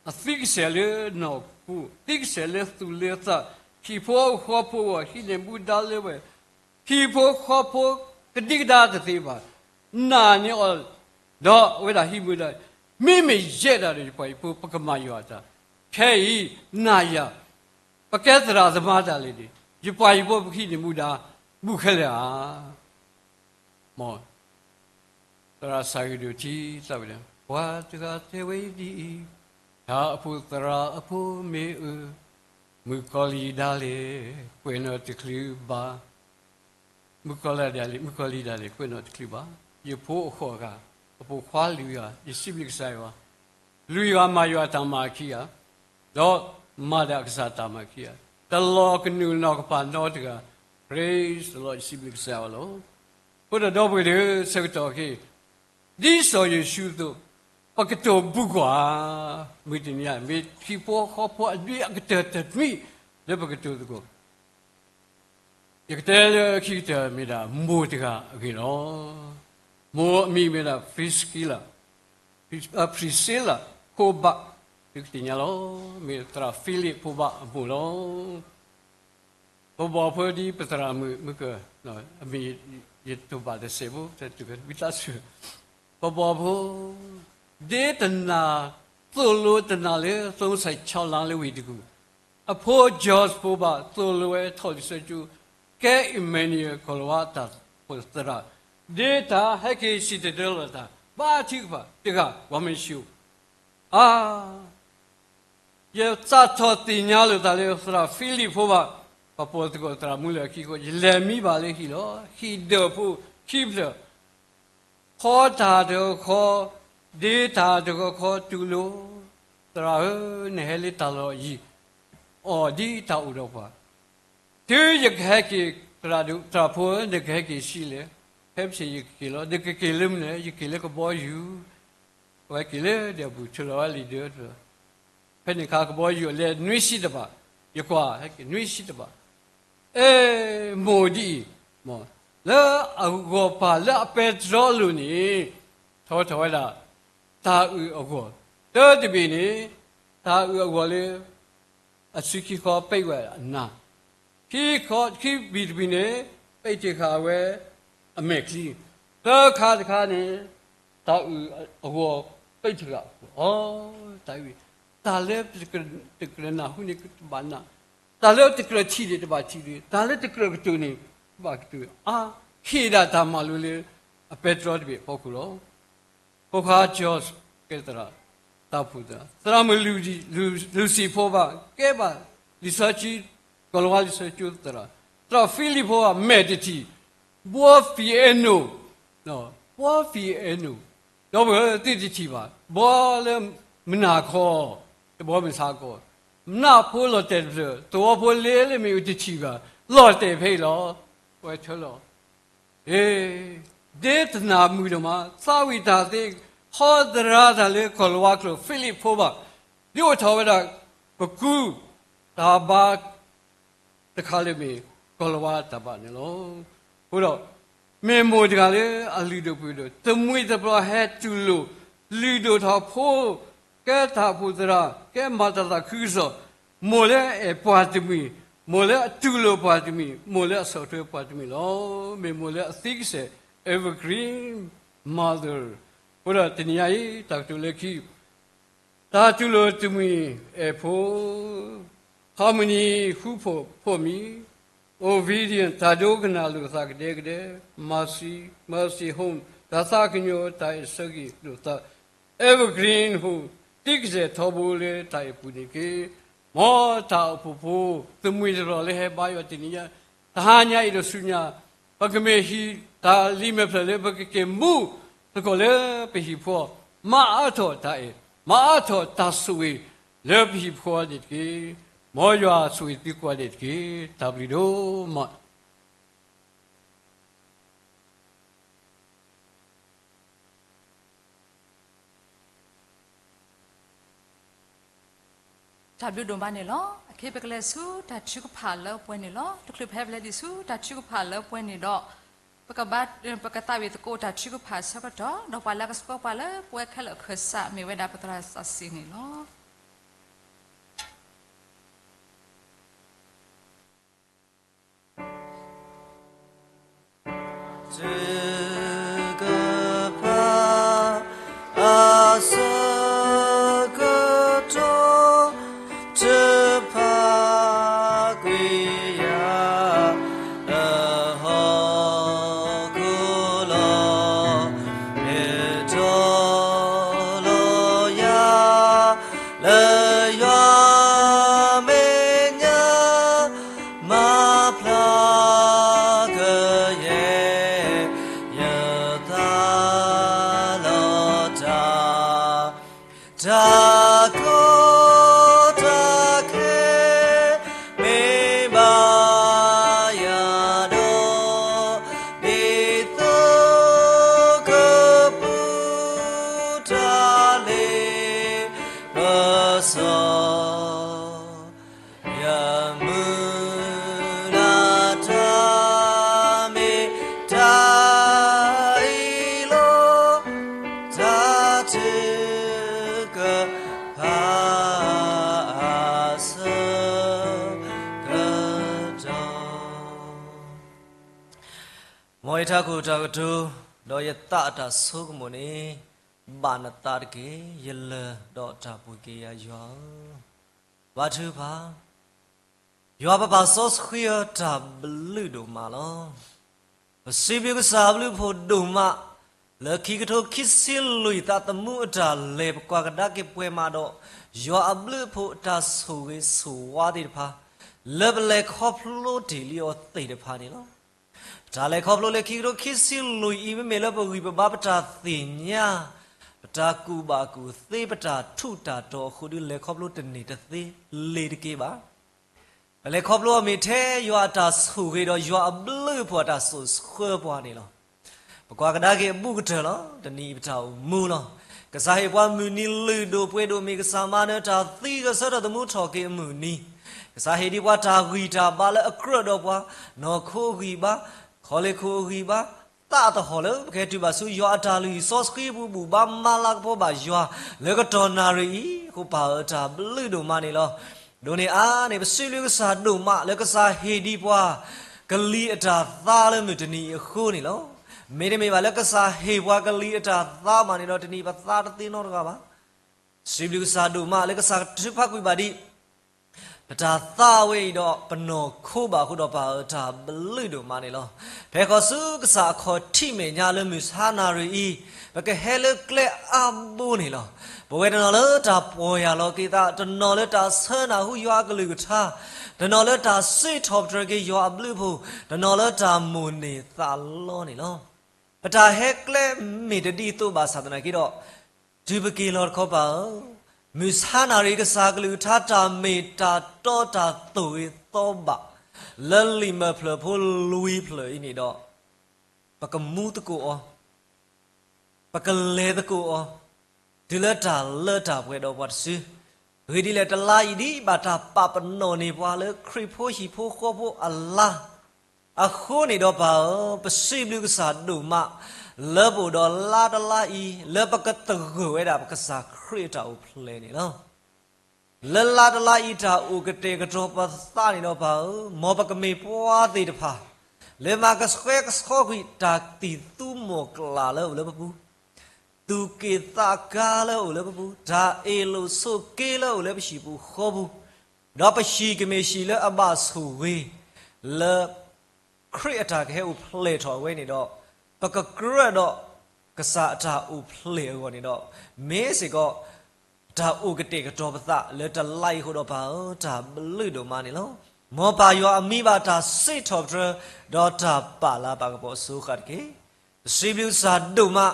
အသံကစဲာ်လၢနီၢ်ခိ, သံကစဲာ်လၢသူၣ်လၢသး, ဟံၣ်ဖိဃီဖိအဂီၢ် ဟံးန့ၢ်မူဒါလၢပှဲၤ, ဟံၣ်ဖိဃီဖိကဒံကဒါတသ့ဘၣ်, နာ်န့ၢ်အီၤ, ဒီးအဝဲဒၣ်ဟံးမူဒါ, မ့မ့ၢ်ယဲဒၣ်ဒီးယပှၤဟံၣ်ဖိ ပကမၤယွၤအတၢ်, ခဲအံၤ နာ်ယၤ ပကဲသရၣ်သမါတၢ်လဲၣ်န့ၣ် ယပှၤဟံၣ်ဖိပကဟံးန့ၢ်မူဒါ ဘူးခဲလၢာ်ဧါ. မ်သရၣ်စၢ်ဂ့ၤဒိၣ်ထံသးဝဲဒၣ် ပှၤတဂၤတဲဝဲဒ်အံၤ, တၢ်အဖိသရၣ်အဖိမ့ၢ်အၢ, မုၣ်ကီၤလံၢ်ဒၣ်လဲာ် ကွဲးနီၣ်တချုးဘၣ်, မုၣ်ကီၤလံၢ်ဒၣ်လဲာ်, မုၣ်ကီၤလံၢ်ဒၣ်လဲာ် ကွဲးနီၣ်တချုးဘၣ်, ယဖိအဃိဂၤ, အပိာ်ခွါလွံၢ်ဂၤ, ယစံးဘျုးကစၢ်ယွၤ, လွံၢ်ဂၤမၤယွၤတၢ်မၤအခံဂၤ, ဒီးမၤဒၣ်ကစၢ်တၢ်မၤအခံဂၤ, တလီၤကနူာ်နီၢ်ကပၤနီတဂၤ, Praise the Lord ယစံးဘျုးကစၢ်ယွၤလီၤ. အဃိဒီးဒီပုၢ်ဝဲၢ်သ့ၣ်ဧၢ, ဆၢကတီၢ်ခဲအံၤ ဒ်စီၤယိၤၡူအသိး, ပကတိၤဘူးကွၢ်, မုၢ်တနံၤအံၤ မ့ၢ်ဟံၣ်ဖိဃီဖိအဒ့အကတၢၢ်တနွံလၢပကတိၤသကိး, ယကတဲလၢခံကတၢၢ်မ့ၢ်ဒၣ်မိၢ်တဂၤအဂ့ၢ်လီၤ. မိၢ်အမံၤမ့ၢ်ဒၣ် Priscilla, Priscilla ဖိဘၣ်, သုကသ့ၣ်ညါလီၤ, မ့ၢ်သရၣ်ဖံလံးဖိဘၣ်အမိၢ်လီၤ. ပဘီဖိဒ်ပသရၣ်မုၣ်မုၢ်ကၢၢ်, အမ့ၢ်ယတိၢ်ဘၣ်တစဲးဖိ, တၢ်တုၤဝံသးစူၤ, ပဘီဖိ, ဒ့တနၤ, သိၣ်လိတနၤလၢ သိစဲးဆီလါလၢဝ့ၢ်တကူၣ်, အဖိ George ဖိဘၣ် သိၣ်လိဝဲထီၣ်လံာ်စီဆှံကၠိ, ကဲ Emmanuel ကီၤလၤဝါတၢ်အိၣ်ဖှိၣ်သရၣ်, ဒ့တၢ်ဟဲက့ၤစံၣ်တဲၤတဲလီၤတၢ် ဘါထုကဖၣ်တဂၤ ပှၤမ့ၢ်ဆှၢ, အါ ယစးထီၣ်သ့ၣ်ညါလိာ်သးလၢသရၣ်ဖံလံးဖိဘၣ်, ပှၤပိာ်သကိးသရၣ်မုၢ်လၢခံအဃိ, ယလဲၤမံဘၣ်လၢဟံၣ်လီၤ. ဟံၣ်ဒၢးဖိခံဖျၢၣ်, ခီတၢ်တခီခီ, ဒ့တၢ်တခီခီတူၢ်လိာ်, သရၣ်ဧၢ, နဟဲလၢတၢ်လီၢ်အယံၤ, အီၣ်ဒ်တၢ်အိၣ်ဒီးပှၤ တုၤယကဟဲက့ၤ, သရၣ်ဒိၣ်, သရၣ်ဖိ, နကဟဲက့ၤဆံးလဲၣ်, ဖဲပထံၣ်ယကက့ၤလီၤ, နကက့ၤလၢမနုၤလဲၣ်, ယက့ၤလၢကဘီယူၤ, အဝဲက့ၤလၢဒဲးပူၤ ထုးလီၤဝဲလံာ်ဒၢ, ဖဲန့ၣ်အခါကဘီယူၤအလဲနွံဆံတဘၣ်, ယကွၢ်ဟဲက့ၤနွံဆံတဘၣ်, အဲ မိၢ်ဒ်အံၤ, လၢအဂီၤပၤလၢအပဲတြီအလိၤန့ၣ်, ထီထီၣ်ဝဲဒၣ်, တၢ်အုၣ်အဂီၤ, တၢတဘ့ၣ်န့ၣ်, တၢ်အုၣ်အဂီၤလၢ အစုခံခီပံးဝဲအနၢ်, ခံခီ, ခံဘ့ၣ်တဘ့ၣ်န့ၣ်, ပံးတ့ၢ်ဃာ်ဝဲအမဲာ်ချံ, သၢခါတခါန့ၣ်, တၢ်အုၣ်အဂီၤပံးတ့ၢ်ဃာ်အီၤ, တၢ်အုၣ်, တၢ်လၢတကြၢးနၢ်ဟူန့ၣ်တဘၣ်နၢ်, တၢ်လၢတကြၢးထံၣ်န့ၣ်တဘၣ်ထံၣ်, တၢ်လၢတကြၢးကတိၤန့ၣ်တဘၣ်ကတိၤ, အါ, ဟ့ၣ်ဒၣ်တၢ်မၤလိလၢ အပဲတြီတဘ့ၣ်အဖီခိၣ်လီၤ. ဖိခွါ George ကဲသရၣ်, တၢ်အိၣ်ဖှိၣ်သရၣ်, သရၣ်မုၣ် Lucy ဖိဘၣ် ကဲဘၣ်လံာ်စီဆှံ, ကီၤလၤဝါလံာ်စီဆှံကၠိသရၣ်, သရၣ်ဖံလံးဖိဘၣ် မဲာ်တထံၣ်, ဘှီ piano, ဘှီ piano, ဒီပုၢ်ဝဲၢ်သ့ၣ်တထံၣ်ဘၣ်, ဘှီလၢမုၢ်နၤခီ, တဘှီမုၢ်ဆါခီ, မနၢ်ဖိလီၤတဲာ်တဖျၢၣ်, သဝီဖိလ့လၢမ့ၣ်အူတထံၣ်ဘၣ်, လီၤတဲာ်ဖဲအံၤလီၤ, ပဝဲထၢလီၤ ဒ့တနၤမုာ်ဒိၣ်မး, သးဝံၣ်တၢ်သ့, ဟီသရၣ်တၢ်လၢကီၤလၤဝါကျိာ် ဖံလံးဖိဘၣ်, ဒ်အိၣ်ထီၣ်ဝဲဒၣ်, ပကူ, တၢ်ဘါ, တခါလၢမ့ၢ်ကီၤလၤဝါတၢ်ဘါန့ၣ်လီၤ. အဃိဒီး, မ့ၢ်မိၢ်တဂၤလၢအလုၢ်ဒိၣ်ပှ့ၤဒိၣ်, တမှံၤတပျီၤဟဲတူၢ်လိာ်, လုၢ်ဒိၣ်ထီၣ်ဖိ, ကဲတၢ်အိၣ်ဖှိၣ်သရၣ်, ကဲမၤတၢ်သးခုကစီၣ်, မိၢ်လၢအအဲၣ်ပှၤတမှံၤ, မိၢ်လၢအတူၢ်လိာ်ပှၤတမှံၤ, မိၢ်လၢအဆီၣ်ထွဲပှၤတမှံၤလီၤ. မ့ၢ်မိၢ်လၢအသံကစဲာ်, evergreen mother. အဃိဒီးတနံၤညါအံၤ တၢ်ကတိၤလၢခံ တၢ်တူၢ်လိာ်တမှံၤအဲၣ်ဖိ, Harmony ဃူဖိးဖိးမံၤ, Ovidian တၢ်ဒိကနၣ်လိာ်သးကဒဲကဒဲ, Mercy, Mercy Home တၢ်သးကညီၤတၢ်အဲၣ်ဆၢဂ့ၤလိာ်သး, Evergreen Home သံကစဲာ်ထီဘိလၢတၢ်အဲၣ်ပူၤန့ၣ်တက့ၢ်. မ်တၢ်အိၣ်ဖှိၣ်ဖိ, တမှံၤတပျီၤလၢဟဲဘါယွၤတနံၤညါ, တဟါညါအံၤဒီးဆူညါ ပကမ့ၢ်ဟံးတၢ်လံာ်မဲာ်ဖျၢၣ်လၢပကက့ၤမူသကိးလၢပဟံၣ်ဖိ, မၤအါထီၣ်တၢ်အဲၣ်, မၤအါထီၣ်တၢ်ဆိၣ်ဂ့ၤလၢပဟံၣ်ဖိန့ၣ်တက့ၢ်. မ်ယွၤဆိၣ်ဂ့ၤသုကိးဂၤဒဲးတက့ၢ်. တၢ်ဘျုးဒိၣ်မး. တၢ်ဘျုးဒိၣ်မးန့ၣ်လီၤ. အခဲအံၤပကလဲၤဆူတၢ်ထုကဖၣ်လၢပှဲၤန့ၣ်လီၤ. တချုးပဟဲပလဲၤဒံးဆူတၢ်ထုကဖၣ်လၢပှဲၤန့ၣ်ဒီး, ပကဘၣ်, ပကသးဝံၣ်သကိးတၢ်ထုကဖၣ်ဆၢကတီၢ်, ဒီးပှၤလၢအကဆှီပှၤလၢပဝဲခဲလၢာ်အခၢၣ်စး မ့ၢ်ဝဲဒၣ်ပသရၣ်စီဆှံန့ၣ်လီၤ. ထုကဖၣ်အဆၢကတီၢ်, ထုကဖၣ်ကွံာ်ယၤ အဟီၣ်ခိၣ်လီၤ, မ့ၢ်ထီၣ် မ်ယထးခိၣ်တၢ်ကတိၤ, ဒီးယသးအတၢ်ဆိကမိၣ်န့ၣ်, ဘၣ်နသးတက့ၢ်, ယလၢၢ်ဒီးတၢ်ပူၤက့ၤယၤယွၤဧၢ, ဘါထုကဖၣ်. ယွၤပပၢ်စီဆှံဧၢ, တၢ်ဘျုးဒိၣ်မးလီၤ. ပစံးဘျုးကစၢ်အဘျုးအဖှိၣ်ဒိၣ်မး, လၢခံကထိခံဆံလွံၢ်သးသမူအတၢ်လဲၤ ပကွၢ်ကဒါက့ၤပှဲၤမးဒီး ယွၤအဘျုးအဖှိၣ်အတၢ်ဆိၣ်ဂ့ၤဆိၣ်ဝါသ့ၣ်တဖၣ်, လၢပလဲၤခီဖျိတ့ၢ်လံအီၤသ့ၣ်တဖၣ်န့ၣ်လီၤ. ပတၢ်လဲၤခီဖျိလၢခံကထိခံဆံလွံၢ်အံၤ မ့မ့ၢ်လၢပဂံၢ်ပဘါ ပတၢ်သ့ၣ်ညါ, ပတၢ်ကူၣ်ဘၣ်ကူၣ်သ့ ပတၢ်ထူးတၢ်တီၤအဃိဒီး လဲၤခီဖျိတန့ၢ်တသ့လ့ၤတက့ၢ်ဘၣ်. ပလဲၤခီဖျိအီၤမ့ၢ်ထဲယွၤအတၢ်ဆိၣ်ဂ့ၤဒီး ယွၤအဘျုးအဖှိၣ်အတၢ်စိာ်ဆှၢပှၤန့ၣ်လီၤ. ပကွၢ်ကဒါက့ၤအဘူးကတၢၢ်လီၤ. တနံၤအံၤပတၢ်အိၣ်မူလီၤ. ကစၢ်ဟ့ၣ်ပှၤမုၢ်နံၤလုၢ်ဒိၣ်ပှ့ၤဒိၣ် မ့ၢ်ကစၢ်မၤနၢၤတၢ်သံဂဲၤဆၢထၢၣ်သမူထီၣ်က့ၤအမုၢ်နံၤ, ကစၢ်ဟ့ၣ်ဒံးပှၤတၢ်ဂံၢ်တၢ်ဘါလၢအကြၢးဒီးပှၤ, နီၢ်ခိအဂံၢ်ဘါ, ခီလ့ၣ်ခိၣ်အဂံၢ်ဘါ, သးသဟီၣ်လၢပကဟဲတုၤဘၣ်ဆူယွၤအတၢ်လုၢ်ဟံၣ်စီဆှံအပူၤ ဘူၣ်ဘါမၤလၤကပီၤဘၣ်ယွၤ လၢကတီၢ်နၣ်ရံၣ်အံၤအဃိ ပၢ်ဧၢ တၢ်ဘျုးဒိၣ်မးန့ၣ်လီၤ. ဒ်န့ၣ်အါန့ၣ် ပစံးဘျုးကစၢ်ဒိၣ်မးလၢကစၢ်ဟ့ၣ်ဒံးပှၤ ကလံၤအတၢ်သါလၢမုၢ်တနံၤအံၤအဃိန့ၣ်လီၤ. မ့တမ့ၢ်ဘၣ်လၢကစၢ်ဟ့ၣ်ပှၤကလံၤအတၢ်သါဘၣ်န့ၣ်ဒီး တနံၤအံၤပသါတသ့နီတဂၤဘၣ်. စံးဘျုးကစၢ်ဒိၣ်မးလၢကစၢ်ထုးဖးကွံာ်ဘၣ်ဒံး ပတၢ်သါဝဲအံၤဒီး ပနီၢ်ခိဘၣ်အဃိဒီး ပၢ်ဧၢ တၢ်ဘျုးဒိၣ်မးန့ၣ်လီၤ. ဖဲဃီၤဆူကစၢ်အခီၣ်ထံးမဲာ်ညါလၢမုၢ်ဆါနၣ်ရံၣ်အံၤ, ပကဟဲလၢကျဲအါဘိန့ၣ်လီၤ. ပဝဲတနီၤလၢတၢ်ပီၢ်ယၢ်လီၤက့ၤသး, တနီၤလၢတၢ်ဆၢနၢ်ဟူယွၤအကလုၢ်ကထါ, တနီၤလၢတၢ်စံးထီၣ်ပတြၢၤက့ၤယွၤအဘျုးအဖှိၣ်, တနီၤလၢတၢ်မိၣ်န့ၢ်သးလီန့ၣ်လီၤ. ပတၢ်ဟဲကျဲမ့ၢ်တဒ်သိးဘၣ်ဆၣ်သနာ်က့ဒီး, တုၤပက့ၤလီၤတခီ ပၢ်ဧၢ, မုၢ်ဆါနၣ်ရံၣ်ကစၢ်ကလုၢ်ကထါ တၢ်မ့ၢ်တၢ်တီတၢ်သိၣ်ဂ့ၤသီဘၣ် လၢလံာ်မၢၢ်ဖျၢၣ်ဖိလွံၢ်ဖျၢၣ်အံၤန့ၣ်ဒီး, ပကမူသကိးအီၤ, ပကလဲၤသကိးအီၤ, တုၤလၢတၢ်လၢတၢ်ပှဲၤဒီးပှၤတစု, ဂ့ၢ်ဒ်လဲၣ် တလါအံၤဒ်ဘၣ်တၢ်ပာ်ပနီၣ်န့ၢ်ပှၤလၢခရံာ်ဖိဟံၣ်ဖိဃီဖိအလါ အဃိန့ၣ်ဒီး ပၢ်ဧၢ, ပစံးဘျုးကစၢ်ဒိၣ်မး လၢပအိၣ်ဒီးလါတလါအံၤ လၢပကသဂၢၢ်ဝဲဒၣ်ပကစၢ်ခရံာ်အတၢ်အိၣ်ဖျဲၣ်န့ၣ်လီၤ. လၢလါတလါအံၤတၢ်အိၣ်ကတဲာ်ကတီၤပသးန့ၣ်ဒီး ပၢ်ဧၢ, မ်ပကမ့ၢ်ပှၤသ့ၣ်တဖၣ် လၢမၤကဆှဲကဆှီကွံာ်တၢ်သံၣ်သူမီၢ်ကျၢ်လၢအအိၣ်လၢပပူၤ, သူၣ်က့ၣ်သးကါလၢအအိၣ်လၢပပူၤ, တၢ်အ့ၣ်လိာ်ဆိးက့လၢအအိၣ်လၢပဟံၣ်ပူၤဃီပူၤ, ဒီးပဟံၣ်ကမ့ၢ်ဟံၣ်လၢအဘၣ်ဆိၣ်ဂ့ၤ လၢ ခရံာ်အတၢ်ကဟဲအိၣ်ဖျဲၣ်ထီၣ်အဝဲန့ၣ်ဒီး, ပကကြၢးဒီးကစၢ်အတၢ်အိၣ်ဖျဲၣ်အဂီၢ်န့ၣ်ဒီး, မ့ၢ်စ့ၢ်ကီး တၢ်အိၣ်ကတဲာ်ကတီၤပသးလၢတလါအံၤအဃိဒီး ပၢ်ဧၢ, တၢ်ဘျုးဒိၣ်မးန့ၣ်လီၤ. မ်ပၢ်ယွၤအမံၤဘၣ်တၢ်စံးထီၣ်ပတြၢၤ ဒီးတၢ်ပာ်လၤပာ်ကပီၤအစိၤဃၣ်တက့ၢ်. ပစံးဘျုးကစၢ်ဒိၣ်မး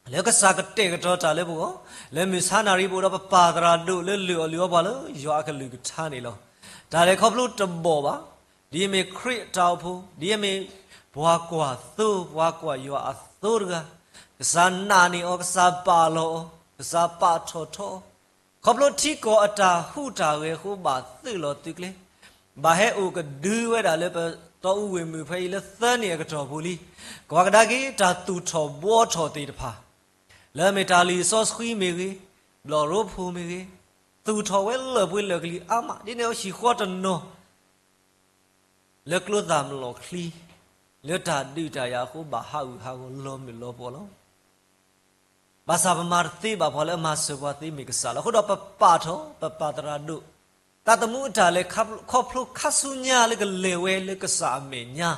လၢကစၢ်ကတဲာ်ကတီၤတၢ်လၢပဂီၢ်, လၢမုၢ်ဆါနၣ်ရံၣ်ပအိၣ်ဒီးပပၢ်သရၣ်ဒိၣ်လၢလုၢ်အီၣ်လုၢ်အီပှၤလၢယွၤအကလုၢ်ကထါန့ၣ်လီၤ. တၢ်လဲၤခီဖျိတဘီၣ်ဘၣ်, ဒ်အမ့ၢ်ခရံာ်အတၢ်အိၣ်ဖှိၣ်, ဒ်အမ့ၢ်ပှၤကွၢ်သိ ပှၤကွၢ်ယွၤအသိတဂၤ, ကစၢ်နာ်န့ၢ်အီၤ, ကစၢ်ပာ်လီၤအီၤ, ကစၢ်ပာ်ထီၣ်ထီအီၤ, ခီဖျိထံကီၢ်အတၢ်ဟူးတၢ်ဂဲၤအဃိ ဘၣ်သုးလီၤသုးကျဲ ဘၣ်ဟဲအိၣ်ကဒုဝဲဒၣ်လၢပတီအူဝ့ၢ်မုၢ်ဖဲအံၤလၢသၢနံၣ်အကတီၢ်ပူၤလံ. ကွၢ်ကဒါက့ၤတၢ်သူၣ်ထီၣ်ဘှီထီၣ်သ့ၣ်တဖၣ်, လၢအမ့ၢ်တၢ်လံာ်စီဆှံမ့ၢ်ဂ့ၤ, ဘျီၣ်ရိဖှိၣ်မ့ၢ်ဂ့ၤ, သူၣ်ထီၣ်ဝဲလၢၢ်ပှ့ၤလၢၢ်ကလံၤအါမး, ဒ်န့ၣ်အဟံၣ်ဃီတနီၤ လၢကျိသၣ်မလီၢ်ချံ, လၢတၢ်ဒုးတၢ်ယၤအဃိ ဘၣ်ဟးဂူာ်ဟးဂီၤလီၤမုၢ်လီၤပှီၢ်လီၤ. ဘၣ်ဆၣ်ပမၤတသ့ဘၣ် ပှၤလၢအမၤစၢၤပှၤသ့မ့ၢ်ကစၢ်လီၤ. အဃိဒီးပပာ်ထီၣ် ပပၢ်သရၣ်ဒိၣ် သးသမူအတၢ်လဲၤခီဖျိခါဆူညါလၢကလဲၤဝဲလၢကစၢ်အမဲာ်ညါ,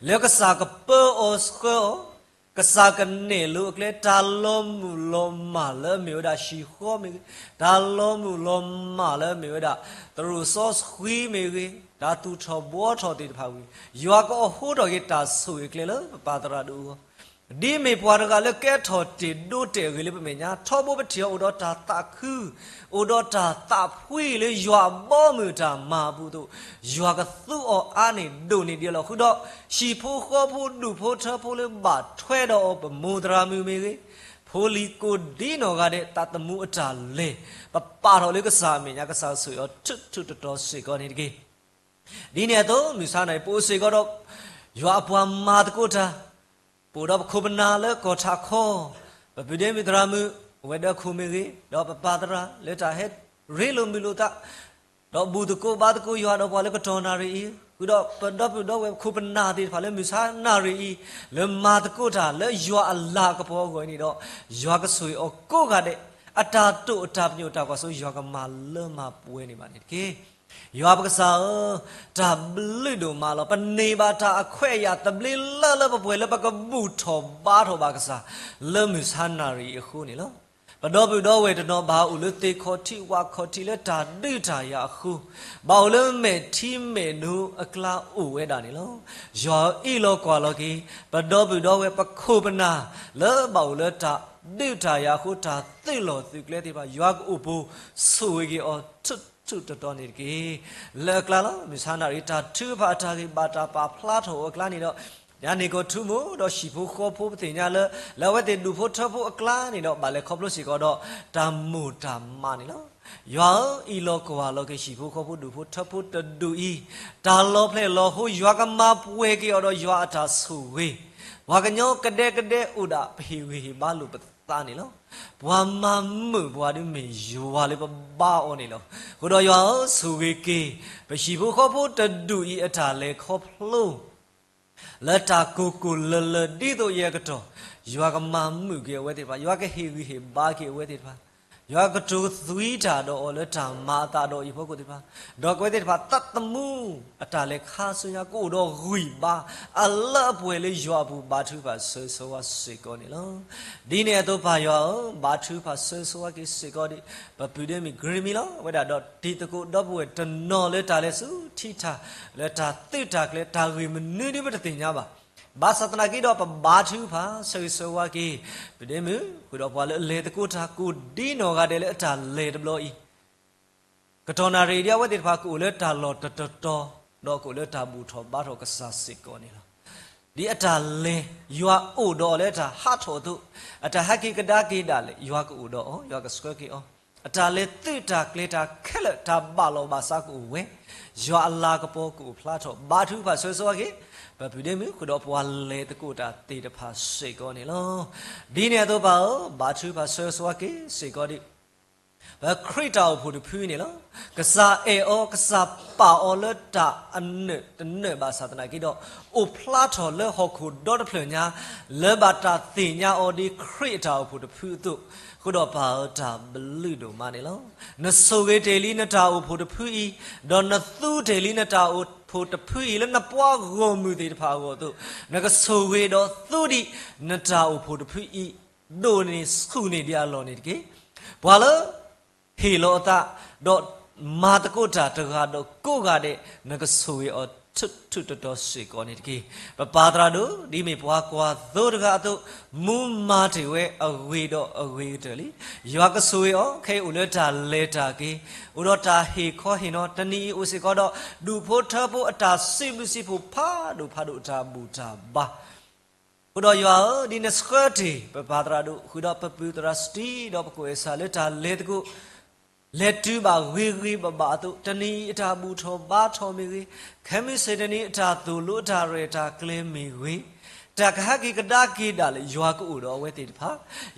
လၢကစၢ်ကပၢအီၤဆှၢအီၤ, ကစၢ်ကနဲၣ်လိအကျဲ တၢ်လီၤမုၢ်လီၤမၢ်လၢအမ့ၢ်ဝဲဒၣ်ဟံၣ်ဃီမ့ၢ်ဂ့ၤ, တၢ်လီၤမုၢ်လီၤမၢ်လၢအမ့ၢ်ဝဲဒၣ် သရိာ်စီဆှံမ့ၢ်ဂ့ၤ, တၢ်သူၣ်ထီၣ်ဘှီထီၣ်သ့ၣ်တဖၣ်ဝံၤ, ယွၤကအိးထီၣ်က့ၤတၢ်ဆိၣ်ဂ့ၤအကျဲလၢပပၢ်သရၣ်ဒိၣ်အဂီၢ် ဒ်မ့ၢ်ပှၤတဂၤလၢကဲထီၣ်တ့ၢ်ဒိတဲာ်အဂ့ၤလၢပမဲာ်ညါ, ထီဘိပထံၣ်အီၤအိၣ်ဒီးတၢ်သးခု, အိၣ်ဒီးတၢ်သးဖှံလၢယွၤအဘီအမုၢ်အတၢ်မၤအပူၤအသိး, ယွၤကသူအီၤအါန့ၢ်ဒိၣ်န့ၢ်ဒံးအီၤလီၤ. ဃုာ်ဒီးဟံၣ်ဖိဃီဖိ ဒူၣ်ဖိထၢဖိလၢဘၣ်ထွဲဒီးအီၤ, ပမိၢ်သရၣ်မုၣ်မ့ၢ်ဂ့ၤ, ဖိလံၤကိးဒံနီၢ်ဂၤဒဲး သးသမူအတၢ်လဲၤ ပပာ်ထီၣ်လၢကစၢ်အမဲာ်ညါ, ကစၢ်ကဆိၣ်အီၤထူးထူးတီၤတီၤစ့ၢ်ကီးန့ၣ်တက့ၢ်. ဒ်န့ၣ်အသိး မုၢ်ဆါနၤအံၤ ပအိၣ်စ့ၢ်ကီးဒီး ယွၤအပှၤမၤသကိးတၢ်, ပအိၣ်ဒီးပခိၣ်ပနၢ်လၢကီၢ်ထးခီ, ပပုၢ်ဒ့မုၣ်သရၣ်မုၣ်, အဝဲၤဒၢးခိၣ်မ့ၢ်ဂ့ၤ, ဒီးပပၢ်သရၣ်လၢတၢ်ဟဲရ့လိာ်မုာ်လိာ်သး, ဒီးဘူၣ်သကိးဘါသကိးယွၤဒီးပှၤလၢကတီၢ်နၣ်ရံၣ်အံၤ, ဃုာ်ဒီးပဒီပုၢ်ဒီဝဲၢ်ပခိၣ်ပနၢ်သ့ၣ်တဖၣ်လၢမုၢ်ဆါနၣ်ရံၣ်အံၤ လၢမၤသကိးတၢ်လၢယွၤအလၤကပီၤအဂီၢ်အံၤန့ၣ်ဒီး, ယွၤကဆိၣ်ဂ့ၤအီၤကိးဂၤဒဲး, အတၢ်တိာ်အတၢ်ပညိၣ်တၢ်ကွၢ်စိ ယွၤကမၤလၢမၤပှဲၤန့ၢ်ဘၣ်န့ၣ်တက့ၢ်. ယွၤပကစၢ်ဧၢ, တၢ်ဘျုးဒိၣ်မးလီၤ. ပန့ၢ်ဘၣ်တၢ်အခွဲးအယာ်သဘျ့လၢ်လၢပပှဲၤလၢပကဘူၣ်ထီၣ်ဘါထီၣ်ဘၣ်ကစၢ် လၢမုၢ်ဆါနၣ်ရံၣ်အံၤအဃိန့ၣ်လီၤ. ပဒီပုၢ်ဒီဝဲၢ်တနီၤဘၣ်အိၣ်လၢသ့ၣ်ခီၣ်ထံးဝၣ်ခီၣ်ထံးလၢတၢ်ဒုးတၢ်ယၤအဃိ, ဘၣ်အိၣ်လၢမဲာ်ထံမဲာ်နိအကျါအိၣ်ဝဲဒၣ်န့ၣ်လီၤ. ယွၤဧၢ, အ့ၣ်လိာ်ကွၢ်လိာ်က့ၤ ပဒီပုၢ်ဒီဝဲၢ်ပခိၣ်ပနၢ် လၢဘၣ်အိၣ်လၢတၢ်ဒုးတၢ်ယၤအဃိ တၢ်သုးလီၢ်သုးကျဲသ့ၣ်တဖၣ် ယွၤကအိၣ်ပိာ်ဆိၣ်ဂ့ၤက့ၤအီၤထူးထူးတီၤတီၤန့ၣ်တက့ၢ်. လၢအကျါလီၤ. မုၢ်ဆါနၣ်ရံၣ်တၢ်ထုကဖၣ်အတၢ်ဂ့ၢ်ဘၣ်တၢ်ပာ်ဖျါထီၣ်အိၣ်အကျါန့ၣ်ဒီး, ယၤန့ၣ်ကီၢ်ထူမိၣ်ဒီးဟံၣ်ဖိဃီဖိပသ့ၣ်ညါလၢ လၢအဝဲသ့ၣ်ဒူၣ်ဖိထၢဖိအကျါန့ၣ်ဒီး ဘၣ်လဲၤခီဖျိစ့ၢ်ကီးဒီး တၢ်မိၣ်တၢ်မးန့ၣ်လီၤ. ယွၤဧၢ, အ့ၣ်လိာ်ကွၢ်လိာ်က့ၤဟံၣ်ဖိဃီဖိဒူၣ်ဖိထၢဖိတဒူၣ်အံၤ, တၢ်လီၤဖျဲၣ်လီၤဟိ ယွၤကမၤပှဲၤက့ၤအီၤဒီးယွၤအတၢ်ဆိၣ်ဂ့ၤ, ပှၤကညီကဒဲကဒဲအိၣ်ဒၣ် ပဟ့ၣ်ဂံၢ်ဟ့ၣ်ဘါလိာ်ပသးန့ၣ်လီၤ. ပှၤမၤမုာ်ပှၤဒ်မ့ၢ်ယွၤလၢပဘါအီၤန့ၣ်လီၤ. အဃိဒီးယွၤဧၢ, ဆိၣ်ဂ့ၤက့ၤ ပဟံၣ်ဖိဃီဖိတဒူၣ်အံၤအတၢ်လဲၤခီဖျိ လၢတၢ်ကိၢ်ကိၢ်လၢၤလၢၤ ဒ်သိးယဲၢ်ကတီၢ်, ယွၤကမၤမုာ်က့ၤအဝဲသ့ၣ်တဖၣ်, ယွၤကဟ့ၣ်ဂံၢ်ဟ့ၣ်ဘါက့ၤအဝဲသ့ၣ်တဖၣ်, ယွၤကတိၤသွံတၢ်ဒီးအီၤလၢတၢ်မၤအသးဒီးအံၤအဖီခိၣ်သ့ၣ်တဖၣ်, ဒီးကဝဲသ့ၣ်တဖၣ်သးသမူ အတၢ်လဲၤခါဆူညါကအိၣ်ဒီးဂံၢ်ဘါ အလၢအပှဲၤလၢယွၤအပူၤ ဘါထုကဖၣ်ဆၢဂ့ၤဆၢဝါစ့ၢ်ကီးန့ၣ်လီၤ. ဒ်န့ၣ်အသိးပၢ်ယွၤဧၢ, ဘါထုကဖၣ်ဆၢဂ့ၤဆၢဝါက့ၤစ့ၢ်ကီးဒံး ပပုၢ်ဒ့မုၣ် Grammy လီၤ. အဝဲဒၣ်ဒီးတံၤသကိးဒီပုၢ်ဝဲၢ်တနီၤလၢတၢ်လဲၤဆူထံထၣ် လၢတၢ်သုးတၢ်ကျဲၤ တၢ်ဂ့ၢ်မနုၤဒ်ပတသ့ၣ်ညါဘၣ်. ဘၣ်ဆၣ်သနာ်က့ဒီး ပဘါထုကဖၣ်ဆၢဂ့ၤဆၢဝါက့ၤ ပုၢ်ဒ့မုၣ် ဃုာ်ဒီးပှၤလၢအလဲၤသကိးတၢ်ကိးဒ်နီၢ်ဂၤဒဲးလၢအတၢ်လဲၤတဘျီအံၤ ကတီၢ်နၣ်ရံၣ်ဒ်အဝဲသ့ၣ်တဖၣ်ကအိၣ်လၢတၢ်လီၢ်တတီၤတီၤ, ဒီးကအိၣ်လၢတၢ်ဘူၣ်ထီၣ်ဘါထီၣ်ကစၢ်စ့ၢ်ကီးန့ၣ်လီၤ. ဒ်အတၢ်လဲၤ ယွၤအိၣ်ဒီးအီၤလၢတၢ်ဟးထီၣ်အသိး, အတၢ်ဟဲက့ၤကဒါက့ၤဒၣ်လဲာ် ယွၤကအိၣ်ဒီးအီၤ, ယွၤကဆှၢက့ၤအီၤ, အတၢ်လဲၤသုးတၢ်ကျဲၤတၢ်ခဲလၢာ် တၢ်ဘၣ်လီၤဘၣ်စးကအိၣ်ဝဲ, ယွၤအလၤကပီၤကအိၣ်ဖျါထီၣ် ဘါထုကဖၣ်ဆၢဂ့ၤဆၢဝါက့ၤ ပပုၢ်ဒ့မုၣ် ဃုာ်ဒီးပှၤလဲၤသကိးတၢ်သ့ၣ်တဖၣ်စ့ၢ်ကီးန့ၣ်လီၤ. ဒ်န့ၣ်အသိးပၢ်ဧၢ, ဘါထုကဖၣ်ဆၢဂ့ၤဆၢဝါက့ၤစ့ၢ်ကီးဒံး ပခရံာ်တၢ်အိၣ်ဖှိၣ်တဖုန့ၣ်လီၤ. ကစၢ်အဲၣ်အီၤ ကစၢ်ပာ်အီၤလၢတၢ်အနၢၣ်တနၢၣ်ဘၣ်ဆၣ်သနာ်က့ဒီး, အိၣ်ဖျါထီၣ်လၢဟီၣ်ခိၣ်ဒီတဖျၢၣ်ညါ, လၢဘၣ်တၢ်သ့ၣ်ညါအီၤဒ်ခရံာ်အတၢ်အိၣ်ဖှိၣ်တဖုအသိး, ဃုာ်ဒီးပၢ်ဧၢ တၢ်ဘျုးဒိၣ်မးန့ၣ်လီၤ. နဆိၣ်ဂ့ၤတ့ၢ်လံနတၢ်အိၣ်ဖှိၣ်တဖုအံၤ, ဒီးနသူတ့ၢ်လံနတၢ်အိၣ်ဖှိၣ်တဖုအံၤ လၢနပှၤဂီၢ်မုၢ်သ့ၣ်တဖၣ်အဂီၢ်အသိး, နကဆိၣ်ဂ့ၤဒီးသူဒံးနတၢ်အိၣ်ဖှိၣ်တဖုအံၤ ဒိၣ်န့ၢ်ဆူၣ်န့ၢ်ဒံးအလီၢ်န့ၣ်တက့ၢ်. ပှၤလၢ ဟ့ၣ်လီၤအသး, ဒီးမၤသကိးတၢ်တဂၤဒီးကိးဂၤဒဲး, နကဆိၣ်ဂ့ၤအီၤထူးထူးတီၤတီၤစ့ၢ်ကီးန့ၣ်တက့ၢ်. ပပၢ်သရၣ်ဒိၣ် ဒ်မ့ၢ်ပှၤကွၢ်သိတဂၤအသိး, မူမၤတ့ၢ်ဝဲအဂ့ၤဒီးအဂ့ၤကတၢၢ်လံ. ယွၤကဆိၣ်ဂ့ၤအီၤ ခဲအံၤအိၣ်လၢတၢ်လဲၤတၢ်က့ၤ, အိၣ်ဒီးတၢ်ဟ့ၣ်ခီဟ့ၣ်နီၤ, တနံၤအံၤအိၣ်စ့ၢ်ကီးဒီး ဒူၣ်ဖိထၢဖိအတၢ်စံးဘျုးစံးဖှိၣ်ဖးဒိၣ်ဖးဒိၣ်အတၢ်ဘူၣ်တၢ်ဘါ ဃုာ်ဒီးယွၤဧၢ, ဒ်နဆှၢတ့ၢ်ပပၢ်သရၣ်ဒိၣ် ဃုာ်ဒီးပပုၢ်သရၣ်စတံဒီးပကိၣ်အဲၣ်ဆၢလၢတၢ်လဲၤသကိး လဲၤတုၤဘၣ်ဂ့ၤဂ့ၤဘၣ်ဘၣ်အသိး, တနံၤအံၤအတၢ်ဘူၣ်ထီၣ်ဘါထီၣ်မ့ၢ်ဂ့ၤ, ခဲမုၢ်ဆ့ၣ်တနံၤအတၢ်သိၣ်လိအတၢ်ရဲၣ်တၢ်ကျဲၤမ့ၢ်ဂ့ၤ, တၢ်ကဟဲက့ၤကဒါက့ၤဒၣ်လဲာ် ယွၤကအိၣ်ဒီးအဝဲသ့ၣ်တဖၣ်,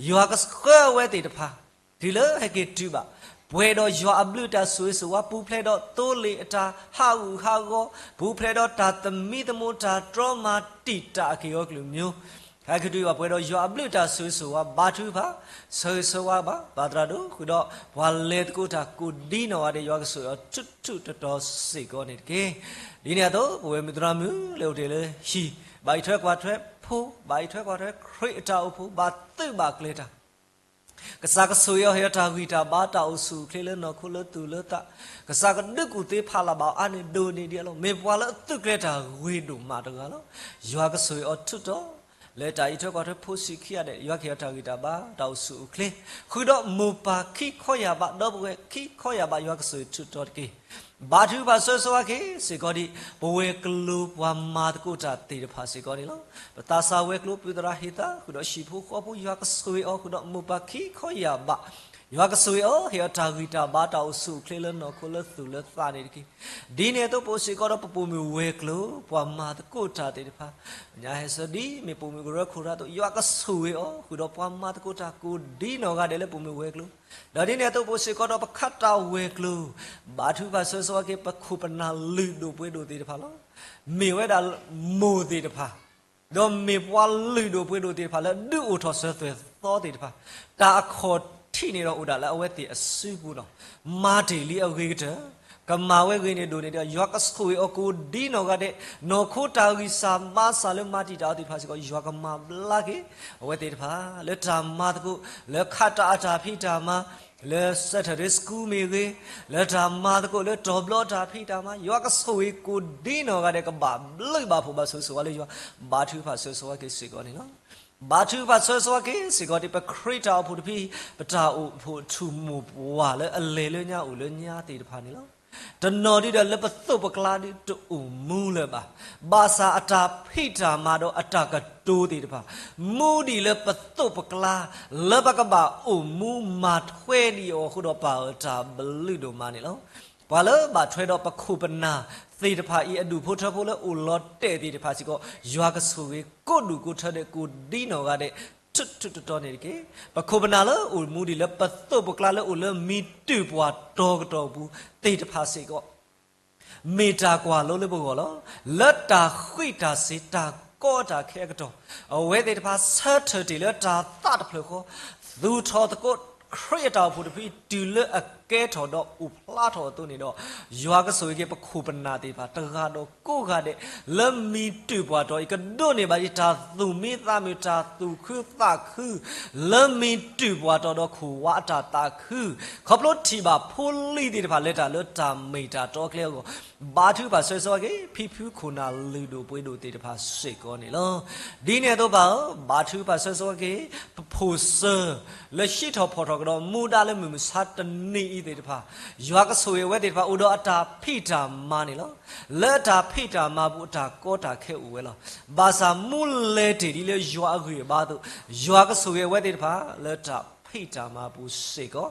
ယွၤကဆှၢအဝဲသ့ၣ်တဖၣ် တုၤလၢဟဲက့ၤတုၤဘၣ်, ပှဲၤဒီးယွၤအဘျုးတၢ်ဆိၣ်ဂ့ၤဆိၣ်ဝါ ပူၤဖျဲးဒီးသိလ့ၣ်အတၢ်ဟးဂူာ်ဟးဂီၤ, ပူၤဖျဲးဒီးတၢ်သမံသမိး တၢ်တြီမၤတံာ်တာ်အက့ၢ်အဂီၤကလုာ်မၠိ, ဟဲက့ၤတုၤဘၣ် ပှဲၤဒီးယွၤအဘျုးတၢ်ဆိၣ်ဂ့ၤဆိၣ်ဝါ ဘါထုကဖၣ် ဆၢဂ့ၤဆၢဝါဘၣ် ပၢ်သရၣ်ဒိၣ် ဃုာ်ဒီးပှၤလဲၤသကိးတၢ်ကိးဒ်နီၢ်ဂၤဒဲး ယွၤကဆိၣ်ဂ့ၤအီၤထူးထူးတီၤတီၤစ့ၢ်ကီးန့ၣ်တက့ၢ်. ဒ်န့ၣ်အသိး ပဝဲမုၢ်သရၣ်မုၣ်လၢအိၣ်တ့ၢ်လၢဟံၣ်, ဘၣ်အံးထွဲကွၢ်ထွဲဖိ, ဘၣ်အံးထွဲကွၢ်ထွဲခရံာ်အတၢ်အိၣ်ဖှိၣ်, ဘၣ်သုးဘၣ်ကျဲၤတၢ် ကစၢ်ကဆိၣ်ဂ့ၤအီၤ ဟ့ၣ်အီၤတၢ်ဂံၢ်တၢ်ဘါ တၢ်အိၣ်ဆူၣ်အိၣ်ချ့လၢနီၢ်ခိလၢသူၣ်လၢသး, ကစၢ်ကဒုးကူၣ်သ့ဖးလၢ်ဘၣ်အီၤအါန့ၢ်ဒိၣ်န့ၢ်ဒံးအလီၢ်, မ့ၢ်ပှၤလၢအသုးကျဲၤတၢ်ဂ့ၤဒိၣ်မးတဂၤလီၤ. ယွၤကဆိၣ်ဂ့ၤအီၤထူးတီၤ လၢတၢ်အံးထွဲကွၢ်ထွဲဖိဆံးခံဂၤဒဲး ယွၤကဟ့ၣ်အီၤတၢ်ဂံၢ်တၢ်ဘါ တၢ်အိၣ်ဆူၣ်အိၣ်ချ့, ဃုာ်ဒီးမိၢ်ပၢ်ခံခီယၢ်ဘး ဒီပုၢ်ဝဲၢ်ခံခီယၢ်ဘး ယွၤကဆိၣ်ဂ့ၤထူးတီၤတက့ၢ်. ဘါထုကဖၣ်ဆၢဂ့ၤဆၢဝါက့ၤစ့ၢ်ကီးဒံး ပဝဲၤကျိၤပှၤမၤသကိးတၢ်သ့ၣ်တဖၣ်စ့ၢ်ကီးန့ၣ်လီၤ. ပသးစၢ်ဝဲၤကျိၤ ပုၢ်သရၣ်ဟ့ၣ်သါ ဃုာ်ဒီးဟံၣ်ဖိဃီဖိ ယွၤကဆိၣ်ဂ့ၤအီၤ ဃုာ်ဒီးမိၢ်ပၢ်ခံခီယၢ်ဘး ယွၤကဆိၣ်ဂ့ၤအီၤ, ဟ့ၣ်အီၤတၢ်ဂံၢ်တၢ်ဘါ တၢ်အိၣ်ဆူၣ်အိၣ်ချ့လၢနီၢ်ခိလၢသူၣ်လၢသးန့ၣ်တက့ၢ်. ဒ်န့ၣ်အသိး ပအိၣ်စ့ၢ်ကီးဒီးပပိာ်မုၣ်ဝဲၤကျိၤ ပှၤမၤသကိးတၢ်သ့ၣ်တဖၣ်, ညါဟဲဆၢဒ်မ့ၢ်ပိာ်မုၣ်ကရၢခိၣ်တၢ်အသိး ယွၤကဆိၣ်ဂ့ၤအီၤ ဃုာ်ဒီးပှၤမၤသကိးတၢ်ကိးဒ်နီၢ်ဂၤဒဲးလၢပိာ်မုၣ်ဝဲၤကျိၤ, ဒီးဒ်န့ၣ်အသိး ပအိၣ်စ့ၢ်ကီးဒီးပခးတၢ်ဝဲၤကျိၤ, ဘါထုကဖၣ်ဆၢဂ့ၤဆၢဝါက့ၤ ပခိၣ်ပနၢ်လုၢ်ဒိၣ်ပှ့ၤဒိၣ်သ့ၣ်တဖၣ်လီၤ. မ့ၢ်ဝဲဒၣ်မိၢ်သ့ၣ်တဖၣ် ဒီးမ့ၢ်ပှၤလုၢ်ဒိၣ်ပှ့ၤဒိၣ်သ့ၣ်တဖၣ်လၢဒုးအိၣ်ထီၣ်စၢၤသွဲၣ်သီသ့ၣ်တဖၣ်, တၢ်အခီၣ်ထံးန့ၣ်ဒီးအိၣ်ဒၣ်လၢအဝဲသ့ၣ်အစုပူၤလီၤ. မၤတ့ၢ်လံအဂ့ၤကတၢၢ်, ကမၤဝဲဂ့ၤန့ၢ်ဒိၣ်န့ၢ်ဒံး, ယွၤကဆိၣ်ဂ့ၤအီၤကိးဒ်နီၢ်ဂၤဒဲး, နီၢ်ခိတၢ်ဂံၢ်စၢ်ဘါစၢ်လၢမၤတံာ်တာ်အီၤသ့ၣ်တဖၣ်စ့ၢ်ကီး ယွၤကမၤဘျါက့ၤ အဝဲသ့ၣ်တဖၣ် လၢတၢ်မၤသကိး, လၢခးတၢ်အတၢ်ဖံးတၢ်မၤ လၢ Saturday School မ့ၢ်ဂ့ၤ, လၢတၢ်မၤသကိးလၢတီၤဘျီတၢ်ဖံးတၢ်မၤ, ယွၤကဆိၣ်ဂ့ၤကိးဒ်နီၢ်ဂၤဒဲး ကဘၣ်ဘျုးဘၣ်ဖှိၣ်ဘၣ်ဆိၣ်ဂ့ၤဆိၣ်ဝါလၢယွၤ, ဘါထုကဖၣ်ဆၢဂ့ၤဆၢဝါက့ၤစ့ၢ်ကီးန့ၣ်လီၤ. ဘါထုကဖၣ်ဆၢဂ့ၤဆၢဝါက့ၤစ့ၢ်ကီး ဒ်ပခရံာ်တၢ်အိၣ်ဖှိၣ်တဖု, ပတၢ်အိၣ်ဖှိၣ်ထူၣ်မိၢ်ပှၢ်လၢအလဲၤလၢညါအိၣ်လၢညါသ့ၣ်တဖၣ်န့ၣ်လီၤ. တနီၤဒုဒီးလၢပသိးပကျါဒုတအိၣ်မူလၢၤဘၣ်, ဘၣ်ဆၣ်အတၢ်ဖံးတၢ်မၤဒီးအတၢ်ကတိၤသ့ၣ်တဖၣ် မူဒံးလၢပသိးပကျါ, လၢပကဘၣ်အိၣ်မူမၤထွဲဒံးအီၤအဃိဒီး ပာ်အီၤတၢ်ဘျုးဒိၣ်မးန့ၣ်လီၤ. ပှၤလၢဘၣ်ထွဲဒီးပခိၣ်ပနၢ်သ့ၣ်တဖၣ်အံၤ အဒူၣ်ဖိထၢဖိလၢအိၣ်လီၤတဲာ်သ့ၣ်တဖၣ်စ့ၢ်ကီး ယွၤကဆိၣ်ဂ့ၤကိးဒူၣ်ကိးထၢဒဲးကိးဒ်နီၢ်ဂၤဒဲး ထူးထူးတီၤတီၤန့ၣ်တက့ၢ်. ပခိၣ်ပနၢ်လၢအိၣ်မူဒံးလၢပသိးပကျါလၢအိၣ်လၢမံၤတုၢ်ပှၢ်တီၤကတီၢ်ပူၤသ့ၣ်တဖၣ်စ့ၢ်ကီး မ့ၢ်တၢ်ကွၢ်လိလၢပဂီၢ်လီၤ. လၢတၢ်ဃံးတၢ်စ့ၤတၢ်ကီတၢ်ခဲအကတီၢ်, အဝဲသ့ၣ်တဖၣ်ဆၢထၢၣ်တ့ၢ်လၢတၢ်သးတဖျၢၣ်ဃီ, သူၣ်ထီၣ်သကိးခရံာ်အတၢ်အိၣ်ဖှိၣ်တဖုတုၤလၢအကဲထီၣ်ဒီးအိၣ်ဖျါထီၣ်အသိးန့ၣ်ဒီး, ယွၤကဆိၣ်ဂ့ၤက့ၤပခိၣ်ပနၢ်သ့ၣ်တဖၣ် တဂၤဒီးကိးဂၤဒဲး လၢမံၤတုၢ်ပှၢ်တီၤအံၤ ကဒိးန့ၢ်ဘၣ်ဒံးတၢ်သူၣ်မံသးမုာ် တၢ်သူၣ်ခုသးခု လၢမံၤတုၢ်ပှၢ်တီၤဒီးခိၣ်ဝါအတၢ်သးခု, ခီဖျိထံၣ်ဘၣ်ဖိလံၤသ့ၣ်တဖၣ်လဲၤတၢ်လၢတၢ်မ့ၢ်တၢ်တီကျဲအဂီၢ်, ဘါထုကဖၣ်ဆၢဂ့ၤဆၢဝါက့ၤ ဖံဖုခိၣ်နၢ်လုၢ်ဒိၣ်ပှ့ၤဒိၣ်သ့ၣ်တဖၣ်စ့ၢ်ကီးန့ၣ်လီၤ. ဒ်န့ၣ်အသိးပၢ်ဧၢ, ဘါထုကဖၣ်ဆၢဂ့ၤဆၢဝါက့ၤ ပဖိၣ်စၢၤ လၢဟံးထီၣ်ဖီၣ်ထီၣ်ကဒီးမူဒါလၢမုၢ်မဆါတနံၤအံၤသ့ၣ်တဖၣ်, ယွၤကဆိၣ်ဂ့ၤအဝဲသ့ၣ်တဖၣ် အိၣ်ဒီးအတၢ်ဖံးတၢ်မၤန့ၣ်လီၤ. လၢအတၢ်ဖံးတၢ်မၤပူၤအတၢ်ကီတၢ်ခဲအိၣ်ဝဲလီၤ. ဘၣ်ဆၣ်မူလဲၤတ့ၢ်ဒ်လၢယွၤအဂံၢ်အဘါအသိး, ယွၤကဆိၣ်ဂ့ၤအဝဲသ့ၣ်တဖၣ် လၢတၢ်ဖံးတၢ်မၤပူၤစ့ၢ်ကီး,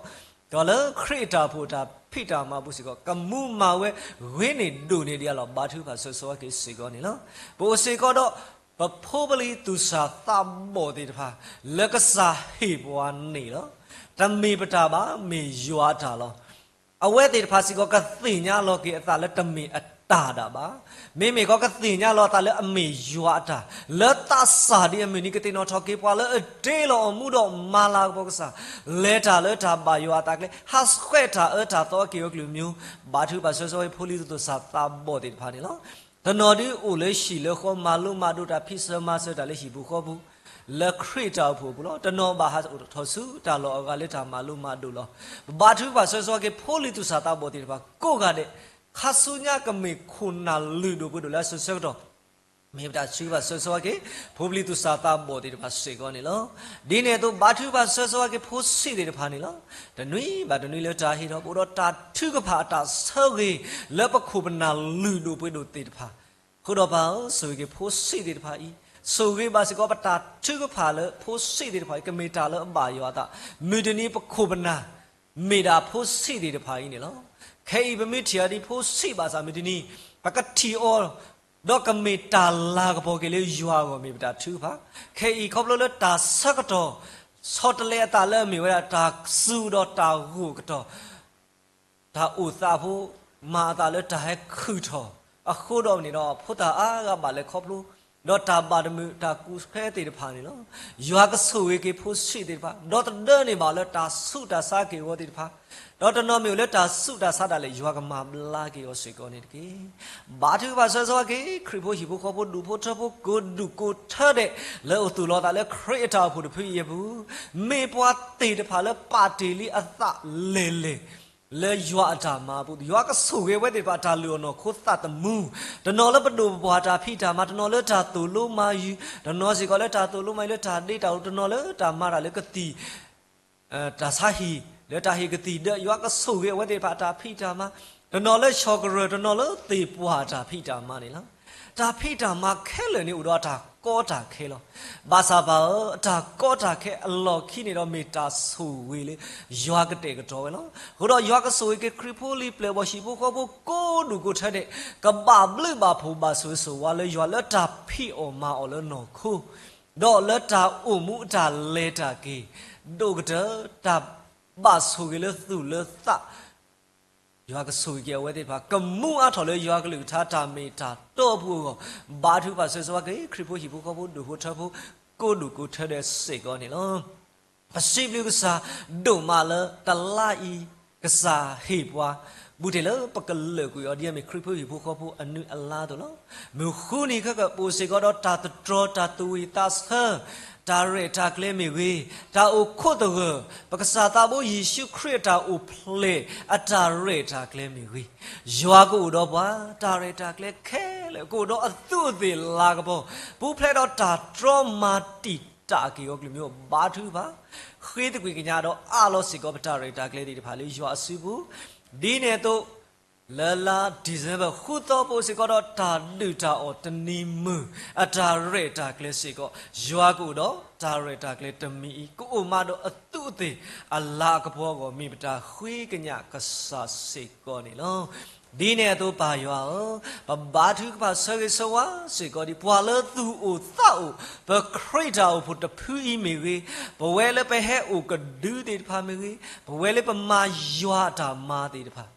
ဒီးလၢခရံာ်အတၢ်အိၣ်ဖှိၣ်အတၢ်ဖံးတၢ်မၤပူၤစ့ၢ်ကီး ကမူမၤဝဲဂ့ၤန့ၢ်ဒိၣ်န့ၢ်ဒံးအလီၢ် ဘါထုကဖၣ်ဆၢဂ့ၤဆၢဝါက့ၤစ့ၢ်ကီးန့ၣ်လီၤ. ပအိၣ်စ့ၢ်ကီးဒီး ပဖိပလံၤသူၣ်စၢ်သးဘီၣ်သ့ၣ်တဖၣ် လၢကစၢ်ဟ့ၣ်ပှၤန့ၣ်လီၤ. တမ့ၢ်ပတၢ်ဘၣ်, မ့ၢ်ယွၤအတၢ်လီၤ. အဝဲသ့ၣ်တဖၣ်စ့ၢ်ကီးကသ့ၣ်ညါလီၤက့ၤအသးလၢတမ့ၢ်အတၢ်ဒၣ်ဘၣ်. မ့မ့ၢ်ကီးကသ့ၣ်ညါလီၤအသးလၢအမ့ၢ်ယွၤအတၢ်, လၢသးစၢ်ဒ်အမုၢ်နံၤကသ့ၣ်နီၣ်ထီၣ်က့ၤပှၤလၢအတ့လီၤအီၤမူဒီးမၤလၤကပီၤကစၢ်, လဲၤတၢ်လၢတၢ်ဘၣ်ယွၤအသးကျဲ, ဟးဆှဲးတၢ်အၢတၢ်သီအက့ၢ်အဂီၤကလုာ်မံၤ, ဘါထုကဖၣ်ဆၢဂ့ၤဆၢဝါက့ၤ ဖိလံၤသူၣ်စၢ်သးဘီၣ်သ့ၣ်တဖၣ်န့ၣ်လီၤ. တနီၤဒုအိၣ်လၢဟံၣ်လၢဃီ မၤလိမၤဒိးတၢ်ဖံးစၢၤမၤစၢၤတၢ်လၢဟံၣ်ပူၤဃီပူၤ လၢခရံာ်အတၢ်အိၣ်ဖှိၣ်အပူၤလီၤ. တနီၤဘၣ်ဟးအိၣ်ထီၣ်ဆူတၢ်လီၢ်အဂၤလၢတၢ်မၤလိမၤဒိးလီၤ. ပဘါထုကဖၣ်ဆၢဂ့ၤဆၢဝါက့ၤ ဖိလံၤသူၣ်စၢ်သးဘီၣ်သ့ၣ်တဖၣ်ကိးဂၤဒဲး, ခါဆူညါကမ့ၢ်ခိၣ်နၢ်လုၢ်ဒိၣ်ပှ့ၤဒိၣ်လၢအစိၤဆၢကတီၢ်, မ့ၢ်ပတၢ်ထုကဖၣ်ဆၢဂ့ၤဆၢဝါက့ၤ ဖိပလံၤသူၣ်စၢ်သးဘီၣ်သ့ၣ်တဖၣ်စ့ၢ်ကီးန့ၣ်လီၤ. ဒ်န့ၣ်အသိး ဘါထုကဖၣ်ဆၢဂ့ၤဆၢဝါက့ၤဖိဆံးသ့ၣ်တဖၣ်န့ၣ်လီၤ. တနွံဘၣ်တနွံလၢတၢ်ဟ့ၣ်ထီၣ် ပအိၣ်ဒီးတၢ်ထုကဖၣ်အတၢ်ဆၢဂ့ၤ လၢပခိၣ်ပနၢ်လုၢ်ဒိၣ်ပှ့ၤဒိၣ်သ့ၣ်တဖၣ် အဃိဒီးပၢ်ဧၢ, ဆိၣ်ဂ့ၤက့ၤဖိဆံးသ့ၣ်တဖၣ်အံၤ, ဆိၣ်ဂ့ၤဘၣ်စ့ၢ်ကီး ပတၢ်ထုကဖၣ်လၢဖိဆံးသ့ၣ်တဖၣ်အံၤ ကမ့ၢ်တၢ်လၢအဘၣ်ယွၤအသး, မုၢ်တနံၤပခိၣ်ပနၢ် မ့ၢ်ဒၣ်ဖိဆံးသ့ၣ်တဖၣ်အံၤန့ၣ်လီၤ. ခဲအံၤပမ့ၢ်ထံၣ်အီၤဒ်ဖိဆံးဘၣ်ဆၣ် မုၢ်တနံၤ ပကထံၣ်အီၤ ဒီးကမ့ၢ်တၢ်လၤကပီၤက့ၤလၢယွၤအဂီၢ် မ့ၢ်ပတၢ်ထုကဖၣ်, ခဲအံၤခီဖျိလၢတၢ်ဆၢကတီၢ် ဆီတလဲအသးလၢအမ့ၢ်ဝဲဒၣ်တၢ်စူၤဒီးတၢ်ဂိၢ်ကတီၢ် တၢ်အိၣ်သးဖိ မၤအသးလၢတၢ်ဟဲခုၣ်ထီၣ်, အဃိဒီးန့ၣ်ဒီး ဖိသၣ်အါဂၤဘၣ်လဲၤခီဖျိ, ဒီးတၢ်ဘၣ်တမုာ်တၢ်ကူးဖဲသ့ၣ်တဖၣ်န့ၣ်လီၤ. ယွၤကဆိၣ်ဂ့ၤက့ၤဖိဆံးသ့ၣ်တဖၣ်, ဒီးတဒၢန့ၢ်ဘၣ်လၢတၢ်ဆူးတၢ်ဆါက့ၤအဂီၢ်သ့ၣ်တဖၣ်, ဒီးတနီၤမ့ၢ်အိၣ်လၢတၢ်ဆူးတၢ်ဆါဒၣ်လဲာ် ယွၤကမၤဘျါက့ၤအီၤစ့ၢ်ကီးန့ၣ်တက့ၢ်. ဘါထုကဖၣ်ဆၢဂ့ၤဆၢဝါက့ၤ ခရံာ်ဖိဟံၣ်ဖိဃီဖိ ဒူၣ်ဖိထၢဖိကိးဒူၣ်ကိးထၢဒဲး လၢအိၣ်သူၣ်လီၤအသးလၢခရံာ်အတၢ်အိၣ်ဖှိၣ်တဖုအံၤအပူၤ, မ့ၢ်ပှၤသ့ၣ်တဖၣ်လၢပာ်တ့ၢ်လံအသးလဲၢ်လဲၢ် လၢယွၤအတၢ်မၤအပူၤ, ယွၤကဆိၣ်ဂ့ၤဝဲသ့ၣ်တဖၣ် တၢ်လုၢ်အီၣ်နီၢ်ခိသးသမူ, တနီၤလၢပဒိၣ်ပပှၢ်တၢ်ဖံးတၢ်မၤ, တနီၤလၢတၢ်သိၣ်လိမၤယုၤ, တနီၤစ့ၢ်ကီးလၢတၢ်သိၣ်လိမၤယုၤလၢတၢ်ဒ့တၢ်အူ, တနီၤလၢတၢ်မၤတၢ်လၢကသံၣ် တၢ်ဆါဟံၣ် လၢတၢ်ဟ့ၣ်ကသံၣ်ဒၢ, ယွၤကဆိၣ်ဂ့ၤအဝဲသ့ၣ်တဖၣ်အတၢ်ဖံးတၢ်မၤ, တနီၤလၢဆီၣ်ကရၢၢ်, တနီၤလၢသ့ၣ်ပှၢ်တၢ်ဖံးတၢ်မၤန့ၣ်လီၤ. တၢ်ဖံးတၢ်မၤခဲလၢာ်န့ၣ်အိၣ်ဒီးအတၢ် ကီတၢ်ခဲလီၤ. ဘၣ်ဆၣ်ပၢ်ဧၢ, အတၢ်ကီတၢ်ခဲအလီၢ်ခံန့ၣ်ဒီး မ့ၢ်တၢ်ဆိၣ်ဂ့ၤလၢ ယွၤကတဲာ်ကတီၤဝဲလီၤ. အဃိဒီးယွၤကဆိၣ်ဂ့ၤက့ၤခရံာ်ဖိလံၤပျဲၢ်ဘီၣ် ဟံၣ်ဖိဃီဖိကိးဒူၣ်ကိးထၢန့ၣ် ကဘၣ်ဘျုးဘၣ်ဖှိၣ်ဘၣ်ဆိၣ်ဂ့ၤဆိၣ်ဝါလၢယွၤလၢတၢ်ဖံးအီၣ်မၤအီၣ်လၢနီၢ်ခိ ဒီးလၢတၢ်အိၣ်မူအတၢ်လဲၤတၢ်က့ၤ ဒိၣ်ကတၢၢ် တၢ်ဘၣ်ဆိၣ်ဂ့ၤလၢသူၣ်လၢသး ယွၤကဆိၣ်ဂ့ၤက့ၤအဝဲသ့ၣ်တဖၣ် ကမူအါထီၣ်လၢယွၤကလုၢ်ကထါတၢ်မ့ၢ်တၢ်တီအပူၤအဂီၢ်, ဘါထုကဖၣ်ဆၢဂ့ၤဆၢဝါက့ၤ ခရံာ်ဖိဟံၣ်ဖိဃီဖိဒူၣ်ဖိထၢဖိ ကိးဒူၣ်ကိးထၢဒဲးစ့ၢ်ကီးန့ၣ်လီၤ. ပစံးဘျုးကစၢ်ဒိၣ်မးလၢတလါအံၤ ကစၢ်ဟ့ၣ်ပှၤ ဘူးတ့ၢ်လၢပကလၢာ်ကွံာ်အီၤဒ်အမ့ၢ်ခရံာ်ဖိဟံၣ်ဖိဃီဖိအနုအလါအသိးလီၤ. မုၢ်ဃုနံၤခဲကပအိၣ်စ့ၢ်ကီးဒီးတၢ်တတြီတၢ်သူၣ်ဝံၣ်သးဆၢ တၢ်ရဲၣ်တၢ်ကျဲၤမ့ၢ်ဂ့ၤ, တၢ်အိၣ်ခိးသဂၢၢ် ပကစၢ်သးဘိယ့ၣ်ၡူးခရံာ်အတၢ်အိၣ်ဖျဲၣ်အတၢ်ရဲၣ်တၢ်ကျဲၤမ့ၢ်ဂ့ၤ, ယွၤကအိၣ်ဒီးပှၤ တၢ်ရဲၣ်တၢ်ကျဲၤခဲလၢာ် ကအိၣ်ဒီးအသူးအသ့ၣ်လၤကပီၤ ပူၤဖျဲးဒီးတၢ်တြီမၤတံာ်တာ်က့ၤအီၤကလုာ်မံၤ ဘါထုကဖၣ် ဃ့သကွံာ်ကညးဒီးအးလီၤစ့ၢ်ကီးပတၢ်ရဲၣ်တၢ်ကျဲၤသ့ၣ်တဖၣ်လၢယွၤအစုပူၤ, ဒ်န့ၣ်အသိး လၢလါ December ဃုသီပအိၣ်စ့ၢ်ကီးဒီးတၢ်ဒုၣ်တၢ်အီၣ်တနံၤမုၢ် အတၢ်ရဲၣ်တၢ်ကျဲၤစ့ၢ်ကီး, ယွၤကအိၣ်ဒီးတၢ်ရဲၣ်တၢ်ကျဲၤတမံၤအံၤ ကအိၣ်မးဒီးအသူးအသ့ၣ်အလၤအကပီၤအဂီၢ် မ့ၢ်ပတၢ်ဃ့ကညးကစၢ်စ့ၢ်ကီးန့ၣ်လီၤ. ဒ်န့ၣ်အသိးပၢ်ယွၤဧၢ, ပဘါထုကဖၣ်ဆၢဂ့ၤဆၢဝါစ့ၢ်ကီးဒံး ပှၤလၢသူၣ်အိၣ်သးအိၣ် ပခရံာ်တၢ်အိၣ်ဖှိၣ်တဖုအံၤမ့ၢ်ဂ့ၤ, ပဝဲလၢပဟဲအိၣ်ကဒုသ့ၣ်တဖၣ်မ့ၢ်ဂ့ၤ, ပဝဲလၢပမၤယွၤအတၢ်မၤသ့ၣ်တဖၣ်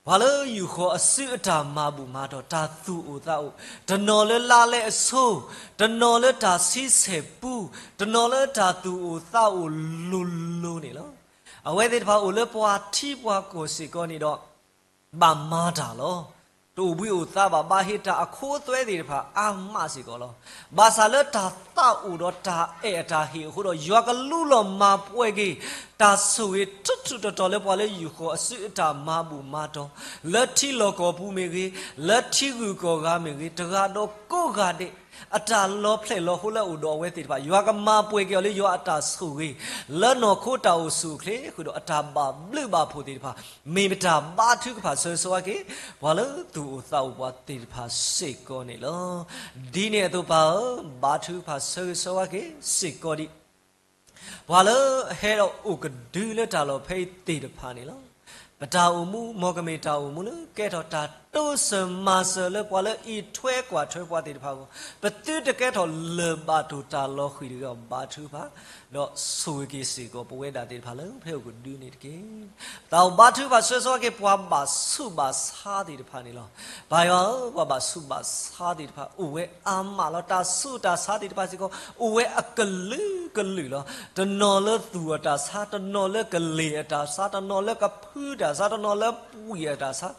ပှၤလၢယူၢ်ဃီၤအစုအတၢ်မၤဘူၣ်မၤတီၢ် တၢ်သူၣ်အိၣ်သးအိၣ်, တနီၤလၢလါလဲအဆိ, တနီၤလၢတၢ်ဆံဆဲၣ်ပူ, တနီၤလၢတၢ်သူၣ်အိၣ်သးအိၣ်လိၤလိၤန့ၣ်လီၤ. အဝဲသ့ၣ်တဖၣ်အိၣ်လၢပှၤထံပှၤကီၢ်စ့ၢ်ကီးန့ၣ်ဒီး ဘၣ်မၤတၢ်လီၤ. တအိၣ်ဘှံးအိၣ်သါဘၣ် ဘၣ်ဟ့ၣ်တၢ်အခိအသွဲသ့ၣ်တဖၣ်အါမးစ့ၢ်ကီးလီၤ. ဘၣ်ဆၣ်လၢတၢ်သးအိၣ်ဒီးတၢ်အဲၣ်အတၢ်ဟ့ၣ်အဃိဒီး ယွၤကလူလီၤမၤပှဲၤက့ၤ တၢ်ဆိၣ်ဂ့ၤထူးထူးတီၤတီၤလၢပှၤလၢယူၢ်ဃီၤအစုအတၢ်မၤဘူၣ်မၤတီၢ် လၢထံလီၢ်ကီၢ်ပူၤမ့ၢ်ဂ့ၤ, လၢထံဂုၤကီၢ်ဂၤမ့ၢ်ဂ့ၤ, တဂၤဒီးကိးဂၤဒဲး အတၢ်လီၤဖျဲၣ်လီၤဃိလၢအအိၣ်ဒီးအဝဲသ့ၣ်တဖၣ် ယွၤကမၤပှဲၤက့ၤအီၤလၢယွၤအတၢ်ဆိၣ်ဂ့ၤ လၢနီၢ်ခိတၢ်အိၣ်ဆူၣ်အိၣ်ချ့ဃုာ်ဒီးအတၢ်ဘၣ်ဘျုးဘၣ်ဖှိၣ်သ့ၣ်တဖၣ် မ့ၢ်ပတၢ်ဘါထုကဖၣ်ဆၢဂ့ၤဆၢဝါက့ၤ ပှၤလၢသူၣ်အိၣ်သးအိၣ်ပှၤသ့ၣ်တဖၣ်စ့ၢ်ကီးန့ၣ်လီၤ. ဒ်န့ၣ်အသိးပၢ်ဧၢ, ဘါထုကဖၣ်ဆၢဂ့ၤဆၢဝါက့ၤစ့ၢ်ကီးဒံး ပှၤလၢအဟဲဒီးအိၣ်ကဒုလၢတၢ်လီၢ်ဖဲအံၤသ့ၣ်တဖၣ်န့ၣ်လီၤ. ပတၢ်အိၣ်မူ မ်ကမ့ၢ်တၢ်အိၣ်မူလၢကဲထီၣ်တၢ်တိစၢၤမၤစၢၤလၢပှၤလၢအအံးထွဲကွၢ်ထွဲပှၤသ့ၣ်တဖၣ်အဂီၢ်, ပသုတကဲထီၣ်လၢၢ်ဘၣ်တိၢ်တၢ်လီၤဃံၤတဂ့ၤ ဘါထုကဖၣ် ဒီးဆိၣ်ဂ့ၤက့ၤစ့ၢ်ကီးပဝဲဒၣ်သ့ၣ်တဖၣ်လၢဖဲအိၣ်ကဒုန့ၣ်တက့ၢ်. တၢ်အိၣ်ဘါထုကဖၣ်ဆၢဂ့ၤဆၢဝါက့ၤ ပှၤဘၣ်ဆူးဘၣ်ဆါသ့ၣ်တဖၣ်န့ၣ်လီၤ. ပၢ်ယွၤဧၢ, ပှၤဘၣ်ဆူးဘၣ်ဆါသ့ၣ်တဖၣ်အိၣ်ဝဲအါမးလီၤ. တၢ်ဆူးတၢ်ဆါသ့ၣ်တဖၣ်စ့ၢ်ကီး အိၣ်ဝဲအကလုာ်ကလုာ်လီၤ. တနီၤလၢသူၣ်အတၢ်ဆါ, တနီၤလၢကလ့ၢ်အတၢ်ဆါ, တနီၤလၢကဖုတၢ်ဆါ, တနီၤလၢပှံၢ်အတၢ်ဆါ,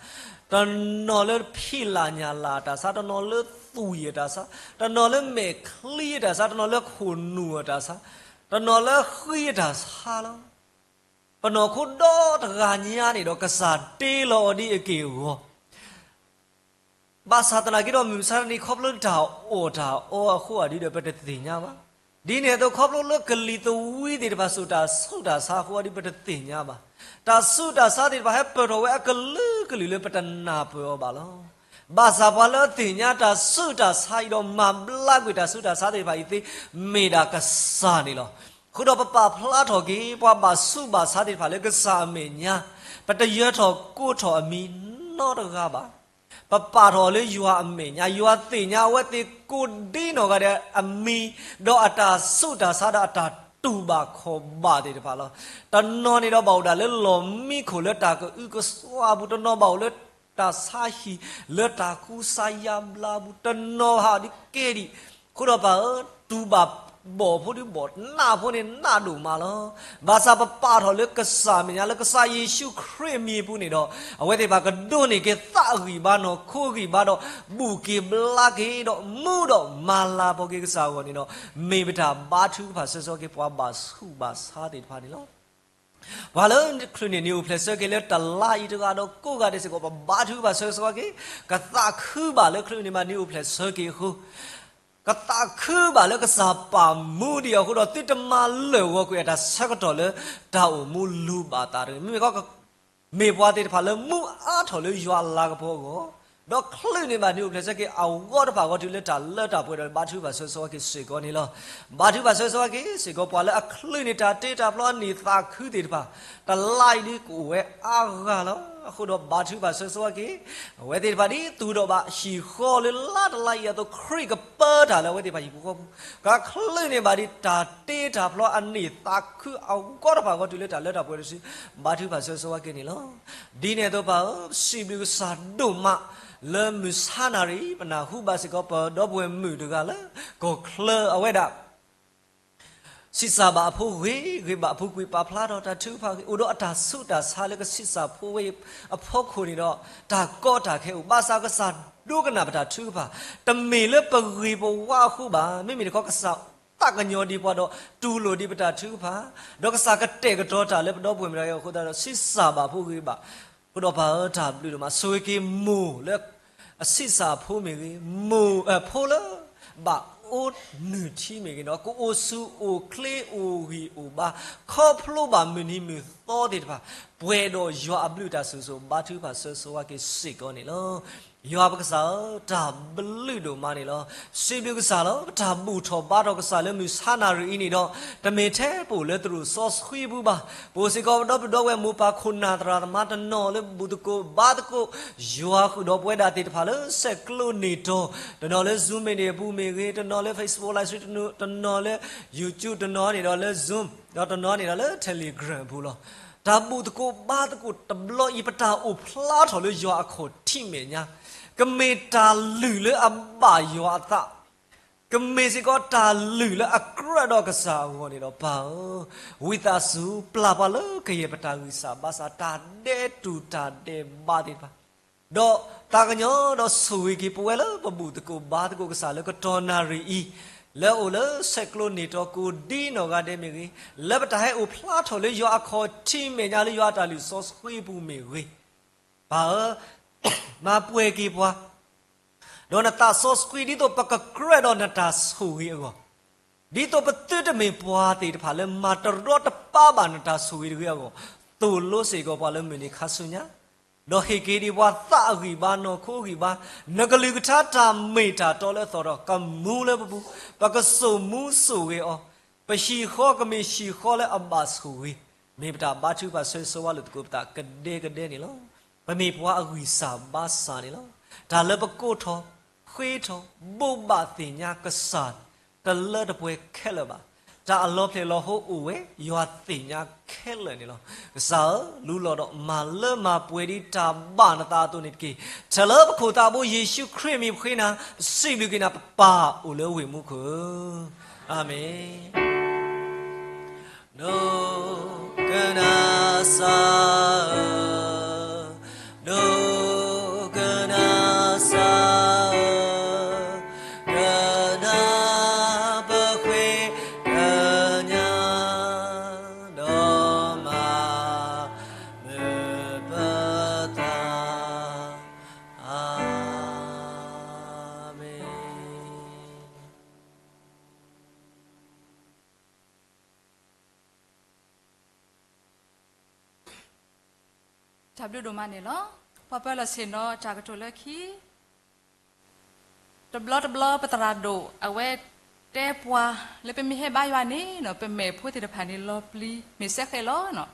တနီၤလၢဖံးလၢ်ညၣ်လၢ်အတၢ်ဆါ, တနီၤလၢသွံၣ်အတၢ်ဆါ, တနီၤလၢမဲာ်ချံအတၢ်ဆါ, တနီၤလၢခိၣ်နူာ်အတၢ်ဆါ, တနီၤလၢဃံအတၢ်ဆါလီၤ. ပနီၢ်ခိဒီတဂၤညါန့ၣ်ဒီး ကစၢ်တ့လီၤအီၤဒ်အက့ၢ်အဂီၤ ဘၣ်ဆၣ်သနာ်က့ဒီး မုၢ်မဆါတနံၤ ခီဖျိလၢတၢ်အီၣ်တၢ်အီအဃိအဒုဒီး ပတသ့ၣ်ညါဘၣ်. ဒ်န့ၣ်အသိး ခီဖျိလၢကလံၤသဝံးသ့ၣ်တဖၣ် စိာ်တၢ်ဆူးတၢ်ဆါအဃိအဒု ပတသ့ၣ်ညါဘၣ်. တၢ်ဆူးတၢ်ဆါသ့ၣ်တဖၣ် ဟဲပၢၢ်ထီၣ်ဝဲအကလုာ်ကလုာ်လၢပတနၢ်ပၢၢ်အီၤဘၣ်လီၤ. ဘၣ်ဆၣ်ပှၤလၢအသ့ၣ်ညါတၢ်ဆူးတၢ်ဆါအံၤဒီး မၤဘျါကွံာ်တၢ်ဆူးတၢ်ဆါသ့ၣ်တဖၣ်အံၤသ့ မ့ၢ်ဒၣ်ကစၢ်န့ၣ်လီၤ. ဃုာ်ဒီးပပာ်ဖျါထီၣ်က့ၤ ပှၤဘၣ်ဆူးဘၣ်ဆါသ့ၣ်တဖၣ်လၢကစၢ်အမဲာ်ညါ, ပတယၢၤထီၣ်ကိးထီၣ်အမံၤနီတဂၤဘၣ်. ပပာ်ထီၣ်အီၤလၢယွၤအမဲာ်ညါ, ယွၤသ့ၣ်ညါအဝဲသ့ၣ်ကိးဒ်နီၢ်ဂၤဒဲးအမံၤ, ဒီးအတၢ်ဆူးတၢ်ဆါဒီးအတၢ်တူၢ်ဘၣ်ခီၣ်ဘၣ်သ့ၣ်တဖၣ်လီၤ. တနီၤန့ၣ်ဒီးဘၣ်အိၣ်ဒၣ်လၢလီၢ်မံခိၣ်လၢတၢ်ကအုကစွါအပူၤ, တနီၤဘၣ်အိၣ်လၢတၢ်ဆါဟံၣ်လၢတၢ်ကူစါယါဘျါအပူၤ, တနီၤဘၣ်ဒ်ကဲဒံး, ဃုာ်ဒီးပၢ်ဧၢ, တူၢ်ဘၣ်ဘီၣ်ဖိဒုးဘီၣ်, နးဖိန့ၣ်နးဒိၣ်မးလီၤ. ဘၣ်ဆၣ်ပပာ်ထီၣ်လၢကစၢ်အမဲာ်ညါ လၢကစၢ်ယ့ၣ်ၡူးခရံာ်အမံၤအပူၤန့ၣ်ဒီး အဝဲသ့ၣ်တဖၣ်ကဒိးန့ၢ်က့ၤသးဂံၢ်ဘါနီၢ်ခိဂံၢ်ဘါဒီး ဘူၣ်က့ၤဘျါက့ၤဒီး မူဒီးမၤလၤကပီၤက့ၤကစၢ်အဂီၢ်န့ၣ်ဒီး မ့ၢ်ပတၢ်ဘါထုကဖၣ်ဆၢဂ့ၤဆၢဝါက့ၤ ပှၤဘၣ်ဆူးဘၣ်ဆါသ့ၣ်တဖၣ်န့ၣ်လီၤ. ပှၤလၢချုးန့ၢ်နံၣ်အိၣ်ဖျဲၣ်ဆၢက့ၤလၢတလါအံၤတဂၤဒီးကိးဂၤဒဲးစ့ၢ်ကီး ပဘါထုကဖၣ်ဆၢဂ့ၤဆၢဝါက့ၤ, ကသးခုဘၣ်လၢချုးန့ၢ်ဘၣ်နံၣ်အိၣ်ဖျဲၣ်ဆၢက့ၤအဃိ, ကသးခုဘၣ်လၢကစၢ်ပာ်မူဒံးအဃိဒီး သုတမၤလၢာ်ဂီၤကွံာ်အတၢ်ဆၢကတီၢ်လၢတၢ်အိၣ်မူလူၤဘၣ်သးတဂ့ၤ. မ့မ့ၢ်ကီး မ့ၢ်ပှၤသ့ၣ်တဖၣ်လၢမူအါထီၣ်လၢယွၤအလၤကပီၤအဂီၢ်, ဒီးချုးန့ၢ်ဘၣ်န့ၣ် အိၣ်ဖျဲၣ်ဆၢက့ၤအဂီၢ်တဖၣ်အဂီၢ် တုၤလၢတၢ်လၢတၢ်ပှဲၤဒီး ဘါထုကဖၣ်ဆၢဂ့ၤဆၢဝါက့ၤစ့ၢ်ကီးန့ၣ်လီၤ. ဘါထုကဖၣ်ဆၢဂ့ၤဆၢဝါက့ၤစ့ၢ်ကီး ပှၤလၢအချုးန့ၢ်တၢ်တ့တၢ်ဖျီအန့ၢ်သးခုသ့ၣ်တဖၣ်, တလါအံၤဒ်ကအိၣ်ဝဲအါဂၤလီၤ. အဃိဒီးဘါထုကဖၣ်ဆၢဂ့ၤဆၢဝါက့ၤ အဝဲသ့ၣ်တဖၣ်ဒ်သူၣ်ဒီးဘၣ်ဟံၣ်ဃီလၢလါတလါအံၤအသိး ခရံာ်ကပၢတၢ်လၢအဝဲသ့ၣ်တဖၣ်ဟံၣ်ဖိဃီဖိ, ကချုးန့ၢ်ဘၣ်ဒ်တၢ်တ့တၢ်ဖျီအန့ၢ်သးခုအဂီၢ်တဖၣ်အဂီၢ် တုၤလၢတၢ်လၢတၢ်ပှဲၤတစု ဘါထုကဖၣ်ဆၢဂ့ၤဆၢဝါက့ၤန့ၣ်လီၤ. ဒ်န့ၣ်အသိးပၢ်ဧၢ, ပစံးဘျုးကစၢ်ဒိၣ်မးလၢမုၢ်ဆါနၣ်ရံၣ် ပနၢ်ဟူဘၣ်စ့ၢ်ကီး ပဒီပုၢ်ဝဲၢ်မုၣ်တဂၤလၢ ကီၢ်ချၢအဝဲဒၣ် ဆံးစၢ်ဘၣ်အဖိဂ့ၤဂ့ၤဘၣ်အပူၤကွံာ် ပာ်ဖျါထီၣ်တၢ်ထုကဖၣ်ဂ့ၤ အိၣ်ဒီးအတၢ်ဆူးတၢ်ဆါလၢကဆံးစၢ်ဖိဝဲအံၤအဖီခိၣ်န့ၣ်ဒီး တၢ်ကီတၢ်ခဲအိၣ် ဘၣ်ဆၣ်ကစၢ်ဒိကနၣ်ပတၢ်ထုကဖၣ်, တမ့ၢ်လၢပဂ့ၤပဝါအဃိဘၣ်, မ့မ့ၢ်တခီကစၢ်သးကညီၤဒံးပှၤဒီး တူၢ်လိာ်ဒံးပတၢ်ထုကဖၣ်, ဒီးကစၢ်ကတဲာ်ကတီၤတၢ်လၢပဒီပုၢ်ဝဲၢ်မုၣ်တဂၤအံၤအဃိသတးဒီး ဆံးစၢ်ဘၣ်ဖိဂ့ၤဘၣ် အဃိဒီးပၢ်ဧၢ တၢ်ဘျုးဒိၣ်မး ဆိၣ်ဂ့ၤက့ၤမိၢ်လၢ အဆံးစၢ်အဖိမ့ၢ်ဂ့ၤ, မိၢ်အဖိလၢ ဘၣ်အိၣ်နုၢ်ထံမ့ၢ်ဂ့ၤဒီး ကအိၣ်ဆူၣ်အိၣ်ချ့အိၣ်ဂံၢ်အိၣ်ဘါ ခီဖျိဘၣ်မုၢ်နံၤမုၢ်သီသ့ၣ်တဖၣ် ပှဲၤဒီးယွၤအဘျုးတၢ်ဆိၣ်ဂ့ၤ ဘါထုကဖၣ်ဆၢဂ့ၤဆၢဝါက့ၤစ့ၢ်ကီးန့ၣ်လီၤ. ယွၤပကစၢ်ဧၢ, တၢ်ဘျုးဒိၣ်မးန့ၣ်လီၤ. စံးဘျုးကစၢ်လီၤ. ပတၢ်ဘူၣ်ထီၣ်ဘါထီၣ်ကစၢ်လၢမုၢ်ဆါနၣ်ရံၣ်အံၤန့ၣ်ဒီး တမ့ၢ်ထဲပအိၣ်လၢသရိာ်စီဆှံအပူၤဘၣ်. ပအိၣ်စ့ၢ်ကီးပဒီပုၢ်ဝဲၢ်မိၢ်ပၢ်ခိၣ်နၢ်သရၣ်သမါ တနီၤလၢဘူၣ်သကိးဘါသကိး ယွၤဃုာ်ဒီးပဝဲဒၣ်သ့ၣ်တဖၣ်လၢဆဲးကျိးန့ၢ်တီၤ, တနီၤလၢ Zoom meeting အပူၤမ့ၢ်ဂ့ၤ, တနီၤလၢ Facebook Live Stream, တနီၤလၢ YouTube, တနီၤန့ၣ်ဒီးလၢ Zoom, ဒီးတနီၤန့ၣ်ဒီးလၢ Telegram အပူၤလီၤ. တၢ်ဘူၣ်သကိးဘါသကိးတဘျီအံၤ ပတၢ်အိၣ်ဖျါထီၣ်လၢယွၤအခီၣ်ထံးမဲာ်ညါ, ကမ့ၢ်တၢ်လုၢ်လၢအဘၣ်ယွၤအသး, ကမ့ၢ်စ့ၢ်ကီးတၢ်လုၢ်လၢအကြၢးဒီးကစၢ်အဂီၢ်န့ၣ်ဒီး ပၢ်ဧၢ, ဝံသးစူၤ ပျၢ်ပှၤလၢကယဲၢ်ပတၢ်ဂံၢ်စၢ်ဘါစၢ် တၢ်ဒဲးတူၢ်တၢ်ဒဲးဘးသ့ၣ်တဖၣ်, ဒီးသးကညီၤဒီးဆိၣ်ဂ့ၤက့ၤပဝဲလၢပဘူၣ်သကိးဘါသကိးကစၢ်လၢကတီၢ်နၣ်ရံၣ်အံၤ, လၢအအိၣ်လၢဆဲးကျိးန့ၢ်တီၤကိးဒ်နီၢ်ဂၤဒဲးမ့ၢ်ဂ့ၤ, လၢပတၢ်ဟဲအိၣ်ဖျါထီၣ်လၢယွၤအခီၣ်ထံးမဲာ်ညါလၢယွၤအတၢ်လုၢ်စီဆှံအပူၤမ့ၢ်ဂ့ၤ, ပၢ်ဧၢ, မၤပှဲၤက့ၤပှၤ ဒီးနသးစီဆှံဒ်သိးပကကြၢးဒီးနတၢ်ဆိၣ်ဂ့ၤအဂီၢ်, ဒ်သိးပသုတမ့ၢ်ပှၤသ့ၣ်တဖၣ်လၢမၤတရီတပါဘၣ်နတၢ်ဆိၣ်ဂ့ၤတဂ့ၤအဂီၢ်, သိၣ်လိစ့ၢ်ကီးပှၤလၢမုၢ်နံၤခါဆူညါ, ဒီးဟ့ၣ်က့ၤဒံးပှၤသးအဂံၢ်ဘါ နီၢ်ခိအဂံၢ်ဘါ, နကလုၢ်ကထါတၢ်မ့ၢ်တၢ်တီလၢအသီၣ်ထီၣ်ကမူလၢပပူၤ, ပကစိာ်မူစိာ်ဂဲၤအီၤ, ပဟံၣ်ဃီကမ့ၢ်ဟံၣ်ဃီလၢအဘၣ်ဆိၣ်ဂ့ၤ, မ့ၢ်ပတၢ်ဘါထုကဖၣ်ဆၢဂ့ၤဆၢဝါလိာ်သကိးပသးကဒဲကဒဲန့ၣ်လီၤ. ပမ့ၢ်ပှၤအဂံၢ်စၢ်ဘါစၢ်န့ၣ်လီၤ. တၢ်လၢပကိးထီၣ်, ဃ့ထီၣ်, ဘိးဘၣ်သ့ၣ်ညါကစၢ်, တလၢတပှဲၤခဲလၢာ်ဘၣ်. တၢ်အလီၤဖျဲၣ်လီၤဟိအိၣ်ဝဲ, ယွၤသ့ၣ်ညါခဲလၢာ်န့ၣ်လီၤ. ကစၢ်ဧၢ, လူလီၤဒီးမၤလၢမၤပှဲၤဒ်တၢ်ဘၣ်နသးအသိးန့ၣ်တက့ၢ်. ထဲလၢပခိၣ်သးဘိယ့ၣ်ၡူးခရံာ်မံၤပဃ့နၤ, ပစံးဘျုးက့ၤနၤ ပပၢ်အိၣ်လၢဝ့ၢ်မူခိၣ်ဧၢ. အၤမ့ၣ်. ဒိကနၣ်စၢ်ဧၢ, ဒိကနၣ်စၢ်ဧၢ, ကနၣ်ပဃ့ကညး, ဒီးမၤမုာ်ပသး, အၤမ့ၣ်. တၢ်ဘျုးဒိၣ်မးန့ၣ်လီၤ. ပှၤပၢလီၤဆ့ၣ်နီၤတၢ်ကတိၤလၢခံ, တဘျီတဘျီပသရၣ်ဒိၣ် အဝဲတဲပှၤလၢပမ့ၢ်ဟဲဘါယွၤန့ၣ်နီၤ ပမဲာ်ဖိသ့ၣ်တဖၣ်န့ၣ်လီၤပျံၤ မ့ၢ်စဲဃဲးလီၤနီၤ.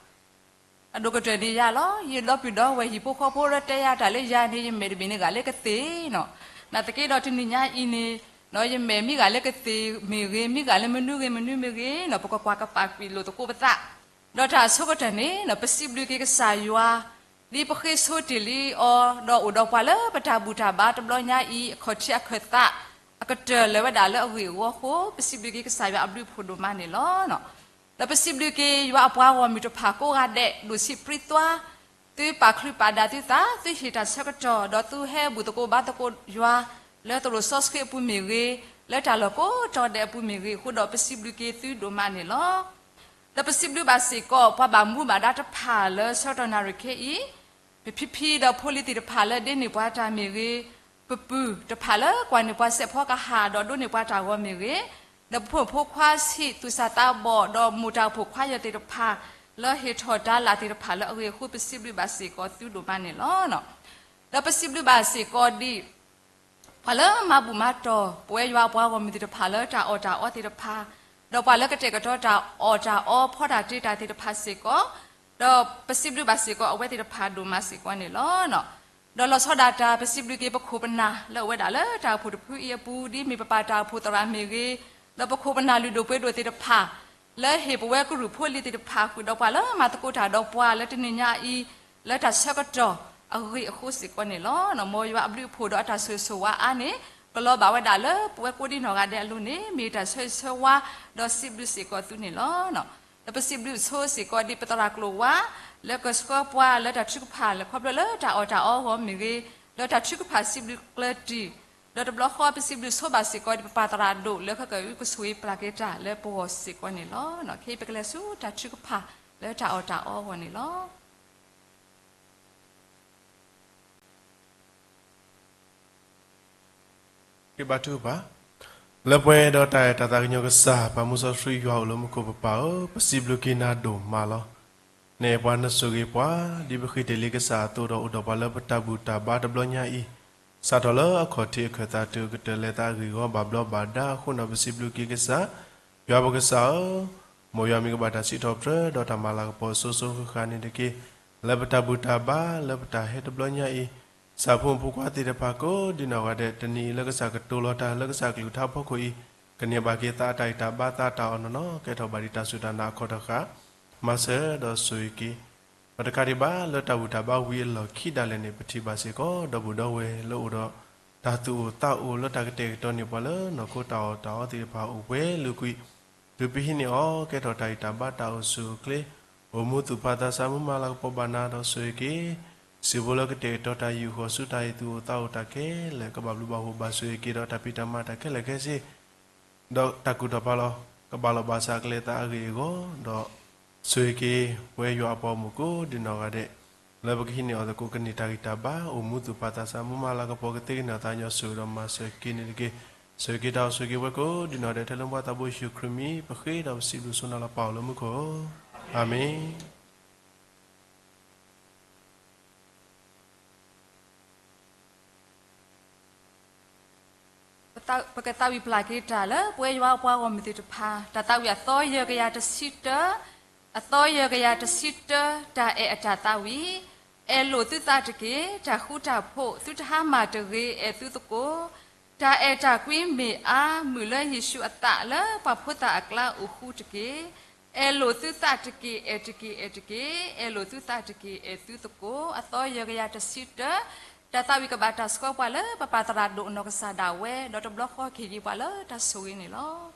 အဒိၣ်ကတၢၢ်န့ၣ်ယၤလီၤ. ယဒီပုၢ်ဒီဝဲၢ်ဟံၣ်ဖိဃီဖိလၢတဲယၤတၢ်လၢယၤန့ၣ် ယမဲာ်တဘ့ၣ်န့ၣ်ဂာ်လၢကသ့ၣ်နီၤ. နာ်သက့ဒီးတနံၤညါအံၤန့ၣ် ယမဲာ်မ့ၢ်ဂာ်လၢကသ့ၣ်မ့ၢ်ဂ့ၤ မ့ၢ်ဂာ်လၢမနုၤဂ့ၤမနုၤမ့ၢ်ဂ့ၤနီၤ ပကကွၢ်ကပာ်ကွံာ်လိာ်သကိးပသး ဒီးတၢ်အဆိကတၢၢ်န့ၣ်နီၤ ပစံးဘျုးက့ၤကစၢ်ယွၤ ဒ်ပဃ့ဆိတ့ၢ်လံအီၤ ဒီးအိၣ်ဒီးပှၤလၢပတၢ်ဘူၣ်တၢ်ဘါတဘျီညါအံၤ အခီၣ်ထံးအခၢၣ်သး အကတၢၢ်လၢၤဝဲဒၣ်လၢအဂ့ၢ်အဝီအဃိ ပစံးဘျုးက့ၤကစၢ်ယွၤအဘျုးအဖှိၣ်ဒိၣ်မးန့ၣ်လီၤ. ဒီးပစံးဘျုးက့ၤယွၤအပှၤဂီၢ်မုၢ်တဖၣ်ကိးဂၤဒဲး ဒိၣ်ဆံးပြံသွါ သုပာ်ချုးပာ်ဒၣ်သုသး သုဟ့ၣ်တၢ်ဆၢကတီၢ် ဒီးသုဟဲဘူၣ်သကိးဘါသကိးယွၤ လၢသရိာ်စီဆှံအပူၤမ့ၢ်ဂ့ၤ, လၢတၢ်လီၢ်ကိးတီၤဒဲးအပူၤမ့ၢ်ဂ့ၤအဃိဒီး ပစံးဘျုးက့ၤသုဒိၣ်မးန့ၣ်လီၤ. ဒီးပစံးဘျုးဘၣ်စ့ၢ်ကီး ပှၤဘၣ်မူဘၣ်ဒါတဖၣ်လၢဆၢကတီၢ်နၣ်ရံၣ်ခဲအံၤ, ပဖံဖံဒီးဖိလံၤသ့ၣ်တဖၣ်လၢဒ့န့ၢ်ပှၤတၢ်မ့ၢ်ဂ့ၤ, ပပုၢ်တဖၣ်လၢကွၢ်န့ၢ်ပှၤစဲးဖီကဟၣ်ဒီးဒိးန့ၢ်ပှၤတၢ်ဂီၤမ့ၢ်ဂ့ၤ, ဒီးပဖိမုၣ်ဖိခွါဆံးသူၣ်စၢ်သးဘီၣ် ဒီးမိၢ်တၢ်အိၣ်ဖှိၣ်ခွါယီၤသ့ၣ်တဖၣ် လၢဟ့ၣ်ထီၣ်တၢ်လၢ်သ့ၣ်တဖၣ်လၢအဂ့ၢ်အဃိ ပစံးဘျုးဘၣ်စ့ၢ်ကီးသုဒိၣ်မးန့ၣ်လီၤ. ဒီးပစံးဘျုးဘၣ်စ့ၢ်ကီးဒံး ပှၤလၢမၤဘူၣ်မၤတီၢ် ပဝဲယွၤအပှၤဂီၢ်မုၢ်သ့ၣ်တဖၣ်လၢတၢ်အီၣ်တၢ်အီသ့ၣ်တဖၣ်, ဒီးပှၤလၢကတဲာ်ကတီၤတၢ်အီၣ်တၢ်အီဖီတၢ်တ့တၢ်သ့ၣ်တဖၣ်စ့ၢ်ကီး, ဒီးပစံးဘျုးဘၣ်စ့ၢ်ကီးအဝဲသ့ၣ်တဖၣ်ဒိၣ်မးစ့ၢ်ကီးန့ၣ်လီၤ. ဒီးလီၤဆီဒၣ်တၢ် ပစံးဘျုးက့ၤပခိၣ်ပနၢ်လၢအဝဲဒၣ်လၢတၢ်အိၣ်ဖှိၣ်တဖုအံၤအပူၤ ဒ်မ့ၢ်ပပၢ်တၢ်အိၣ်ဖှိၣ်သရၣ်မ့ၢ်ဂ့ၤ, ဒီးပခိၣ်ပနၢ်လုၢ်ဒိၣ်ပှ့ၤဒိၣ်သ့ၣ်တဖၣ် လၢဟ့ၣ်ပဝဲကရူၢ်ဖိလံၤသ့ၣ်တဖၣ်ဃုာ်ဒီးပှၤလၢမၤသကိးတၢ်ဒီးပှၤလၢတနံၤညါအံၤ လၢတၢ်ဆၢကတီၢ်အဂ့ၢ်အဃိစ့ၢ်ကီးန့ၣ်လီၤ. မ်ယွၤအဘျုးအဖှိၣ်ဒီးအတၢ်ဆိၣ်ဂ့ၤဆိၣ်ဝါအါန့ၣ် ကလီၤဘၣ်ဝဲဒၣ်လၢပဝဲကိးဒံနီၢ်ဂၤဒဲးအလိၤန့ၣ် မ့ၢ်တၢ်ဆၢဂ့ၤဆၢဝါ ဒီးစံးဘျုးစ့ၢ်ကီးသုန့ၣ်လီၤ. ဒီးပစံးဘျုးဆိစ့ၢ်ကီးဒ်ပသရၣ်ကျိာ်ဝါ လၢကဆှၢပှၤလၢတၢ်ထုကဖၣ်လၢခီဖျိလၢတၢ်အီၣ်တၢ်အီအဂီၢ်မ့ၢ်ဂ့ၤ, လၢတၢ်ထုကဖၣ်စံးဘျုးကျၢၤတံၢ်, ဒီးတဘျီဃီပစံးဘျုးဆိဘၣ်စ့ၢ်ကီးဒ်ပပၢ်သရၣ်ဒိၣ်လၢခဲကၢအုကဆိၣ်ဂ့ၤပျၢ်က့ၤတၢ်လၢပဂီၢ်စ့ၢ်ကီးန့ၣ်လီၤ. ခဲအံၤပကလဲၤဆူတၢ်ထုကဖၣ်လၢတၢ်အီၣ်တၢ်အီအဂီၢ်န့ၣ်လီၤ. ကဘါထုကဖၣ်, လၢပှဲၤဒီးတၢ်အဲၣ်တၢ်သးကညီၤကစၢ် ပၢ်မူစီဆှံယွၤအိၣ်လၢမူခိၣ်ပပၢ်ဧၢ, ပစံးဘျုးက့ၤနၤဒိၣ်မးလီၤ. နအဲၣ်ပှၤနဆိၣ်ဂ့ၤပှၤ ဒ်ပဃ့တ့ၢ်လံကစၢ်အသိးဒီးအိၣ်ဒီးပှၤလၢပတၢ်ဘူၣ်တၢ်ဘါတဘျီညါအံၤ, စးထီၣ်လၢအခီၣ်ထံးအခၢၣ်သးတုၤကတၢၢ်လဲၤသးအဂ့ၢ်အဂီၢ် ဘၣ်ဘျီးဘၣ်ဒါအဃိန့ၣ် ပစံးဘျုးက့ၤကစၢ် ယွၤပကစၢ်ဧၢ, မ်ယွၤမ့ၢ်ကဘၣ်တၢ်စံးထီၣ်ပတြၢၤဒီးတၢ်မၤလၤကပီၤအစိၤစိၤဃၣ်ဃၣ်န့ၣ်တက့ၢ်. လၢပတၢ်ဘူၣ်တၢ်ဘါ လၢပတၢ်ဟဲတဘျီညါအံၤ, ကစၢ်ဖိမုၣ်ဖိခွါသ့ၣ်တဖၣ်ကိးဒံနီၢ်ဂၤဒဲး တနံၤအံၤလၢကစၢ်ကတိၤလီၤတၢ်လၢကစၢ်ကလုၢ်ကထါဖီခိၣ်အံၤ, ကန့ၢ်ဘၣ်က့ၤသးအတၢ်ဂံၢ်တၢ်ဘါသးတၢ်အီၣ်နီၢ်နီၢ် ကဲထီၣ်ဘၣ်ဒံးတၢ်စူၢ်တၢ်နာ်အခီၣ်တဃၣ်, မၤစၢၤဒီးဆိၣ်ဂ့ၤက့ၤ ဒီးတကးဒံးဘၣ် လၢတၢ်ဘူၣ်တၢ်ဘါဝံၤအလီၢ်ခံဒၣ်လဲာ်န့ၣ် ပထံၣ်ဘၣ်စ့ၢ်ကီး ဒီပုၢ်ဒီဝဲၢ်လၢအိၣ်ဒီးတၢ်သူၣ်အိၣ်သးအိၣ် လၢတၢ်ကတဲာ်ကတီၤန့ၢ်ပှၤလၢနီၢ်ခိတၢ်အီၣ်တၢ်အီသ့ၣ်တဖၣ်အိၣ်ပှဲၤလုာ်ကွံာ်, တုၤပဟံးန့ၢ်အီၤ ကဲထီၣ်တၢ်ဂံၢ်တၢ်ဘါတၢ်အိၣ်ဆူၣ်အိၣ်ချ့, အိၣ်မူသူၣ်ဖးသးစၢ် မူမၤလၤကပီၤဘၣ်နၤဒီးဆိၣ်ဂ့ၤက့ၤ စံးဘိလၢကတဲာ်ကတီၤတၢ်ယူာ်ဃီၤဆူတၢ်ဟ့ၣ်သူၣ်အိၣ်သးအိၣ်တၢ်ခဲလၢာ် ကဘၣ်ဘျုးဘၣ်ဖှိၣ်ဘၣ်ဆိၣ်ဂ့ၤက့ၤဒီးတၢ်ဖံးတၢ်မၤတၢ်ခဲလၢာ်ခဲဆ့ ဒီးတၢ်ကူၣ်ထီၣ်ဖးလီၤ ကဘၣ်လီၤဘၣ်စးကလဲၤသးအဂ့ၢ်အဂီၢ်, ဒီးဆိၣ်ဂ့ၤက့ၤပဝဲယွၤအပှၤဂီၢ်မုၢ်ကိးဒံနီၢ်ဂၤဒဲး လၢပကဟံးန့ၢ်အီၤသကိး ကန့ၢ်တၢ်ဂံၢ်တၢ်ဘါ အိၣ်မူသူၣ်ဖးသးစၢ် မူမၤလၤကပီၤ ကသ့ကန့ၢ်အသးညီ ဆိၣ်ဂ့ၤဒီးမၤစၢၤက့ၤန့ၣ်တက့ၢ်. ဆိၣ်ဂ့ၤက့ၤတၢ်အိၣ်ဆိၣ်ဂ့ၤက့ၤပှၤကိးဒံနီၢ်ဂၤဒဲး ထဲလၢမူဘၣ်သးဘိယ့ၣ်ၡူးခရံာ်မံၤ ပဃ့ဒီးပစံးဘျုးဆိၣ်နၤလီၤ ပၢ်အိၣ်လၢမူခိၣ်ဧၢ, အၤမ့ၣ်. ပကသးဝံၣ်ပျၢ်က့ၤတၢ်လၢပဝဲယွၤအပှၤဂီၢ်မုၢ်သ့ၣ်တဖၣ် တၢ်သးဝံၣ်အသီယဲၢ်ကယၤတဆံတၢ, အသီယဲၢ်ကယၤတဆံတၢ, တၢ်အဲၣ်အတၢ်သးဝံၣ်, အဲၣ်လိာ်သုသးတက့ၢ်, တၢ်ဃူတၢ်ဖိး သုတဟါမၢ်တဂ့ၤ အဲၣ်သုသကိး, တၢ်အဲၣ်တၢ်ကွံမ့ၢ်အါ မုာ်လၢယ့ၣ်ၡူးအသး လၢပှၤဖိသၣ်အကျါအိၣ်ဃူတက့ၢ်. အဲၣ်လိာ်သုသးတက့ၢ် အဲၣ်တက့ၢ် အဲၣ်တက့ၢ်, အဲၣ်လိာ်သုသးတက့ၢ် အဲၣ်သုသကိး, အသီယဲၢ်ကယၤတဆံတၢ, တၢ်သးဝံၣ်ကဘၣ်တၢ်ဆှၢပှၤလၢပပၢ်သရၣ်ဒိၣ်အနီၢ်ကစၢ်ဒၣ်ဝဲ, ဒီးတဘျီဃီကဟ့ၣ်က့ၤပှၤလၢတၢ်ဆိၣ်ဂ့ၤန့ၣ်လီၤ.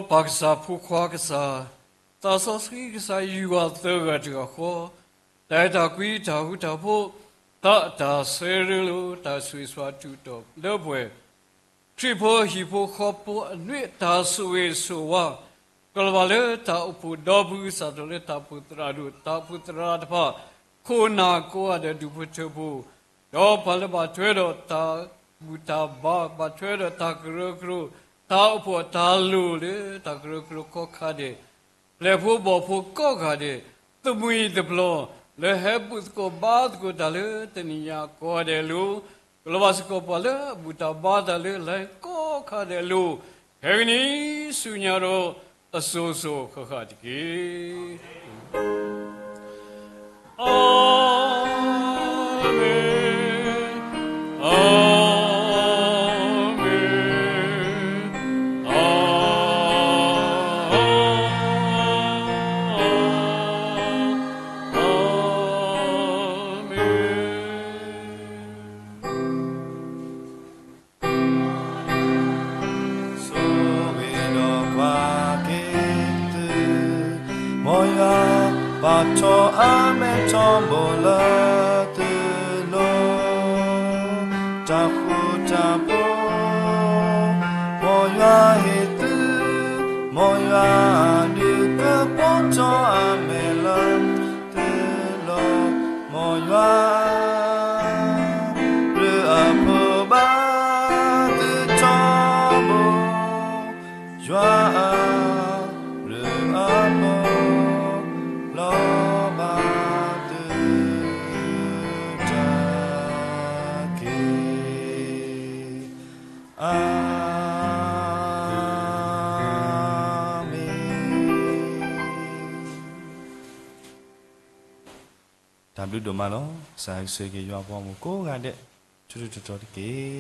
ပၢ်ကစၢ်, ဖိခွါကစၢ်, သးစီဆှံကစၢ်ယွၤသၢဂၤတဂၤဃီ, တၢ်အဲၣ်တၢ်ကွံ တၢ်ဃူတၢ်ဖိး, သးတၢ်ဆၢရ့လိာ်တၢ်ဆိၣ်ဂ့ၤဆၢဝါထုးထီၣ်လၢပှဲၤ ခရံာ်ဖိဟံၣ်ဖိဃီဖိအနွံ တၢ်ဆိၣ်ဂ့ၤဆိၣ်ဝါ ကလီၤဘၣ်လၢတၢ်အိၣ်ဖှိၣ်ဒီပုၢ်ဝဲၢ် စးထီၣ်လၢတၢ်အိၣ်ဖှိၣ်သရၣ်ဒိၣ် တၢ်အိၣ်ဖှိၣ်သရၣ်တဖၣ် ခိၣ်နၢ်ကိးဂၤဒဲး ဒူၣ်ဖိထၢဖိ ဒီးပှၤလၢဘၣ်ထွဲဒီးတၢ်ဘူၣ်တၢ်ဘါ ဘၣ်ထွဲဒီးတၢ်ကရၢကရိ တၢ်အိၣ်ဖှိၣ်တၢ်လိၣ်လၢတၢ်ကရၢကရိကိးဂၤဒဲး ပျဲၢ်ဖိဘီၣ်ဖိကိးဂၤဒဲး သမှံၤသပျီၤ လၢဟဲဘူၣ်သကိးဘါသကိးတၢ်လၢတနံၤညါကိးဂၤဒဲးအလိၤ ကလီၤဘၣ်စ့ၢ်ကီးပှၤလၢအဘူၣ်တၢ်ဘါတၢ်လၢလၢကိးဂၤဒဲးအလိၤ ခဲကနံၤဆူညါဒီး အစိၤစိၤဃၣ်ဃၣ်တက့ၢ်. အၤမ့ၣ်, အၤမ့ၣ်, အၤမ့ၣ်, အၤမ့ၣ်. ဆိၣ်ဂ့ၤဒီးကွၢ်က့ၤသု, မ်ယွၤ ပာ်ထီၣ်အမဲထီဘိလၢသုလိၤ, တၢ်ဃူတၢ်ဖိး မ်ယွၤဟ့ၣ်သု, မ်ယွၤဒုးကပီၤထီၣ်အမဲလၢသုလိၤ, မ်ယွၤ ရ့အဖိဘၣ်သုထီဘိ, ယွၤအရ့အဖိ လီၤဘၣ်သုတက့ၢ်. အၤမ့ၣ်. တၢ်ဘျုးဒိၣ်မးလီၤ. ကစၢ်ယွၤဆိၣ်ဂ့ၤက့ၤယွၤအဖိမုၣ်ကိးဂၤဒဲး ထူထူတီတီတက့ၢ်.